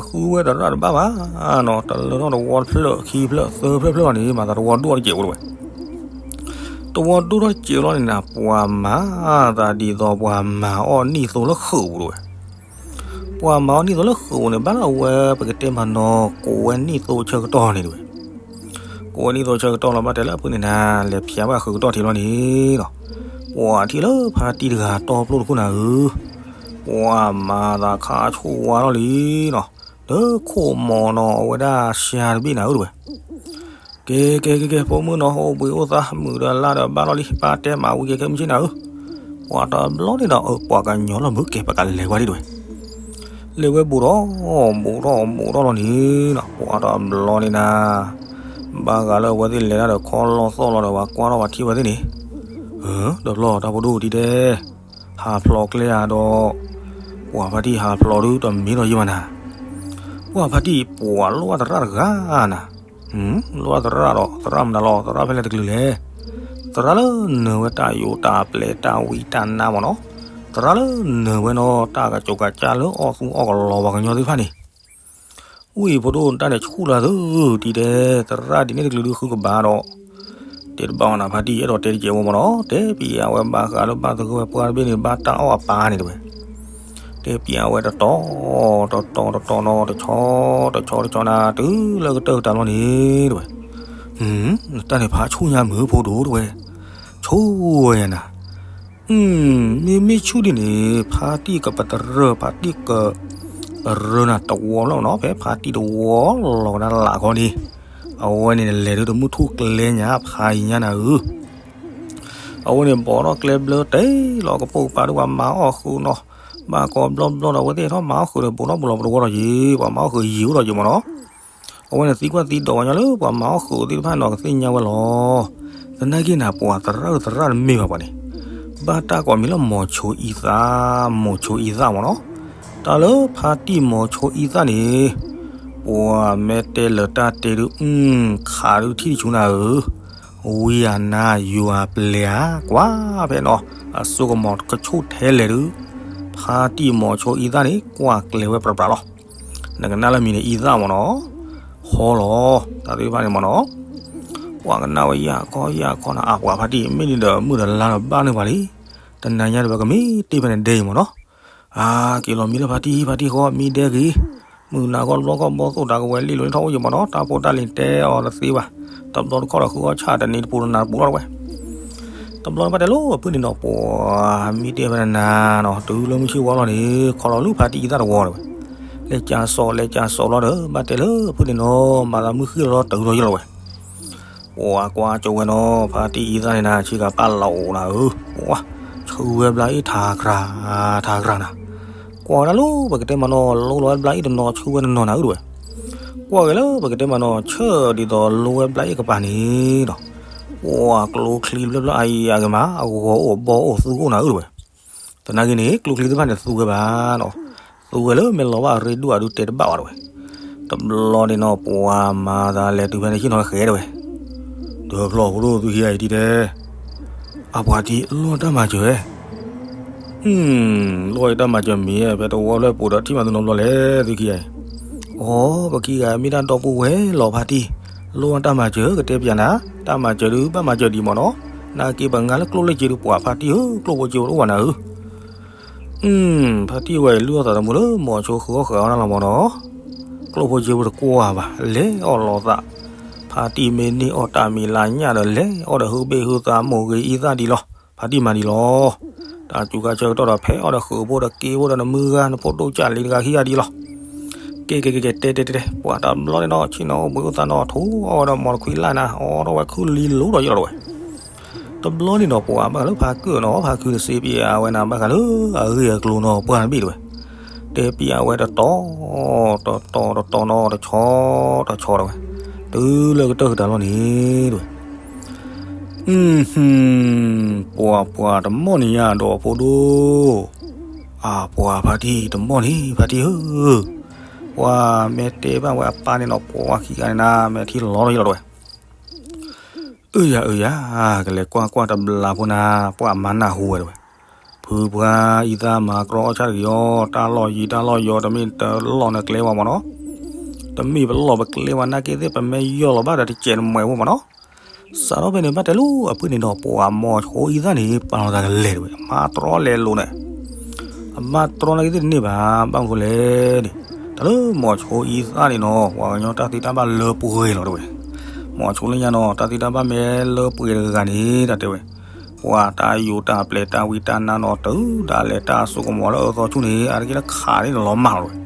ဃုဝဲသရၣ်တဘၣ်ဘၣ်နီၤ တလၢထီၣ်တဝီတဖျၢၣ်ခံဖျၢၣ်သၢဖျၢၣ်ဖျၢၣ်လီၤန့ၣ် မၤသးတဝီဒိၣ်တစဲးအိၣ်တဲဝဲ တဝီဒိၣ်ထီၣ်တစဲးလီၤန့ၣ်နၤ ပှၤမၤသးဒ်သိးပှၤမၤအီၣ်နံၣ်သိလၢဃုာ်ပူၤတဲဝဲ, ပှၤမၤအီၣ်နံၣ်သိလၢဃုာ်ပူၤန့ၣ် ဘၣ်လၢအဝဲပကတဲမၤနီၤ ကိးဝဲနံၣ်သိဆၢကတီၢ်န့ၣ်တဲဝဲ, ကိးဝဲနံၣ်သိဆၢကတီၢ်လီၤ ဘၣ်တဲလၢအဖုၣ်န့ၣ်နၤ လဲၤဖျါဘၣ်ဃုာ်ကတီၢ်ထံလီၤန့ၣ်လီၤ, ပှၤထံၣ်လၢဖါတံၢ်တဂၤတီပျိၢ်တခိၣ်နၤဧၢ, ပှၤမၤသးခါဆိၣ်ဝါထီၣ်လံနီၤ, လၢခိၣ်မီၤနီၤ အဝဲဒၣ်ဆှါတဘ့ၣ်နၤဧၢတဲဝဲ ကဲကဲကဲကဲ ဖိမုၣ်နီၤ အိၣ်ဘှံးအိၣ်သါ မုာ်ဒီးလါဒီးဘၣ်လီၤလံ ပၢ်တဲမၤဝံၤကဲခဲမုၢ်ဆ့ၣ်နၤဧၢ, ပှၤတဘျီန့ၣ်ဒီး အပှၤကညီလီၤမုၢ်ကဲ ပကလဲၤဝဲဒၣ်တဲဝဲ, လဲၤဝဲဘူးဒီး ဘူးထီၣ်ဘူးထီၣ်လီၤန့ၣ်နီၤ ပှၤတဘျီန့ၣ်နၤ ဘၣ်ဂၤလၢအဝဲသ့ၣ်လဲၤတၢ်ဒီးခီလီၤသီၣ်လီၤဒီး ပှၤကွၢ်ထီၣ်ပှၤထံၣ်ဝဲသ့ၣ်န့ၣ်, တဘျီတၢ်ဖိဒိၣ်တံၢ်တဲ ဟးဖျိးကျဲဧါဒီး ပှၤဖါတံၢ်ဟးဖျိးဒုတမ့ၢ်ဒီးယံၤဘၣ်နၤ, ပှၤဖါတံၢ်ပှၤလိၣ်ဘၣ်သရၣ်တဂၤနၤ, လိၣ်ဘၣ်သရၣ်ဒီး သရၣ်မနုၤလီၤ သရၣ်ဖဲလဲၣ်တကလုာ်လဲၣ်, သရၣ်လၢနၢၤဝဲတၢ်ယိာ်တၢ်ပျဲတၢ်ဝံတၢ်နါမ့ၢ်နီၤ, သရၣ်လၢနၢၤဝဲနီၤ တၢ်ကစီၤကစၢ်လၢအီၣ်သူအီၣ်ကလီၤပှၤကညီသ့ၣ်တဖၣ်န့ၣ် ဝံၢ်ဖိဒိၣ်တၢ်န့ၣ်ဆူၣ်လၢသုတံၢ်တဲ သရၣ်ဒ်န့ၣ်တကလုာ်ဒုဃုကဘၣ်ဒီး, တဲတဘၣ်အီၤနၤဖါတံၢ် အဲၣ်ဒိးတဲတကဲးဖိမ့ၢ်နီၤ တဲပျးဝဲဘၣ်ဃးလၢဘၣ်သဂၢၢ်ဝဲပှၢ်တဘ့ၣ်န့ၣ် ဘၣ်တၢ်အီၣ်အပၢ်န့ၣ်တဲဝဲ, တဲပျးဝဲတတီၤ တတီၤတတီၤနီၤ တဆီတဆီတဆီနၤ တုၤလၢကတၢၢ်ကတၢၢ်လီၤန့ၣ်တဲဝဲ, နတၢ်န့ၣ်ဖးဆူၣ်ညါမုၢ်ဖိဒိၣ်တဲဝဲ, ဆူၣ်ဝဲယၤနၤ မ့မ့ၢ်ဆူၣ်ဒ်န့ၣ် ဖါတံၢ်ကပတရၢ ဖါတံၢ်ကပရၢနၤတဝီလီၤနီၤ ဖဲဖါတံၢ်တဝီလီၤဝဲဒၣ်လၢ်ခီန့ၣ်, အဝဲန့ၣ်လဲၤဒုတမုၢ်ထူၣ်ကျဲညါဖးယံၤညါနၤဧၢ, အဝဲန့ၣ်ဘီးထီၣ်ကျဲဘျၢတဲလီၤကပိာ်ကပၤဒု ပှၤမၤအီၣ်ဃုာ်နီၤ, ဘၣ်ကီဘျီဘျီဒီး အဝဲသ့ၣ်ထီၣ်မၤအီၣ်ဃုာ်ဒီး ဘူးထီၣ်ဘူးလီၤပတဝီဒီးယံၤ ပှၤမၤအီၣ်ဃုာ်ယံၤအိၣ်ဒီးယံၤမ့ၢ်နီၤ အဝဲန့ၣ်သံကွၢ်သံဒိးဝဲညီလၢပှၤမၤအီၣ်ဃုာ်သ့ၣ်တဖၣ်နီၤ ကသ့ၣ်ညါဝဲလီၤ. သနာ်က့နၤ ပှၤသရၣ်သရၣ်တမ့ၢ်ဘၣ်ပှၤန့ၣ်, ဘၣ်တၢ်ကိးမံၤလၢမိၤဆိအံသၣ်, မိၤဆိအံသၣ်မ့ၢ်နီၤ. တၢ်လၢဖါတံၢ်မိၤဆိအံသၣ်န့ၣ်, ပှၤမ့ၢ်တဲလၢတၢ်တဲဒုး ခးဒုးထံၣ်တဆူနၤဧၢ, ဝံယၤနၤယွၤပျဲၤဧါ ကွၢ်ဖဲနီၤ အစိကမီၤကဆူၣ်ထဲလဲၣ်ဒုး, ဖါတံၢ်မိၤဆိအံသၣ်န့ၣ် ကွၢ်ကျဲၤဝဲပြးပြးလီၤ. နကနၣ်လၢမံၤန့ၣ် အံသၣ်မ့ၢ်နီၤ, ဟီလီၤ တၢ်သ့ၣ်တဖၣ်န့ၣ်မ့ၢ်နီၤ, ပှၤကနၣ်ဝဲယၢ်ခီယၢ်ခီနၤ အပှၤဖါတံၢ် မ့ၢ်ဒ်ဒီးမုၢ်ဒီးလါဒီးဘၣ်န့ၢ်ပှၤလံ, တနၤညါဒီးပကမ့ၢ်တ့ၢ်ဖဲန့ၣ်ဒဲအံၤမ့ၢ်နီၤ, အါ က့ၤလီၤမံလၢဖါတံၢ် ဖါတံၢ်ဃီ မံဒဲက့ၤ, မုၢ်နၤခီတဘျီခီ ဘီသိၣ်တၢ်ကဝဲၤလံၣ်လိၤန့ၣ်ထီၣ်အိၣ်ယံၤမ့ၢ်နီၤ, တၢ်ဖိတၢ်လံၤတဲအီၤတသ့ဘၣ်. တဘျီတခီၣ်ဒီးဃုအီၣ်ဆၣ်တနံၤတပူၤတနၤတပူၤလီၤတဝဲ. တဘျီန့ၣ်ဘၣ်တဲလိၤအဖုၣ်န့ၣ်နီၤ ပှၤမံတ့ၢ်ဖဲနၤနီၤ တုၤလၢမုၢ်ဆ့ၣ်ဝါလီၤန့ၣ် ခီလီၤလၢဖါတံၢ်အံသၣ်တဝီတဝဲ. လဲၤကၠၢ်စီၤ လဲၤကၠၢ်စီၤလီၤဒီး ဘၣ်တဲလၢအဖုၣ်န့ၣ်နီၤ မၤသးမုၢ်ဃ့ၢ်လီၤလီၤတုၤလီၤယံၤလီၤဝဲ. ပှၤကွၢ်ကၠိဝဲနီၤ ဖါတံၢ်အံသၣ်န့ၣ်နၤ ဆ့ကၤပာ်လီၤအိၣ်နၤဧၢ, ပှၤ ဆူဝဲဘျါအ့ၣ်ထးကြၤ ထးကြၤနၤ. ကွၢ်ဝဲဒၣ်လၢပကတဲမးနီၤ လိလီၤဝဲဘျါအ့ၣ်တနီၤ ဆူဝဲတနီၤနၤဧၢတဝဲ. ကွၢ်ဂ့ၤလၢပကတဲမးနီၤ ဆၢၣ်ဒ်သိးလိဝဲဘျါအ့ၣ်ကပၤန့ၣ်ဒီး ပှၤကျိချံဘျၢဘျၢအါအါဂ့ၤမး အဂီၤအိၣ်အဘီအိၣ်သူကအိၣ်နၤဧၢတဝဲ. သနာ်က့န့ၣ် ကျိချံသ့ၣ်တဖၣ်န့ၣ်သူဝဲဘၣ်နီၤ, သူဝဲလၢမဲာ်လီၤဘၣ်အရ့ဒိၣ်အဒုးတဲတဘၣ်ဘၣ်တဝဲ. တဘျီန့ၣ်နီၤ ပှၤမၤသးလဲၤတုၤဖဲန့ၣ် ဟံၣ်နီၤဃဲတဝဲ. တဖျီၣ်ဖိဒိၣ်သုခံဂၤအံၤတံၢ်တဲ, အပှၤတံၢ် လိၣ်တၢ်မၤစၢၤဧဲ, လိၣ်တၢ်မၤစၢၤမ့ၢ်ဧဲ ဖဲတဝီဖျၢၣ်ပူၤဒီးထံၣ်မၤသုနီတဘျီလဲၣ် သုခံဂၤအံၤ. အိ ပခံဂၤမ့ၢ်တၢ်ဒီပုၢ်ဝဲၢ်လီၤဖါတံၢ်, လိၣ်တၢ်မၤစၢၤ ကတဲပျးနၤ, တၢ်မၤစၢၤဒုးဘၣ်မၤစၢၤဒံးမ့ၢ်နီၤ, နာ်က့ပှၤငါလၢကျိၣ်လၢစ့ဒုးပှၤဖါတံၢ်ဧၢ ကျိၣ်ဖိစ့ဖိတအိၣ်ဘၣ်နၤဧၢ. ဖါတံၢ်ဝဲအံၤလုၢ်အီၣ်သးသမူလၢမိၤဆိဃုအီၣ်ဃုအီၣ်နၤလီၤမ့ၢ်နီၤ, ကျိၣ်ဖိစ့ဖိတကွၢ်ဘၣ် လဲၤအီၣ်လီၤသး, ဖါတံၢ်မ့ၢ်န့ၢ်အီၣ်တၢ်မံၤလၢညၣ်ဒီးလဲၤအီၣ်ဒီးဟုဘ့ၣ်ဟုသးမိၢ်ဂ့ၤအံသၣ်ဒံးလီၤ, ဖါတံၢ်မၤဒံးလီၤ. တၢ်စူၤခါဆၢကတီၢ်ဒီးဖဲအီၣ်ဒီးဃုာ်ဖိဒီးက့ဖိဒီးနမုၢ်ဂၤနဖိဒိၣ်ကၢ်လံတဂၤခံဂၤဒံးလီၤ. ကဲကဲကဲကဲ တဲတဲတဲတဲ ပှၤတဘျီန့ၣ်နီၤ ဆ့ၣ်နီၤအိၣ်ဘှံးအိၣ်သါနီၤ ထိးအီၣ်ဝဲဒီးမိၤတခွံလၢ်နၤ အီၣ်ထီၣ်ဝဲခုလံလိၤဒီးယလီၤတဝဲ. တဘျီန့ၣ်နီၤ ပှၤဘၣ်ဃးလၢဖါကၢၣ်နီၤ ဖါခုန့ၣ်စ့ပၠးဝဲနၤ ဘၣ်ဃးလၢအဂ့ၢ်အကျိၤနီၤ ပှၢ်တဘ့ၣ်တဝဲ, တဲပၠးဝဲတတီၤ တတီၤတတီၤနီၤ တဆီတဆီတဝဲ, တုၤလၢကတၢၢ်ဃုာ်တၢ်လီၢ်န့ၣ်တဝဲ. ပှၤပှၤတမီၢ်န့ၣ်ယါဒီးဖိဒိၣ်, အပှၤဖါတံၢ်တမီၢ်န့ၣ် ဖါတံၢ်ဧၢ, ပှၤမ့ၢ်တဲဘၣ်ဝဲအပၢ်န့ၣ်နီၤ ပှၤခံဂၤန့ၣ်နၤ မ့ၢ်ထံၣ်လီၤလီၤယလီၤတဝဲ. အၢယၤအၢယၤ, ကလဲၤကွၢ်ကွၢ်တဘျီဖိနၤ ပှၤမၤနၢ်ဟူဝဲတဝဲ, ဖုပှၢ်အံသၣ်မၤကြီအီၣ်ဆၣ်တဂ့ၤအီၤ တၢ်လီၢ်ယံၤတၢ်လီၢ်ယီၤ တမ့ၢ်တလီၢ်နကျဲဝဲမ့ၢ်နီၤ, တမ့ၢ်ပလီၢ်ပကျဲဝဲနာ်က့သ့ၣ် ပမ့ၢ်ယီၢ်လီၤဘၣ်ဒီးတစဲးနမဲာ်ဖိမ့ၢ်နီၤ. စးထီၣ်ဖဲန့ၣ် ဘၣ်တဲလိၤအဖုၣ်န့ၣ်ဒီး ပှၤမိၤဆိအံသၣ်န့ၣ် ပာ်လီၤသးကလဲၤတဝဲ အမါတြီလဲၤလိၤန့ၣ်, အမါတြီနာ်က့သ့ၣ်တန့ၢ်ဘၣ် ဘၣ်မနုၤလဲၣ်န့ၣ်, တၢ်လၢမိၤဆိအံသၣ်န့ၣ်နီၤ ပှၤကညီတၢ်သ့တၢ်ဘၣ်လၢပှဲၤလီၤတဝဲ, မိၤဆိလၢညါနီၤ တၢ်သ့တၢ်ဘၣ်မ့ၢ်လၢပှဲၤတဂၤန့ၣ် တၢ်တဲဝဲ, ပှၤတၢ်ယူးတၢ်ပျဲၢ်တၢ်ဝံတၢ်နါနီၤ တုၤဒၣ်လဲာ်တၢ်စိကမီၤလၢအၢသီဆူၣ်န့ၣ် အါတက့ၢ်လၢခးန့ၣ်လီၤမၢ်လီၤတဝဲ.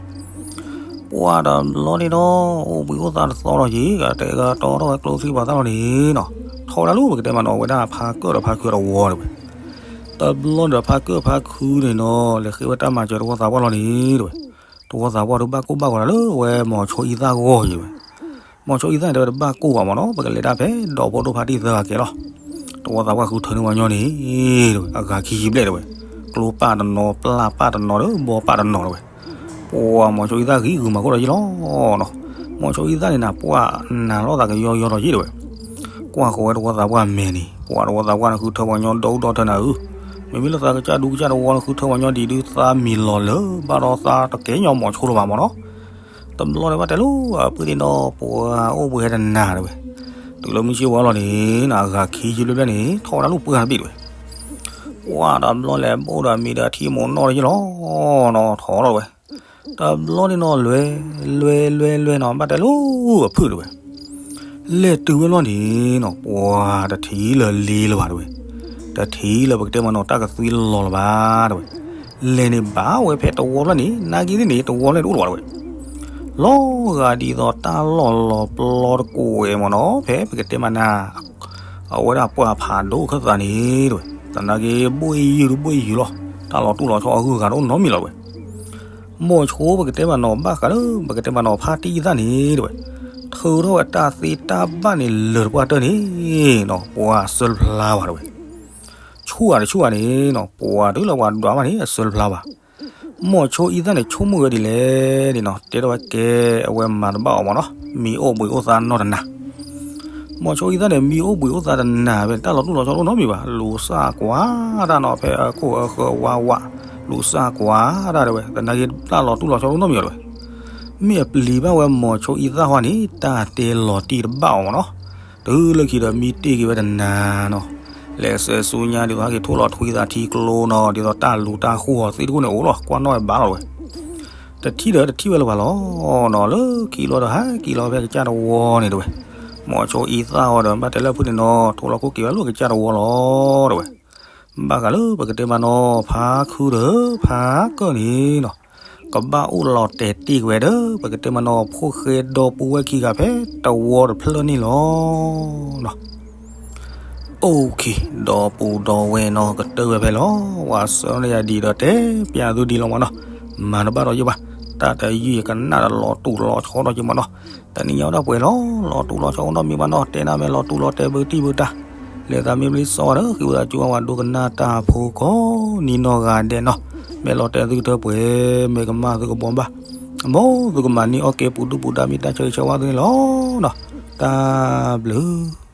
ပှၤတဘျီန့ၣ်ဒီး အိၣ်ဘှံးအိၣ်သါတသီလီၤယံၤ ကတဲကတီထီၣ်ဝဲကျိချံပာ်သၣ်လီၤန့ၣ်နီၤ, ထီဒါလီၤပကတဲမးနီၤ ဝဲဒၣ်ဖါကၢၣ်ဒီးဖါခုတဝီတဝဲ. တဘျီန့ၣ်ဒီးဖါကၢၣ်ဖါခုန့ၣ်နီၤ လဲၤဃ့ဝဲတၢ်မၤစၢၤတဝီသးပှၢ်လီၤန့ၣ်တဝဲ, တဝီသးပှၢ်ဒုးဘၣ်ကိၢ်ဘၣ်ဂီၤဒၣ်လၢဝဲမိၤဆိအံသၣ်ဂီၢ်ယံၤတဝဲ. မိၤဆိအံသၣ်န့ၣ်တဲဝဲတဘၣ်ကိၢ်ဘၣ်မ့ၢ်နီၤ ပကလဲၤတၢ်ဖဲဒီဖိဒိၣ်ဖါတံၢ်သၢဂၤကဲလီၤ. တဝီသးပှၢ်ဃုထၢန့ၢ်ဝဲညီန့ၣ် တဝဲ အဂၤခံဆံဘျဲၣ်တဝဲ, ကျိပာ်တနီၤ ပျၢ်ပာ်တနီၤဒီးဘီပာ်တနီၤတဝဲ. ပှၤမိၤဆိအံသၣ်ဂံၢ်ဂုာ်မၤခိၣ်ဒီးယံၤလီၤနီၤ, မိၤဆိအံသၣ်န့ၣ်နၤ ပှၤနာ်လိာ်သးကယီယီဒီးယံၤတဝဲ. ကွၢ်ဃီၤဝဲတဝီသးပှၢ်မဲာ်န့ၣ် ပှၤတဝီသးပှၢ်န့ၣ်ဃုထၢပှၤညီဒီဒူၣ်ဒီထၢနၤဧၢ, မ့မ့ၢ်လၢသးကစၢ်ဒူကစၢ်တဝီန့ၣ်ဃုထၢပှၤညီဒ်ဒုးသးမံၤလီၤလၢ ဘၣ်ဒီးသးတကဲညီမိၤဆိလၢၤဘၣ်မ့ၢ်နီၤ. တဘျီန့ၣ်ဘၣ်တဲလိၤအဖုၣ်န့ၣ်ဒီး ပှၤအိၣ်ဘှံးဟဲတနၤတဝဲ, တုၤလၢမုၢ်ဆ့ၣ်ဝါလီၤန့ၣ် အဂၤခံဆံဘျဲၣ်ဘျဲၣ်န့ၣ် ထီၣ်ဝဲဒၣ်လၢပှၢ်တဘ့ၣ်တဝဲ. ပှၤတဘျီလဲၤဘိၣ်ဒီးမံၤဒီးထံမိၢ်နီၢ်တယံၤလီၤနီၤ ထီၣ်ထီၣ်တဝဲ. တဘျီန့ၣ်နီၤ လွဲလွဲလွဲလွဲနီၤ ဘၣ်တဲလိၤအဖုၣ်တဝဲ. လဲၤတုၤဝဲလီၤန့ၣ်နီၤ ပှၤတထံၣ်လၢၤလ့လၢၤဘၣ်တဝဲ, တထံၣ်လၢၤပကတဲမးနီၤ တၢ်ကသွံလီၤလၢၤဘၣ်တဝဲ. လဲၤန့ၣ်ဘၣ်ဝဲဖဲတဝီဖျၢၣ်န့ၣ် နာ်က့သ့ၣ်န့ၣ် တဝီဖျၢၣ်န့ၣ်တအိၣ်လၢၤဘၣ်တဝဲ. လီၤဂာ်ဒ်သိးတၢ်လီၢ်လီၤပျီတကိးဝဲမ့ၢ်နီၤ ဖဲပကတဲမးနၤ အဝဲဒၣ်ပှၢ်ဖးဒိၣ်ခၢၣ်သးန့ၣ်တဝဲ, သနာ်က့ ဘိၣ်အံၣ်ယုၢ်တဘိၣ်အံၣ်ယုၢ်လီၤ, တၢ်လီၤတူၢ်လီၤဆီအဂုၤအဂၤတအိၣ်နီတမံၤလီၤတဝဲ. မိၤဆိပကတဲမးနီၤ ဘၣ်ဃးလၢ ပကတဲမးနီၤ ဖါတံၢ်အံသၣ်န့ၣ်တဝဲ, ထုးထီၣ်ဝဲတၢ်သ့တၢ်ဘၣ်န့ၣ်လၢၤတပှၢ်တၢၢ်န့ၣ်နီၤ ပှၤအစၢတဖျါဘၣ်တဝဲ. ဆူၣ်ဧါတဆူၣ်ဧါန့ၣ်နီၤ ပှၤတုၤလၢပှၤဒွးဘၣ်န့ၣ် အစၢတဖျါဘၣ်. မိၤဆိအံသၣ်န့ၣ် ဆိကမိၣ်ဝဲဒ်လဲၣ်န့ၣ်နီၤ တဲထီၣ်ဝဲကဲ အဝဲမၤတဘၣ်အီၤမ့ၢ်နီၤ မံအိၣ်ဘှံးအိၣ်သါနီတနၤ မိၤဆိအံသၣ်န့ၣ် မံအိၣ်ဘှံးအိၣ်သါတနၤဖဲန့ၣ် တၢ်လီၤတူၢ်လီၤဆီတအိၣ်နီတမံၤဘၣ်, လူၤစၢ်ကွၢ်တၢ်နီၤ ဖဲအခိၣ်အဃၢၤဝါဝး, လူၤစၢ်ကွၢ်တၢ်တဝဲ သနာ်က့ တၢ်လီၤတူၢ်လီၤဆီတအိၣ်နီတမံၤဘၣ်တဝဲ. မ့ၢ်အပျံၤဘၣ်ဝဲမိၤဆိအံသၣ်ဟီန့ၣ် တၢ်တဲလီၤတံၢ်တဘၣ်အီၤမ့ၢ်နီၤ, တုၤလၢခံဒီးမံတ့ၢ်က့ၤဝဲတနၤနီၤ, လဲၤဆှၢဆူညါဒ်သိးဟဲက့ၤထိၣ်လီၤထွံသးထံကျိနီၤ ဒ်သိးတၢ်လူၤတၢ်ဃိၣ်အီၤသ့ၣ်တခိၣ်န့ၣ်အိၣ်လီၤ ကွၢ်နီၣ်ဝဲဘၣ်လီၤတဝဲ. တထံၣ်ဒီးတထံၣ်ဝဲလၢၤဘၣ်လီၤနီၤ, လၢခံလီၤဒီးဟဲက့ၤလီၤဖဲကစၢ်တဝီန့ၣ်တဲဝဲ, မီၤဆိအံသၣ်အီၤဒီး ဘၣ်တဲလၢဖုန့ၣ်နီၤ ထိးလီၤခိၣ်က့ၤဝဲလၢကစၢ်တဝီလီၤတဲဝဲ, ဘၣ်ဃးလၢပကတဲမးနီၤ ဖးခုဒီးဖးကၢၣ်န့ၣ်နီၤ, ကဘၣ်အိၣ်လီၤတဲာ်တ့ၢ်က့ၤဝဲဒီး ပကတဲမးနီၤ ဖိၣ်ဃဲဒီပုၢ်ဝဲၢ်ခံဂၤဖဲတဝီတဖျၢၣ်န့ၣ်လီၤနီၤ. OK, ဒီပုၢ်ဒီဝဲၢ်နီၤ ကတၢၢ်ဝဲဖဲလီၤ, ဝၤဆၢန့ၢ်ယၤဒ်ဒီးတဲပျးသုဒ်လီၤမးနီၤ, မၤတဘၣ်ဒီးယဘၣ်, တၢ်တယုၢ်ယကနၣ်ဒီးလီၤတူာ်လီၤဆီဒီးယမးနီၤ, တနံၤညါဝဲဒၣ်ပှဲၤလီၤ, လီၤတူာ်လီၤဆီအိၣ်နီတမံၤဘၣ်နီၤ, တဲနၤမ့ၢ်လီၤတူာ်လီၤတဲာ်ဘၢတံၢ်ဘၢတၢ်, လဲၤသးမ့ၢ်ဘျ့စီဝဲဒီး ဃ့ဝဲဒၣ်ကၠိဝဲဒိကနၣ်တၢ်ဖိကိးနံၤနီၢ်ဂၤဒဲးနီၤ, မ့ၢ်လီၤတဲာ်သုကတၢၢ်ပှဲၤ မ့ၢ်ကမၣ်သုကဘီဘၣ်, မ်သုကမၤန့ၢ်အီၣ်ကဲပူၤဒုၣ်ပူၤဒါမ့ၢ်တၢ်ဆၢဂ့ၤဆၢဝါသုန့ၣ်လီၤနီၤ, တၢ်ဘျုး